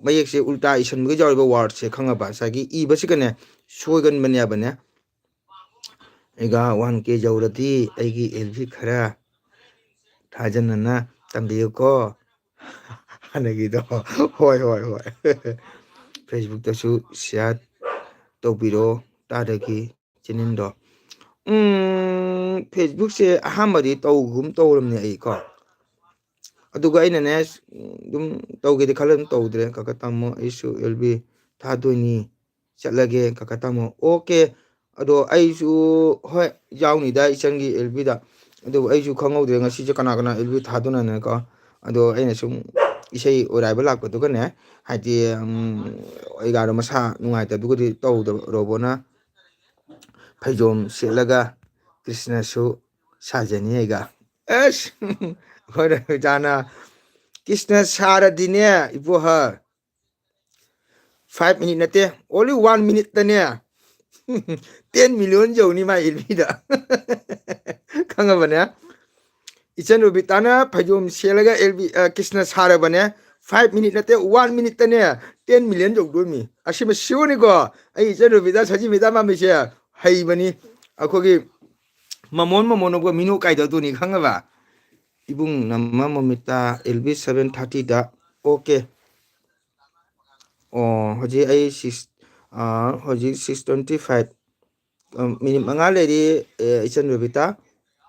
ꯃꯌꯦꯛꯁꯦ ꯎꯜꯇꯥ ꯏꯁꯟꯕꯒ ꯌꯥꯎꯔꯤꯕ ꯋꯥꯔꯗꯁꯦ ꯈꯪꯉꯕ? ꯉꯁꯥꯏꯒꯤ ꯏꯕꯁꯤꯒꯅꯦ ꯁꯣꯏꯒꯟꯕꯅꯦꯕꯅꯦ꯫ ꯑꯩꯒ ꯋꯥꯟ ꯀꯦ ꯌꯧꯔꯗꯤ ꯑꯩꯒꯤ ꯑꯦꯜ ꯕꯤ ꯈꯔ ꯊꯥꯖꯅꯅ ꯇꯝꯕꯤꯌꯨꯀꯣ꯫ ꯍꯥꯟꯅꯒꯤꯗꯣ꯫ ꯍꯣꯏ, ꯍꯣꯏ, ꯍꯣꯏ꯫ ꯐꯦꯁꯕꯨꯛꯇꯁꯨ ꯁꯤꯌꯥꯔ ꯇꯧꯕꯤꯔꯣ, ꯇꯥꯗꯒꯤ ꯆꯦꯅꯦꯜꯗꯣ꯫ ꯎꯝ, ꯐꯦꯁꯕꯨꯛꯁꯦ ꯑꯍꯥꯟꯕꯗꯤ ꯇꯧꯒꯨꯝ ꯇꯧꯔꯝꯅꯦ ꯑꯩꯀꯣ꯫ ꯑꯗꯨꯒ ꯑꯩꯅꯅꯦ, ꯑꯗꯨꯝ ꯇꯧꯒꯦꯗꯤ ꯈꯜꯂ ꯑꯗꯨꯝ ꯇꯧꯗ꯭ꯔꯦ꯫ "ꯀꯀꯥ ꯇꯥꯃꯣ, ꯑꯩꯁꯨ ꯑꯦꯜ ꯕꯤ ꯊꯥꯗꯣꯏꯅꯤ, ꯆꯠꯂꯒꯦ ꯀꯀꯥ ꯇꯥꯃꯣ"꯫ ꯑꯣꯀꯦ꯫ ꯑꯗꯣ ꯑꯩꯁꯨ, ꯍꯣꯏ, ꯌꯥꯎꯅꯤꯗ ꯏꯆꯟꯒꯤ ꯑꯦꯜ ꯕꯤꯗ꯫ ꯑꯗꯨꯕꯨ ꯑꯩꯁꯨ ꯈꯪꯍꯧꯗ꯭ꯔꯦ ꯉꯁꯤꯁꯦ ꯀꯅꯥ ꯀꯅꯥ ꯑꯦꯜ ꯕꯤ ꯊꯥꯗꯣꯏꯅꯣꯅꯀꯣ꯫ ꯑꯗꯣ ꯑꯩꯅ ꯁꯨꯝ ꯏꯁꯩ ꯑꯣꯏꯔꯥꯏꯕ ꯂꯥꯛꯄꯗꯨꯒꯅꯦ, ꯍꯥꯏꯗꯤ, ꯎꯝ, ꯑꯩꯒꯥꯗꯣ ꯃꯁꯥ ꯅꯨꯡꯉꯥꯏꯇꯕꯗꯨꯒꯗꯤ ꯇꯧꯗꯕ, ꯔꯣꯕꯣꯅ ꯐꯩꯖꯣꯝ ꯁꯦꯠꯂꯒ ꯀ꯭ꯔꯤꯁꯅꯁꯨ ꯁꯥꯖꯅꯤ ꯑꯩꯒ꯫ ꯑꯁ! ꯑꯩꯈꯣꯏ ꯔꯕꯤꯇꯥꯅ ꯀ꯭ꯔꯤꯁꯅ ꯁꯥꯔꯗꯤꯅꯦ, ꯏꯕꯣꯍ, five minute ꯅꯠꯇꯦ, only one minute ꯇꯅꯦ, ten million ꯌꯧꯅꯤ ꯃꯥ ꯑꯦꯜ ꯕꯤꯗ꯫ ꯈꯪꯉꯕꯅꯦ? ꯏꯆꯟ ꯔꯣꯕꯤꯇꯥꯅ ꯐꯩꯖꯣꯝ ꯁꯦꯠꯂꯒ ꯑꯦꯜ ꯕꯤ, ꯑ, ꯀ꯭ꯔꯤꯁꯅ ꯁꯥꯔꯕꯅꯦ, five minute ꯅꯠꯇꯦ, one minute ꯇꯅꯦ, ten million ꯌꯧꯗꯣꯏꯃꯤ꯫ ꯑꯁꯤꯃ sure ꯅꯤꯀꯣ꯫ ꯑꯩ ꯏꯆꯟ ꯔꯣꯕꯤꯇꯥ, ꯁꯖꯤ ꯃꯤꯇꯥ ꯃꯥꯟꯕꯤꯁꯦ ꯍꯩꯕꯅꯤ꯫ ꯑꯩꯈꯣꯏꯒꯤ ꯃꯃꯣꯟ ꯃꯃꯣꯟ ꯑꯩꯈꯣꯏ ꯃꯤꯅꯣꯛ ꯀꯥꯏꯗꯧꯗꯣꯏꯅꯤ, ꯈꯪꯉꯕ? ꯏꯕꯨꯡ ꯅꯝꯃ ꯃꯣꯃꯤꯇꯥ, ꯑꯦꯜ ꯕꯤ seven thirty ꯗ꯫ ꯑꯣꯀꯦ꯫ ꯑꯣ, ꯍꯧꯖꯤꯛ ꯑꯩ six, ꯑ, ꯍꯧꯖꯤꯛ six twenty five꯫ ꯑ, ꯃꯤꯅꯤꯠ ꯃꯉꯥ ꯂꯩꯔꯤ, ꯑꯦ, ꯏꯆꯟ ꯔꯣꯕꯤꯇꯥ꯫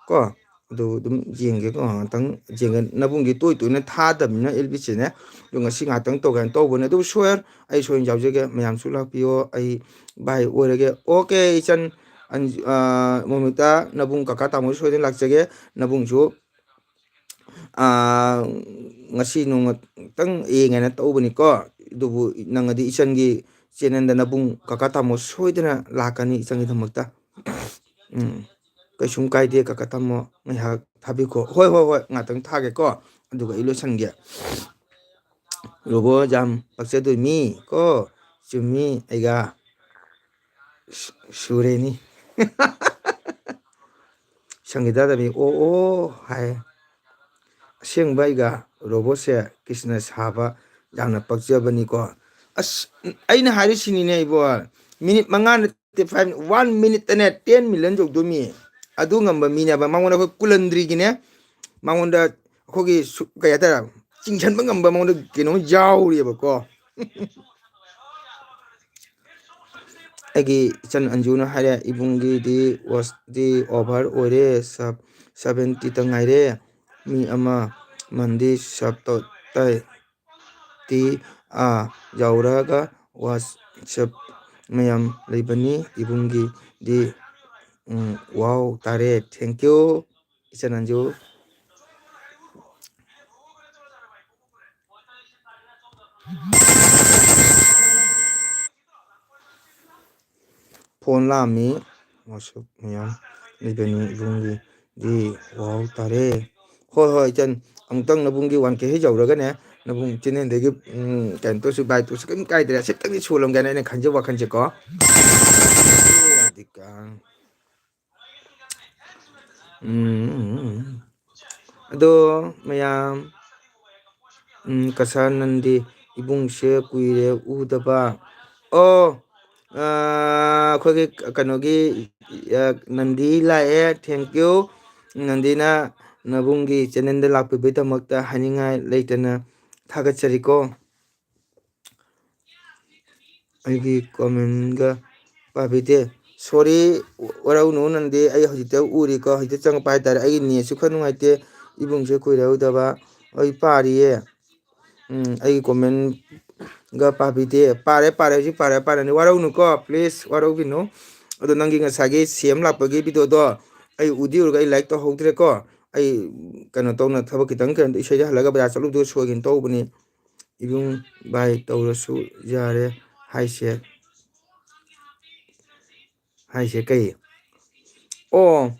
ꯀꯣ, ꯑꯗꯨ ꯑꯗꯨꯝ ꯌꯦꯡꯒꯦꯀꯣ, ꯉꯥꯛꯇꯪ ꯌꯦꯡꯒꯦ꯫ ꯅꯕꯨꯡꯒꯤ ꯇꯣꯏ ꯇꯣꯏꯅ ꯊꯥꯗꯕꯅꯤꯅ ꯑꯦꯜ ꯕꯤꯁꯤꯅꯦ꯫ ꯑꯗꯣ ꯉꯁꯤ ꯉꯥꯛꯇꯪ ꯇꯧꯒꯦ ꯍꯥꯏꯅ ꯇꯧꯕꯅꯦ꯫ ꯑꯗꯨꯕꯨ ꯁꯣꯏꯔ ꯑꯩ ꯁꯣꯏꯅ ꯌꯥꯎꯖꯒꯦ꯫ ꯃꯌꯥꯝꯁꯨ ꯂꯥꯛꯄꯤꯌꯣ, ꯑꯩ ꯚꯥꯏ ꯑꯣꯏꯔꯒꯦ꯫ ꯑꯣꯀꯦ, ꯏꯆꯟ ꯑꯟ-, ꯑ, ꯃꯣꯃꯤꯇꯥ, ꯅꯕꯨꯡ ꯀꯀꯥ ꯇꯥꯃꯣ ꯁꯣꯏꯗꯅ ꯂꯥꯛꯆꯒꯦ꯫ ꯅꯕꯨꯡꯁꯨ, ꯑ, ꯉꯁꯤ ꯅꯣꯡꯃꯇꯪ ꯌꯦꯡꯒꯦꯅ ꯇꯧꯕꯅꯤꯀꯣ꯫ ꯑꯗꯨꯕꯨ ꯅꯪꯉꯗꯤ ꯏꯆꯟꯒꯤ ꯆꯦꯅꯦꯜꯗ ꯅꯕꯨꯡ ꯀꯀꯥ ꯇꯥꯃꯣ ꯁꯣꯏꯗꯅ ꯂꯥꯛꯀꯅꯤ ꯏꯆꯟꯒꯤꯗꯃꯛꯇ꯫ ꯎꯝ꯫ ꯀꯩꯁꯨꯝ ꯀꯥꯏꯗꯦ, ꯀꯀꯥ ꯊꯝꯃꯣ, ꯉꯥꯏꯍꯥꯛ ꯊꯥꯕꯤꯈꯣ꯫ ꯍꯣꯏ, ꯍꯣꯏ, ꯍꯣꯏ, ꯉꯥꯛꯇꯪ ꯊꯥꯒꯦꯀꯣ, ꯑꯗꯨꯒ ꯑꯩ ꯂꯣꯏꯁꯟꯒꯦ꯫ ꯔꯣꯕꯣ ꯌꯥꯝ ꯄꯛꯆꯗꯣꯏ ꯃꯤ ꯀꯣ꯫ ꯆꯨꯝꯃꯤ, ꯑꯩꯒ ꯁꯨ-, ꯁꯨꯔꯦꯅꯤ꯫ ꯁꯪꯒꯤꯇꯥ ꯗꯦꯕꯤ, "ꯑꯣ, ꯑꯣ," ꯍꯥꯏ꯫ ꯑꯁꯦꯡꯕ ꯑꯩꯒ ꯔꯣꯕꯣꯠꯁꯦ ꯀ꯭ꯔꯤꯁꯅ ꯁꯥꯕ ꯌꯥꯝꯅ ꯄꯛꯆꯕꯅꯤꯀꯣ꯫ ꯑꯁ, ꯑꯩꯅ ꯍꯥꯏꯔꯤꯁꯤꯅꯤꯅꯦ ꯏꯕꯣ, ꯃꯤꯅꯤꯠ ꯃꯉꯥ ꯅꯠꯇꯦ, ꯐꯥꯏꯚ, ꯋꯥꯟ ꯃꯤꯅꯤꯠꯇꯅꯦ ꯇꯦꯟ ꯃꯤꯂꯤꯌꯟ ꯌꯧꯗꯣꯏꯃꯤ꯫ ꯑꯗꯨ ꯉꯝꯕ ꯃꯤꯅꯦꯕ꯫ ꯃꯉꯣꯟꯗ ꯑꯩꯈꯣꯏ ꯀꯨꯂꯟꯗ꯭ꯔꯤꯒꯤꯅꯦ, ꯃꯉꯣꯟꯗ ꯑꯩꯈꯣꯏꯒꯤ ꯁꯨ-, ꯀꯩ ꯍꯥꯏꯇꯥꯔꯦ, ꯆꯤꯡꯁꯟꯕ ꯉꯝꯕ ꯃꯉꯣꯟꯗ ꯀꯩꯅꯣꯝ ꯌꯥꯎꯔꯤꯑꯕꯀꯣ꯫ ꯑꯩꯒꯤ ꯏꯆꯟ ꯑꯟꯖꯨꯅ ꯍꯥꯏꯔꯦ, "ꯏꯕꯨꯡꯒꯤꯗꯤ ꯋꯥꯁꯇꯤ ꯑꯣꯚꯔ ꯑꯣꯏꯔꯦ, ꯁꯕ-, ꯁꯕꯦꯟꯇꯤꯇ ꯉꯥꯏꯔꯦ, ꯃꯤ ꯑꯃ ꯃꯟꯗꯤ ꯁꯕ ꯇꯧ-, ꯇꯥꯏ, ꯇꯤ, ꯑꯥ, ꯌꯧꯔꯒ ꯋꯥꯁ-, ꯁꯕ ꯃꯌꯥꯝ ꯂꯩꯕꯅꯤ, ꯏꯕꯨꯡꯒꯤꯗꯤ, ꯎꯝ, ꯋꯥꯎ ꯇꯥꯔꯦ, thank you, ꯏꯆꯟ ꯑꯟꯖꯨ꯫ ꯐꯣꯟ ꯂꯥꯛꯑꯝꯃꯤ, ꯋꯥꯆꯞ ꯃꯌꯥꯝ ꯂꯩꯕꯅꯤ, ꯏꯕꯨꯡꯒꯤꯗꯤ ꯋꯥꯎ ꯇꯥꯔꯦ꯫ ꯍꯣꯏ, ꯍꯣꯏ, ꯏꯆꯟ, ꯑꯃꯨꯛꯇꯪ ꯅꯕꯨꯡꯒꯤ ꯋꯥꯟ ꯀꯦ ꯍꯦꯛ ꯌꯧꯔꯒꯅꯦ, ꯅꯕꯨꯡ ꯆꯦꯅꯦꯜꯗꯒꯤ, ꯎꯝ, ꯀꯩꯅꯣ ꯇꯧꯁꯨ, ꯕꯥꯏ ꯇꯧꯁꯨ, ꯀꯩꯝ ꯀꯥꯏꯗ꯭ꯔꯦ, ꯑꯁꯤꯇꯪꯗꯤ ꯁꯣꯜꯂꯝꯒꯦꯅ ꯑꯩꯅ ꯈꯟꯖꯕ ꯋꯥꯈꯜꯁꯦꯀꯣ꯫ ꯔꯥꯙꯤꯀꯥ꯫ ꯎꯝ, ꯑꯗꯣ ꯃꯌꯥꯝ, ꯎꯝ, ꯀꯁꯥ ꯅꯟꯗꯤ ꯏꯕꯨꯡꯁꯦ ꯀꯨꯏꯔꯦ ꯎꯗꯕ꯫ ꯑꯣ, ꯑꯥ, ꯑꯩꯈꯣꯏꯒꯤ ꯀꯩꯅꯣꯒꯤ, ꯑꯥ, ꯅꯟꯗꯤ ꯂꯥꯛꯑꯦ, thank you꯫ ꯅꯟꯗꯤꯅ ꯅꯕꯨꯡꯒꯤ ꯆꯦꯅꯦꯜꯗ ꯂꯥꯛꯄꯤꯕꯒꯤꯗꯃꯛꯇ ꯍꯥꯏꯅꯤꯡꯉꯥꯏ ꯂꯩꯇꯅ ꯊꯥꯒꯠꯆꯔꯤꯀꯣ꯫ ꯑꯩꯒꯤ ꯀꯣꯃꯦꯟꯒ ꯄꯥꯕꯤꯗꯦ꯫ ꯁꯣꯔꯤ, ꯋꯥꯔꯧꯅꯨ ꯅꯟꯗꯤ, ꯑꯩ ꯍꯧꯖꯤꯛꯇ ꯎꯔꯤꯀꯣ, ꯍꯧꯖꯤꯛꯇ ꯆꯪꯉꯛꯄ ꯍꯥꯏꯇꯥꯔꯦ꯫ ꯑꯩꯒꯤ ꯅꯦꯠꯁꯨ ꯈꯔ ꯅꯨꯡꯉꯥꯏꯇꯦ, ꯏꯕꯨꯡꯁꯦ ꯀꯨꯏꯔꯦ ꯎꯗꯕ꯫ ꯑꯩ ꯄꯥꯔꯤꯌꯦ꯫ ꯎꯝ, ꯑꯩꯒꯤ ꯀꯣꯃꯦꯟꯒ ꯄꯥꯕꯤꯗꯦ꯫ ꯄꯥꯔꯦ, ꯄꯥꯔꯦ, ꯍꯧꯖꯤꯛ ꯄꯥꯔꯦ, ꯄꯥꯔꯦ꯫ ꯋꯥꯔꯧꯅꯨꯀꯣ, please, ꯋꯥꯔꯧꯕꯤꯅꯨ꯫ ꯑꯗꯣ ꯅꯪꯒꯤ ꯉꯁꯥꯏꯒꯤ ꯁꯤ ꯑꯦꯝ ꯂꯥꯛꯄꯒꯤ ꯚꯤꯗꯤꯑꯣꯗꯣ ꯑꯩ ꯎꯗꯤ ꯎꯔꯒ ꯑꯩ ꯂꯥꯏꯛ ꯇꯧꯍꯧꯗ꯭ꯔꯦꯀꯣ꯫ ꯑꯩ ꯀꯩꯅꯣ ꯇꯧꯅ ꯊꯕꯛ ꯈꯤꯇꯪ ꯀꯩꯅꯣ ꯏꯁꯩꯗ ꯍꯜꯂꯒ ꯕꯖꯥꯔ ꯆꯠꯂꯨꯕꯗꯣ ꯁꯣꯏꯒꯦꯅ ꯇꯧꯕꯅꯤ꯫ ꯏꯕꯨꯡ ꯕꯥꯏ ꯇꯧꯔꯁꯨ ꯌꯥꯔꯦ ꯍꯥꯏꯁꯦ꯫ ꯍꯥꯏꯁꯦ ꯀꯩ? ꯑꯣ,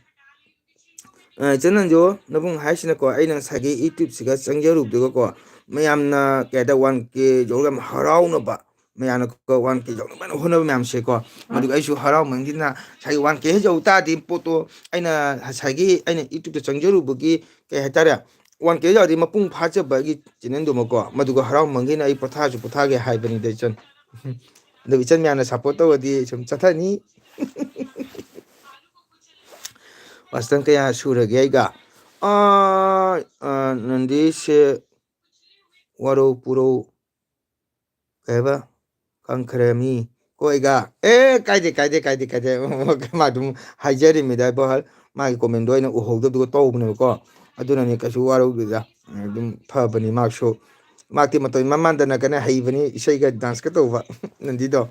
ꯏꯆꯟ ꯅꯟꯖꯨ, ꯅꯕꯨꯡ ꯍꯥꯏꯁꯤꯅꯀꯣ, ꯑꯩꯅ ꯉꯁꯥꯏꯒꯤ YouTube-ꯁꯤꯒ ꯆꯪꯖꯔꯨꯕꯗꯨꯒꯀꯣ, ꯃꯌꯥꯝꯅ ꯀꯩ ꯍꯥꯏꯇꯥꯔꯦ, ꯋꯥꯟ ꯀꯦ ꯌꯧꯔꯒ ꯌꯥꯝ ꯍꯔꯥꯎꯅꯕ, ꯃꯌꯥꯝꯅ ꯀꯣ ꯋꯥꯟ ꯀꯦ ꯌꯧꯅꯕ ꯍꯣꯠꯅꯕ ꯃꯌꯥꯝꯁꯦꯀꯣ, ꯃꯗꯨꯒ ꯑꯩꯁꯨ ꯍꯔꯥꯎꯃꯟꯈꯤꯗꯅ ꯉꯁꯥꯏꯒꯤ ꯋꯥꯟ ꯀꯦ ꯍꯦꯛ ꯌꯧ ꯇꯥꯔꯗꯤ ꯄꯣꯠꯇꯣ, ꯑꯩꯅ ꯉꯁꯥꯏꯒꯤ ꯑꯩꯅ YouTube-ꯇ ꯆꯪꯖꯔꯨꯕꯒꯤ ꯀꯩ ꯍꯥꯏꯇꯥꯔꯦ, ꯋꯥꯟ ꯀꯦ ꯌꯧꯔꯗꯤ ꯃꯄꯨꯡ ꯐꯥꯖꯕ ꯑꯩꯒꯤ channel-ꯗꯨꯃꯀꯣ, ꯃꯗꯨꯒ ꯍꯔꯥꯎꯃꯟꯈꯤꯗꯅ ꯑꯩ ꯄꯣꯊꯥꯁꯨ ꯄꯣꯊꯥꯒꯦ ꯍꯥꯏꯕꯅꯤꯗ ꯏꯆꯟ꯫ ꯑꯗꯨ ꯏꯆꯟ ꯃꯌꯥꯝꯅ support ꯇꯧꯔꯗꯤ ꯁꯨꯝ ꯆꯠꯊꯅꯤ꯫ Watch time ꯀꯌꯥ ꯁꯨꯔꯒꯦ ꯑꯩꯒ? ꯑꯥ, ꯑꯥ, ꯅꯟꯗꯤꯁꯦ ꯋꯥꯔꯧ ꯄꯨꯔꯧ ꯀꯩ ꯍꯥꯏꯕ? ꯈꯪꯈ꯭ꯔꯦ ꯃꯤ꯫ ꯀꯣ ꯑꯩꯒ, ꯑꯦ, ꯀꯥꯏꯗꯦ, ꯀꯥꯏꯗꯦ, ꯀꯥꯏꯗꯦ, ꯀꯥꯏꯗꯦ꯫ ꯃꯥ ꯑꯗꯨꯝ ꯍꯥꯏꯖꯔꯤꯃꯤꯗ ꯏꯕꯣꯍꯜ꯫ ꯃꯥꯒꯤ comment-ꯗꯣ ꯑꯩꯅ ꯎꯍꯧꯗꯕꯗꯨꯒ ꯇꯧꯕꯅꯦꯕꯀꯣ꯫ ꯑꯗꯨꯅꯅꯦ, ꯀꯩꯁꯨ ꯋꯥꯔꯧꯗꯦꯗ꯫ ꯑꯗꯨꯝ ꯐꯕꯅꯤ ꯃꯥꯁꯨ꯫ ꯃꯥꯗꯤ ꯃꯇꯧ ꯏꯃꯥꯟ ꯃꯥꯟꯗꯅ ꯀꯟꯅ ꯍꯩꯕꯅꯤ, ꯏꯁꯩꯒ dance-ꯀ ꯇꯧꯕ, ꯅꯟꯗꯤꯗꯣ꯫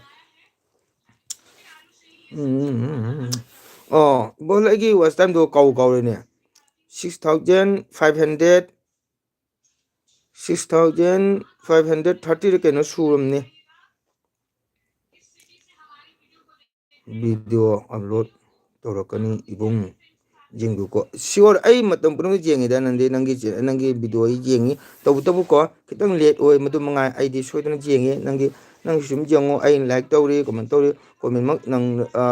ꯎꯝ, ꯎꯝ, ꯎꯝ, ꯎꯝ꯫ ꯑꯣ, ꯏꯕꯣꯍꯜ, ꯑꯩꯒꯤ watch time-ꯗꯣ ꯀꯥꯎ ꯀꯥꯎꯔꯦꯅꯦ꯫ Six thousand five hundred, six thousand five hundred thirty-ꯔ ꯀꯩꯅꯣ ꯁꯨꯔꯝꯅꯤ꯫ Video upload ꯇꯧꯔꯛꯀꯅꯤ ꯏꯕꯨꯡ, ꯌꯦꯡꯕꯤꯌꯨꯀꯣ꯫ Sure, ꯑꯩ ꯃꯇꯝ ꯄꯨꯝꯅꯃꯛ ꯌꯦꯡꯉꯤꯗ, ꯅꯪꯗꯤ ꯅꯪꯒꯤ ꯆꯦ-, ꯅꯪꯒꯤ video ꯑꯩ ꯌꯦꯡꯉꯤ꯫ ꯇꯧꯕꯇꯕꯨꯀꯣ, ꯈꯤꯇꯪ late ꯑꯣꯏ, ꯃꯗꯨ ꯃꯉꯥꯏ꯫ ꯑꯩꯗꯤ ꯁꯣꯏꯗꯅ ꯌꯦꯡꯉꯤ꯫ ꯅꯪꯒꯤ, ꯅꯪꯒꯤ ꯁꯨꯝ ꯌꯦꯡꯉꯣ, ꯑꯩ like ꯇꯧꯔꯤ, comment ꯇꯧꯔꯤ, commentꯃꯛ ꯅꯪ, ꯑ,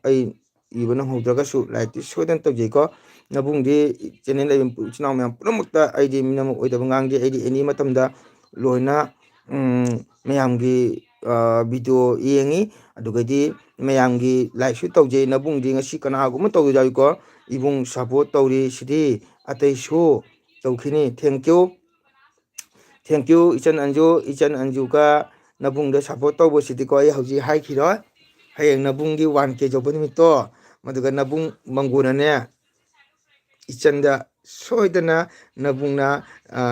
ꯑꯩ ꯏꯕ ꯅꯪꯍꯧꯗ꯭ꯔꯒꯁꯨ like-ꯇꯤ ꯁꯣꯏꯗꯅ ꯇꯧꯖꯩꯀꯣ꯫ ꯅꯕꯨꯡꯗꯤ channel ꯂꯩꯕ ꯏꯆꯤꯟ ꯏꯅꯥꯎ ꯃꯌꯥꯝ ꯄꯨꯝꯅꯃꯛꯇ ꯑꯩꯗꯤ ꯃꯤꯅꯝ ꯑꯣꯏꯗꯕ ꯉꯥꯡꯗꯦ꯫ ꯑꯩꯗꯤ any ꯃꯇꯝꯗ ꯂꯣꯏꯅ, ꯎꯝ, ꯃꯌꯥꯝꯒꯤ, ꯑ, video ꯌꯦꯡꯉꯤ꯫ ꯑꯗꯨꯒꯗꯤ ꯃꯌꯥꯝꯒꯤ like-ꯁꯨ ꯇꯧꯖꯩ꯫ ꯅꯕꯨꯡꯗꯤ ꯉꯁꯤ ꯀꯅꯥꯒꯨꯝꯕ ꯇꯧꯗ ꯌꯥꯎꯏꯀꯣ꯫ ꯏꯕꯨꯡ support ꯇꯧꯔꯤ ꯁꯤꯗꯤ ꯑꯇꯩꯁꯨ ꯇꯧꯈꯤꯅꯤ꯫ Thank you꯫ Thank you, ꯏꯆꯟ ꯑꯟꯖꯨ꯫ ꯏꯆꯟ ꯑꯟꯖꯨꯒ ꯅꯕꯨꯡꯗ support ꯇꯧꯕꯁꯤꯗꯤꯀꯣ, ꯑꯩ ꯍꯧꯖꯤꯛ ꯍꯥꯏꯈꯤꯔꯣꯏ꯫ ꯍꯌꯦꯡ ꯅꯕꯨꯡꯒꯤ one K ꯌꯧꯕ ꯅꯨꯃꯤꯠꯇꯣ, ꯃꯗꯨꯒ ꯅꯕꯨꯡ ꯃꯪꯒꯨꯅꯅꯦ, ꯏꯆꯟꯗ ꯁꯣꯏꯗꯅ ꯅꯕꯨꯡꯅ, ꯑ,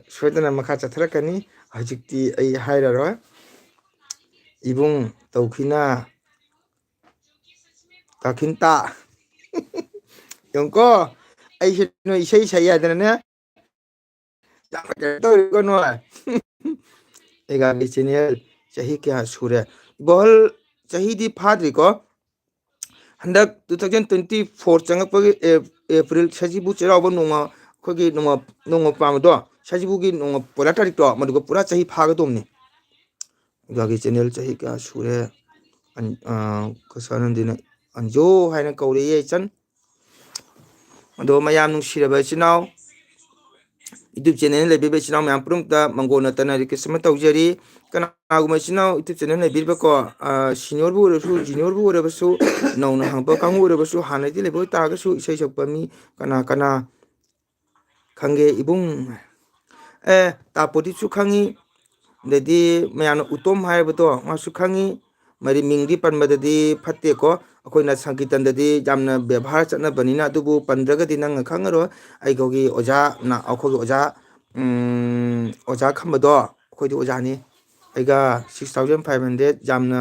ꯁꯣꯏꯗꯅ ꯃꯈꯥ ꯆꯠꯊꯔꯛꯀꯅꯤ꯫ ꯍꯧꯖꯤꯛꯇꯤ ꯑꯩ ꯍꯥꯏꯔꯔꯣꯏ꯫ ꯏꯕꯨꯡ ꯇꯧꯈꯤꯅ ꯇꯥꯈꯤꯟ ꯇꯥ꯫ ꯌꯦꯡꯉꯨꯀꯣ, ꯑꯩꯁꯦ ꯅꯣꯏ ꯏꯁꯩ ꯁꯛꯏ ꯍꯥꯏꯗꯅꯅꯦ, ꯌꯥꯝꯅ ꯀꯩꯅꯣ ꯇꯧꯔꯤꯀꯣ ꯅꯣꯏ꯫ ꯑꯩꯒꯥꯒꯤ channel ꯆꯍꯤ ꯀꯌꯥ ꯁꯨꯔꯦ? ꯏꯕꯣꯍꯜ, ꯆꯍꯤꯗꯤ ꯐꯥꯗ꯭ꯔꯤꯀꯣ꯫ ꯍꯟꯗꯛ two thousand twenty four ꯆꯪꯉꯛꯄꯒꯤ ꯑꯦ-, ꯑꯦꯄ꯭ꯔꯤꯜ ꯁꯖꯤꯕꯨ ꯆꯩꯔꯥꯎꯕ ꯅꯣꯡꯃ, ꯑꯩꯈꯣꯏꯒꯤ ꯅꯣꯡꯃ, ꯅꯣꯡꯃ ꯄꯥꯟꯕꯗꯣ, ꯁꯖꯤꯕꯨꯒꯤ ꯅꯣꯡꯃ ꯄꯣꯂꯥ ꯇꯥꯔꯤꯛꯇꯣ, ꯃꯗꯨꯒ ꯄꯨꯔꯥ ꯆꯍꯤ ꯐꯥꯒꯗꯧꯕꯅꯤ꯫ ꯑꯣꯖꯥꯒꯤ ꯆꯦꯅꯦꯜ ꯆꯍꯤ ꯀꯌꯥ ꯁꯨꯔꯦ? ꯑꯟ-, ꯑ, ꯀꯁꯥꯅꯟꯗꯤꯅ ꯑꯟꯖꯣ ꯍꯥꯏꯅ ꯀꯧꯔꯛꯏ, ꯏꯆꯟ꯫ ꯑꯗꯣ ꯃꯌꯥꯝ ꯅꯨꯡꯁꯤꯔꯕ ꯏꯆꯤꯟ ꯏꯅꯥꯎ, YouTube ꯆꯦꯅꯦꯜ ꯂꯩꯕꯤꯕ ꯏꯆꯤꯟ ꯏꯅꯥꯎ ꯃꯌꯥꯝ ꯄꯨꯝꯅꯃꯛꯇ ꯃꯪꯒꯣꯜ ꯅꯠꯇꯅ ꯔꯤꯀ꯭ꯋꯦꯁ ꯑꯃ ꯇꯧꯖꯔꯤ꯫ ꯀꯅꯥꯒꯨꯝꯕ ꯏꯆꯤꯟ ꯏꯅꯥꯎ YouTube ꯆꯦꯅꯦꯜ ꯂꯩꯕꯤꯔꯤꯕꯀꯣ, ꯑ, ꯁꯤꯅꯤꯌꯔꯕꯨ ꯑꯣꯏꯔꯁꯨ, ꯖꯨꯅꯤꯌꯔꯕꯨ ꯑꯣꯏꯔꯕꯁꯨ, ꯅꯧꯅ ꯍꯥꯡꯕ ꯀꯥꯡꯕꯨ ꯑꯣꯏꯔꯕꯁꯨ, ꯍꯥꯟꯅꯗꯤ ꯂꯩꯕ ꯑꯣꯏꯇꯥꯔꯒꯁꯨ, ꯏꯁꯩ ꯁꯛꯄ ꯃꯤ ꯀꯅꯥ ꯀꯅꯥ ꯈꯪꯒꯦ ꯏꯕꯨꯡ? ꯑꯦ, ꯇꯥ ꯄ꯭ꯔꯗꯤꯞꯁꯨ ꯈꯪꯉꯤ, ꯑꯗꯩꯗꯤ ꯃꯌꯥꯝꯅ ꯎꯇꯣꯝ ꯍꯥꯏꯕꯗꯣ ꯃꯥꯁꯨ ꯈꯪꯉꯤ꯫ ꯃꯔꯤ ꯃꯤꯡꯗꯤ ꯄꯟꯕꯗꯗꯤ ꯐꯠꯇꯦꯀꯣ, ꯑꯩꯈꯣꯏꯅ ꯁꯪꯀꯤꯔꯇꯟꯗꯗꯤ ꯌꯥꯝꯅ ꯕꯦꯕꯥꯔ ꯆꯠꯅꯕꯅꯤꯅ, ꯑꯗꯨꯕꯨ ꯄꯟꯗ꯭ꯔꯒꯗꯤ ꯅꯪꯅ ꯈꯪꯉꯔꯣꯏ꯫ ꯑꯩꯈꯣꯏꯒꯤ ꯑꯣꯖꯥ ꯅ-, ꯑꯩꯈꯣꯏꯒꯤ ꯑꯣꯖꯥ, ꯎꯝ, ꯑꯣꯖꯥ ꯈꯝꯕꯗꯣ, ꯑꯩꯈꯣꯏꯗꯤ ꯑꯣꯖꯥꯅꯤ꯫ ꯑꯩꯒ six thousand five hundred ꯌꯥꯝꯅ,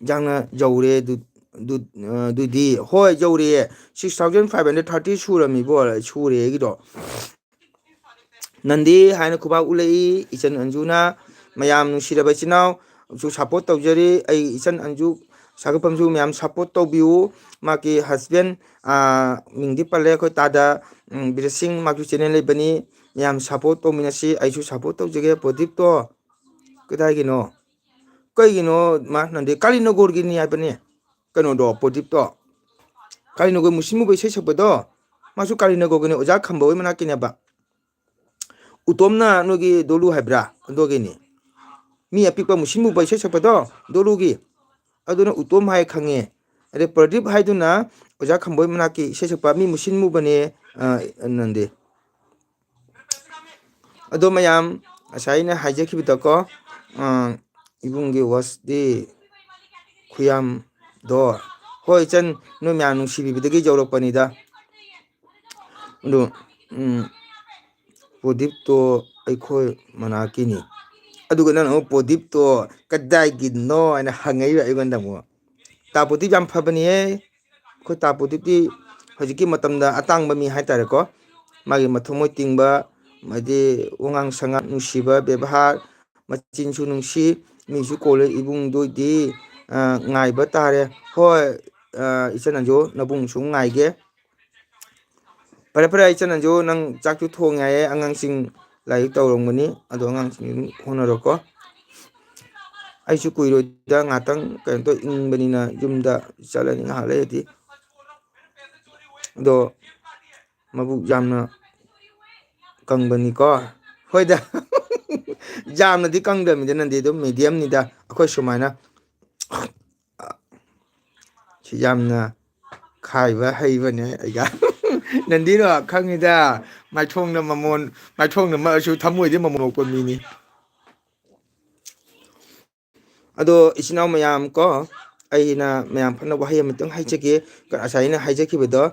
ꯌꯥꯝꯅ ꯌꯧꯔꯦ꯫ ꯑꯗꯨ, ꯑꯗꯨ, ꯑ, ꯑꯗꯨꯗꯤ ꯍꯣꯏ, ꯌꯧꯔꯦ꯫ Six thousand five hundred thirty ꯁꯨꯔꯝꯃꯤꯕꯣ, ꯁꯨꯔꯦ ꯑꯩꯒꯤꯗꯣ꯫ ꯅꯟꯗꯤ ꯍꯥꯏꯅ ꯈꯨꯕꯥꯛ ꯎꯠꯂꯛꯏ ꯏꯆꯟ ꯑꯟꯖꯨꯅ꯫ ꯃꯌꯥꯝ ꯅꯨꯡꯁꯤꯔꯕ ꯏꯆꯤꯟ ꯏꯅꯥꯎꯁꯨ ꯁꯞꯄꯣꯔꯠ ꯇꯧꯖꯔꯤ꯫ ꯑꯩ ꯏꯆꯟ ꯑꯟꯖꯨ ꯁꯥꯒꯠꯐꯝꯁꯨ ꯃꯌꯥꯝ ꯁꯞꯄꯣꯔꯠ ꯇꯧꯕꯤꯌꯨ꯫ ꯃꯥꯒꯤ ꯍꯁꯕꯦꯟ, ꯑ, ꯃꯤꯡꯗꯤ ꯄꯜꯂꯦ ꯑꯩꯈꯣꯏ ꯇꯥꯗ, ꯎꯝ, ꯕꯤꯔꯦꯁꯤꯡ, ꯃꯥꯒꯤ ꯆꯦꯅꯦꯜ ꯂꯩꯕꯅꯤ꯫ ꯃꯌꯥꯝ ꯁꯞꯄꯣꯔꯠ ꯇꯧꯃꯤꯟꯅꯁꯤ꯫ ꯑꯩꯁꯨ ꯁꯞꯄꯣꯔꯠ ꯇꯧꯖꯒꯦ꯫ ꯄ꯭ꯔꯗꯤꯞꯇꯣ ꯀꯗꯥꯏꯒꯤꯅꯣ? ꯀꯩꯒꯤꯅꯣ ꯃꯥ ꯅꯟꯗꯤ ꯀꯥꯂꯤꯅꯒꯣꯔꯒꯤꯅꯤ ꯍꯥꯏꯕꯅꯤ꯫ ꯀꯩꯅꯣꯗꯣ, ꯄ꯭ꯔꯗꯤꯞꯇꯣ ꯀꯥꯂꯤꯅꯒꯣꯔ ꯃꯨꯁꯤꯟ ꯃꯨꯕ ꯏꯁꯩ ꯁꯛꯄꯗꯣ, ꯃꯥꯁꯨ ꯀꯥꯂꯤꯅꯒꯣꯔꯒꯤꯅꯤ, ꯑꯣꯖꯥ ꯈꯝꯕ ꯍꯣꯏ ꯃꯅꯥꯛꯀꯤꯅꯦꯕ꯫ ꯎꯇꯣꯝꯅ ꯅꯣꯏꯒꯤ ꯗꯣꯂꯨ ꯍꯥꯏꯕ꯭ꯔꯥ? ꯑꯗꯨꯒꯤꯅꯤ꯫ ꯃꯤ ꯑꯄꯤꯛꯄ ꯃꯨꯁꯤꯟ ꯃꯨꯕ ꯏꯁꯩ ꯁꯛꯄꯗꯣ, ꯗꯣꯂꯨꯒꯤ꯫ ꯑꯗꯨꯅ ꯎꯇꯣꯝ ꯍꯥꯏ ꯈꯪꯉꯦ꯫ ꯑꯗꯩ ꯄ꯭ꯔꯗꯤꯞ ꯍꯥꯏꯗꯨꯅ ꯑꯣꯖꯥ ꯈꯝꯕ ꯍꯣꯏ ꯃꯅꯥꯛꯀꯤ ꯏꯁꯩ ꯁꯛꯄ ꯃꯤ ꯃꯨꯁꯤꯟ ꯃꯨꯕꯅꯦ, ꯑ, ꯅꯟꯗꯤ꯫ ꯑꯗꯣ ꯃꯌꯥꯝ, ꯉꯁꯥꯏ ꯑꯩꯅ ꯍꯥꯏꯖꯈꯤꯕꯗꯀꯣ, ꯑ, ꯏꯕꯨꯡꯒꯤ ꯋꯥꯁꯗꯤ ꯈꯨꯌꯥꯝꯗꯣ, ꯍꯣꯏ ꯏꯆꯟ, ꯅꯣꯏ ꯃꯌꯥꯝ ꯅꯨꯡꯁꯤꯕꯤꯕꯗꯒꯤ ꯌꯧꯔꯛꯄꯅꯤꯗ꯫ ꯑꯗꯨ, ꯎꯝ, ꯄ꯭ꯔꯗꯤꯞꯇꯣ ꯑꯩꯈꯣꯏ ꯃꯅꯥꯛꯀꯤꯅꯤ꯫ ꯑꯗꯨꯒ ꯅꯪꯅ ꯑꯃꯨꯛ ꯄ꯭ꯔꯗꯤꯞꯇꯣ ꯀꯗꯥꯏꯒꯤꯅꯣ ꯍꯥꯏꯅ ꯍꯪꯉꯛꯏꯕ ꯑꯩꯉꯣꯟꯗ ꯑꯃꯨꯛ꯫ ꯇꯥ ꯄ꯭ꯔꯗꯤꯞ ꯌꯥꯝ ꯐꯕꯅꯤꯍꯦ꯫ ꯑꯩꯈꯣꯏ ꯇꯥ ꯄ꯭ꯔꯗꯤꯞꯇꯤ ꯍꯧꯖꯤꯛꯀꯤ ꯃꯇꯝꯗ ꯑꯇꯥꯡꯕ ꯃꯤ ꯍꯥꯏꯇꯥꯔꯦꯀꯣ꯫ ꯃꯥꯒꯤ ꯃꯊꯃꯣꯏ ꯇꯤꯡꯕ, ꯍꯥꯏꯗꯤ ꯋꯥꯉꯥꯡ ꯁꯉꯥꯡ ꯅꯨꯡꯁꯤꯕ, ꯕꯦꯕꯥꯔ, ꯃꯆꯤꯟꯁꯨ ꯅꯨꯡꯁꯤ, ꯃꯤꯁꯨ ꯀꯣꯜꯂꯦ ꯏꯕꯨꯡꯗꯨꯗꯤ, ꯑ, ꯉꯥꯏꯕ ꯇꯥꯔꯦ꯫ ꯍꯣꯏ, ꯑ, ꯏꯆꯟ ꯅꯟꯖꯨ, ꯅꯕꯨꯡꯁꯨ ꯉꯥꯏꯒꯦ꯫ ꯐꯔꯦ, ꯐꯔꯦ, ꯏꯆꯟ ꯅꯟꯖꯨ, ꯅꯪ ꯆꯥꯛꯁꯨ ꯊꯣꯡꯉꯦ ꯍꯥꯏꯌꯦ, ꯑꯉꯥꯡꯁꯤꯡ ꯂꯥꯏꯔꯤꯛ ꯇꯧꯔꯝꯒꯅꯤ, ꯑꯗꯣ ꯑꯉꯥꯡꯁꯤꯡ ꯑꯗꯨꯝ ꯍꯣꯠꯅꯔꯣꯀꯣ꯫ ꯑꯩꯁꯨ ꯀꯨꯏꯔꯣꯏꯗ, ꯉꯥꯛꯇꯪ ꯀꯩꯅꯣ ꯇꯧ, ꯏꯪꯕꯅꯤꯅ ꯌꯨꯝꯗ ꯆꯠꯂꯅꯤ ꯉꯥꯏꯍꯥꯛ ꯂꯩꯔꯗꯤ꯫ ꯑꯗꯣ ꯃꯕꯨꯛ ꯌꯥꯝꯅ ꯀꯪꯕꯅꯤꯀꯣ꯫ ꯍꯣꯏꯗ꯫ ꯌꯥꯝꯅꯗꯤ ꯀꯪꯗꯕꯅꯤꯗ, ꯅꯟꯗꯤ ꯑꯗꯨꯝ ꯃꯤꯗꯤꯌꯝꯅꯤꯗ, ꯑꯩꯈꯣꯏ ꯁꯨꯃꯥꯏꯅ꯫ ꯁꯤ ꯌꯥꯝꯅ ꯈꯥꯏꯕ ꯍꯩꯕꯅꯦ ꯑꯩꯒ꯫ ꯅꯟꯗꯤꯔꯣ? ꯈꯪꯉꯤꯗ, ꯃꯥꯏꯊꯣꯡꯅ ꯃꯃꯣꯟ, ꯃꯥꯏꯊꯣꯡꯅ ꯃꯛꯑꯁꯨ ꯊꯃꯣꯏꯗꯤ ꯃꯃꯣꯟ ꯃꯣꯛꯄ ꯃꯤꯅꯤ꯫ ꯑꯗꯣ ꯏꯆꯤꯟ ꯏꯅꯥꯎ ꯃꯌꯥꯝ ꯀꯣ, ꯑꯩꯅ ꯃꯌꯥꯝ ꯐꯅ ꯋꯥꯍꯩ ꯑꯃꯇꯪ ꯍꯥꯏꯖꯒꯦ꯫ ꯉꯁꯥꯏ ꯑꯩꯅ ꯍꯥꯏꯖꯈꯤꯕꯗꯣ,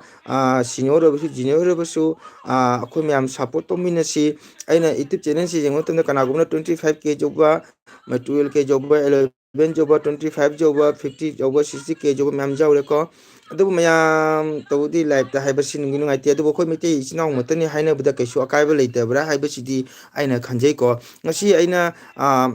ꯁꯤꯅꯤꯌꯔ ꯑꯣꯏꯔꯕꯁꯨ, ꯖꯨꯅꯤꯌꯔ ꯑꯣꯏꯔꯕꯁꯨ, ꯑꯩꯈꯣꯏ ꯃꯌꯥꯝ ꯁꯞꯄꯣꯔꯠ ꯇꯧꯃꯤꯟꯅꯁꯤ꯫ ꯑꯩꯅ ꯌꯨꯇ꯭ꯌꯨꯕ ꯆꯦꯅꯦꯜꯁꯤ ꯌꯦꯡꯕ ꯃꯇꯝꯗ ꯀꯅꯥꯒꯨꯝꯕꯅ twenty five K ꯌꯧꯕ, twelve K ꯌꯧꯕ, eleven ꯌꯧꯕ, twenty five ꯌꯧꯕ, fifty ꯌꯧꯕ, sixty K ꯌꯧꯕ ꯃꯌꯥꯝ ꯌꯥꯎꯔꯦꯀꯣ꯫ ꯑꯗꯨꯕꯨ ꯃꯌꯥꯝ ꯇꯧꯕꯗꯤ ꯂꯥꯏꯞꯇ ꯍꯥꯏꯕꯁꯤ ꯅꯨꯡꯗꯤ ꯅꯨꯡꯉꯥꯏꯇꯦ, ꯑꯗꯨꯕꯨ ꯑꯩꯈꯣꯏ ꯃꯩꯇꯩ ꯏꯆꯤꯟ ꯏꯅꯥꯎ ꯑꯃꯠꯇꯅꯤ ꯍꯥꯏꯅꯕꯗ ꯀꯩꯁꯨ ꯑꯀꯥꯏꯕ ꯂꯩꯇꯕ꯭ꯔꯥ ꯍꯥꯏꯕꯁꯤꯗꯤ ꯑꯩꯅ ꯈꯟꯖꯩꯀꯣ꯫ ꯉꯁꯤ ꯑꯩꯅ, ꯑ,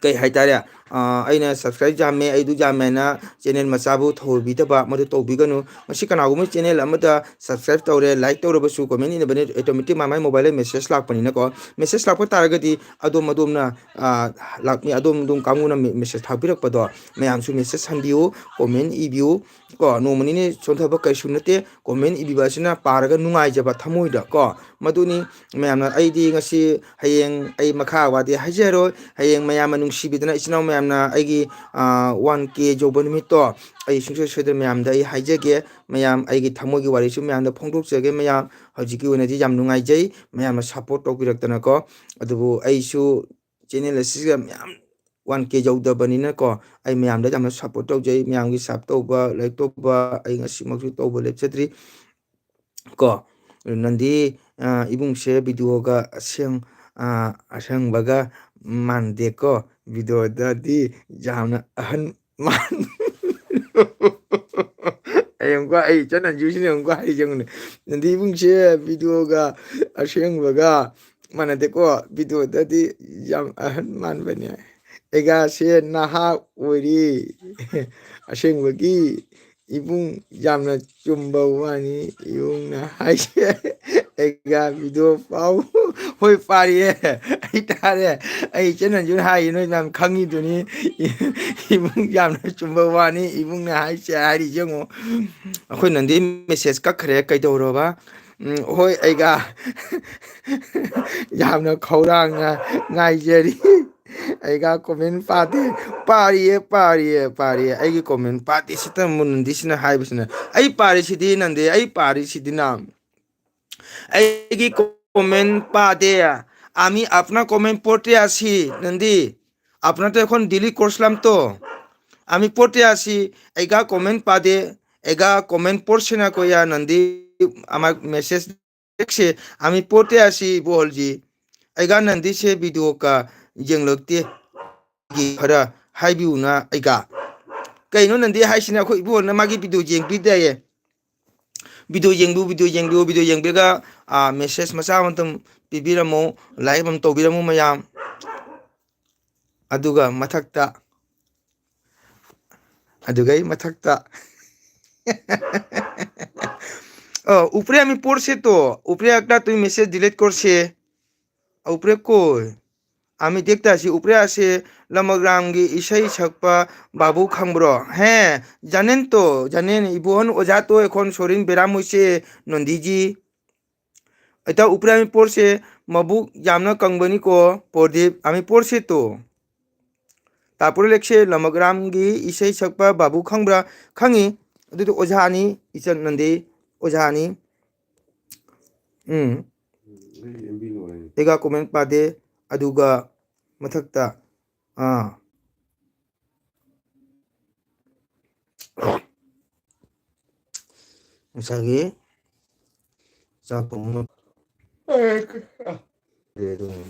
ꯀꯩ ꯍꯥꯏꯇꯥꯔꯦ, ꯑ, ꯑꯩꯅ subscribe ꯌꯥꯝꯃꯦ, ꯑꯩꯗꯨ ꯌꯥꯝꯃꯦꯅ ꯆꯦꯅꯦꯜ ꯃꯆꯥꯕꯨ ꯊꯧꯑꯣꯏꯕꯤꯗꯕ, ꯃꯗꯨ ꯇꯧꯕꯤꯒꯅꯨ꯫ ꯃꯁꯤ ꯀꯅꯥꯒꯨꯝꯕ ꯆꯦꯅꯦꯜ ꯑꯃꯗ subscribe ꯇꯧꯔꯦ, ꯂꯥꯏꯛ ꯇꯧꯔꯕꯁꯨ, ꯀꯣꯃꯦꯟ ꯏꯅꯕꯅꯤ, ꯑꯣꯇꯣꯃꯦꯇꯤꯛ ꯃꯥ ꯃꯥꯏ ꯃꯣꯕꯥꯏꯜꯗ ꯃꯦꯁꯦꯖ ꯂꯥꯛꯄꯅꯤꯅꯀꯣ꯫ ꯃꯦꯁꯦꯖ ꯂꯥꯛꯄ ꯇꯥꯔꯒꯗꯤ ꯑꯗꯣꯝ ꯑꯗꯣꯝꯅ, ꯑ, ꯂꯥꯛ-, ꯃꯤ ꯑꯗꯣꯝ ꯑꯗꯣꯝ ꯀꯥꯡꯕꯨꯅ ꯃꯦ-, ꯃꯦꯁꯦꯖ ꯊꯥꯕꯤꯔꯛꯄꯗꯣ ꯃꯌꯥꯝꯁꯨ ꯃꯦꯁꯦꯖ ꯍꯟꯕꯤꯌꯨ, ꯀꯣꯃꯦꯟ ꯏꯕꯤꯌꯨ꯫ ꯀꯣ, ꯅꯣꯡꯃ ꯅꯤꯅꯤ ꯆꯣꯟꯊꯕ ꯀꯩꯁꯨ ꯅꯠꯇꯦ꯫ ꯀꯣꯃꯦꯟ ꯏꯕꯤꯕ ꯑꯁꯤꯅ ꯄꯥꯔꯒ ꯅꯨꯡꯉꯥꯏꯖꯕ ꯊꯃꯣꯏꯗ ꯀꯣ꯫ ꯃꯗꯨꯅꯤ ꯃꯌꯥꯝꯅ, ꯑꯩꯗꯤ ꯉꯁꯤ, ꯍꯌꯦꯡ ꯑꯩ ꯃꯈꯥ ꯋꯥꯗꯤ ꯍꯥꯏꯖꯔꯣꯏ꯫ ꯍꯌꯦꯡ ꯃꯌꯥꯝꯅ ꯅꯨꯡꯁꯤꯕꯤꯗꯅ, ꯏꯆꯤꯟ ꯏꯅꯥꯎ ꯃꯌꯥꯝꯅ ꯑꯩꯒꯤ, ꯑ, one K ꯌꯧꯕ ꯅꯨꯃꯤꯠꯇꯣ ꯑꯩ ꯁꯨꯡꯁꯣꯏ ꯁꯣꯏꯗꯅ ꯃꯌꯥꯝꯗ ꯑꯩ ꯍꯥꯏꯖꯒꯦ꯫ ꯃꯌꯥꯝ ꯑꯩꯒꯤ ꯊꯃꯣꯏꯒꯤ ꯋꯥꯔꯤꯁꯨ ꯃꯌꯥꯝꯗ ꯐꯣꯡꯗꯣꯛꯆꯒꯦ꯫ ꯃꯌꯥꯝ ꯍꯧꯖꯤꯛꯀꯤ ꯑꯣꯏꯅꯗꯤ ꯌꯥꯝ ꯅꯨꯡꯉꯥꯏꯖꯩ, ꯃꯌꯥꯝꯅ ꯁꯞꯄꯣꯔꯠ ꯇꯧꯕꯤꯔꯛꯇꯅꯀꯣ꯫ ꯑꯗꯨꯕꯨ ꯑꯩꯁꯨ ꯆꯦꯅꯦꯜ ꯑꯁꯤꯒ ꯃꯌꯥꯝ one K ꯌꯧꯗꯕꯅꯤꯅꯀꯣ, ꯑꯩ ꯃꯌꯥꯝꯗ ꯌꯥꯝꯅ ꯁꯞꯄꯣꯔꯠ ꯇꯧꯖꯩ꯫ ꯃꯌꯥꯝꯒꯤ ꯁꯞ ꯇꯧꯕ, ꯂꯥꯏꯛ ꯇꯧꯕ ꯑꯩ ꯉꯁꯤꯃꯛꯁꯨ ꯇꯧꯕ ꯂꯦꯞꯆꯗ꯭ꯔꯤ ꯀꯣ꯫ ꯅꯟꯗꯤ, ꯑ, ꯏꯕꯨꯡꯁꯦ ꯚꯤꯗꯤꯑꯣꯒ ꯑꯁꯦꯡ-, ꯑ, ꯑꯁꯦꯡꯕꯒ ꯃꯥꯟꯗꯦꯀꯣ꯫ ꯚꯤꯗꯤꯑꯣꯗꯗꯤ ꯌꯥꯝꯅ ꯑꯍꯟ ꯃꯥꯟ-, ꯑꯩ ꯑꯃꯨꯛꯀ, ꯑꯩ ꯏꯆꯟ ꯑꯟꯖꯨꯁꯤꯅ ꯑꯃꯨꯛꯀ ꯍꯥꯏꯖꯪꯅꯦ꯫ ꯅꯟꯗꯤ ꯏꯕꯨꯡꯁꯦ ꯚꯤꯗꯤꯑꯣꯒ ꯑꯁꯦꯡꯕꯒ ꯃꯥꯟꯅꯗꯦꯀꯣ, ꯚꯤꯗꯤꯑꯣꯗꯗꯤ ꯌꯥꯝ ꯑꯍꯟ ꯃꯥꯟꯕꯅꯦ꯫ ꯑꯩꯒꯥꯁꯦ ꯅꯍꯥ ꯑꯣꯏꯔꯤ꯫ ꯑꯁꯦꯡꯕꯒꯤ ꯏꯕꯨꯡ, ꯌꯥꯝꯅ ꯆꯨꯝꯕ ꯋꯥꯅꯤ ꯏꯕꯨꯡꯅ ꯍꯥꯏꯁꯦ꯫ ꯑꯩꯒꯥ ꯚꯤꯗꯤꯑꯣ ꯄꯥꯎ꯫ ꯍꯣꯏ, ꯄꯥꯔꯤꯌꯦ꯫ ꯑꯩ ꯇꯥꯔꯦ꯫ ꯑꯩ ꯏꯆꯟ ꯅꯟꯖꯨꯅ ꯍꯥꯏꯌꯦ, ꯅꯣꯏ ꯃꯌꯥꯝ ꯈꯪꯉꯤꯗꯨꯅꯤ꯫ ꯏꯕꯨꯡ, ꯌꯥꯝꯅ ꯆꯨꯝꯕ ꯋꯥꯅꯤ ꯏꯕꯨꯡꯅ ꯍꯥꯏꯁꯦ ꯍꯥꯏꯔꯤꯁꯦ ꯌꯦꯡꯉꯣ꯫ ꯑꯩꯈꯣꯏ ꯅꯟꯗꯤ ꯃꯦꯁꯦꯖ ꯀꯛꯈ꯭ꯔꯦ, ꯀꯩꯗꯧꯔꯕ? ꯎꯝ, ꯍꯣꯏ, ꯑꯩꯒꯥ ꯌꯥꯝꯅ ꯈꯧꯔꯥꯡꯅ ꯉꯥꯏꯖꯔꯤ꯫ ꯑꯩꯒꯥ ꯀꯣꯃꯦꯟ ꯄꯥꯗꯦ꯫ ꯄꯥꯔꯤꯌꯦ, ꯄꯥꯔꯤꯌꯦ, ꯄꯥꯔꯤꯌꯦ꯫ ꯑꯩꯒꯤ ꯀꯣꯃꯦꯟ ꯄꯥꯗꯦ꯫ ꯁꯤꯇ ꯅꯟꯗꯤꯁꯤꯅ ꯍꯥꯏꯕꯁꯤꯅ, "ꯑꯩ ꯄꯥꯔꯤꯁꯤꯗꯤ ꯅꯟꯗꯤ, ꯑꯩ ꯄꯥꯔꯤꯁꯤꯗꯤ ꯅ꯫ ꯑꯩꯒꯤ ꯀꯣꯃꯦꯟ ꯄꯥꯗꯦ꯫ আমি আপনার কমেন্ট পড়তে আসি, নন্দী। আপনার তো এখন ডেইলি কোর্স লাম তো। আমি পড়তে আসি, এগা কমেন্ট পাদে, এগা কমেন্ট পড়ছে না কইয়া, নন্দী, আমার মেসেজ দেখছে, আমি পড়তে আসি, বলছি। ꯑꯩꯒꯥ ꯅꯟꯗꯤꯁꯦ ꯚꯤꯗꯤꯑꯣ ꯀ ꯌꯦꯡꯂꯛꯇꯦ꯫ ꯈꯔ ꯍꯥꯏꯕꯤꯌꯨꯅ ꯑꯩꯒꯥ꯫ ꯀꯩꯅꯣ ꯅꯟꯗꯤ ꯍꯥꯏꯁꯤꯅ? ꯑꯩꯈꯣꯏ ꯏꯕꯣꯅ ꯃꯥꯒꯤ ꯚꯤꯗꯤꯑꯣ ꯌꯦꯡꯕꯤꯗꯦꯌꯦ꯫ ꯚꯤꯗꯤꯑꯣ ꯌꯦꯡꯕꯤꯌꯨ, ꯚꯤꯗꯤꯑꯣ ꯌꯦꯡꯕꯤꯌꯨ, ꯚꯤꯗꯤꯑꯣ ꯌꯦꯡꯕꯤꯔꯒ, ꯑ, ꯃꯦꯁꯦꯖ ꯃꯆꯥ ꯑꯃꯇꯪ ꯄꯤꯕꯤꯔꯝꯃꯨ, ꯂꯥꯏꯛ ꯑꯃ ꯇꯧꯕꯤꯔꯝꯃꯨ ꯃꯌꯥꯝ꯫ ꯑꯗꯨꯒ ꯃꯊꯛꯇ, ꯑꯗꯨꯒ ꯑꯩ ꯃꯊꯛꯇ, ꯑ, উপরে আমি পড়ছে তো, উপরে একটা তুমি মেসেজ ডিলিট করছে। উপরে কই? আমি দেখতে আসি, উপরে আছে ꯂꯃꯒ꯭ꯔꯥꯝꯒꯤ ꯏꯁꯩ ꯁꯛꯄ ꯕꯥꯕꯨ ꯈꯪꯕ꯭ꯔꯣ? ꯍꯦ, জানেন তো, জানেন, ইবন ওঝা তো এখন শরীর ব্যারাম হইছে, নন্দীজি। এটা উপরে আমি পড়ছে, ꯃꯕꯨꯛ ꯌꯥꯝꯅ ꯀꯪꯕꯅꯤꯀꯣ, ꯄ꯭ꯔꯗꯤꯞ, আমি পড়ছে তো। তারপরে লেখছে ꯂꯃꯒ꯭ꯔꯥꯝꯒꯤ ꯏꯁꯩ ꯁꯛꯄ ꯕꯥꯕꯨ ꯈꯪꯕ꯭ꯔꯥ? ꯈꯪꯉꯤ꯫ ꯑꯗꯨꯗꯤ ꯑꯣꯖꯥꯅꯤ, ꯏꯆꯟ ꯅꯟꯗꯤ, ꯑꯣꯖꯥꯅꯤ꯫ ꯎꯝ꯫ ꯑꯩꯒꯥ ꯀꯣꯃꯦꯟ ꯄꯥꯗꯦ, ꯑꯗꯨꯒ ꯃꯊꯛꯇ, ꯑꯥ꯫ ꯉꯁꯥꯏꯒꯤ ꯆꯥꯛ ꯊꯣꯡꯕ ꯑꯗꯨꯅꯤ꯫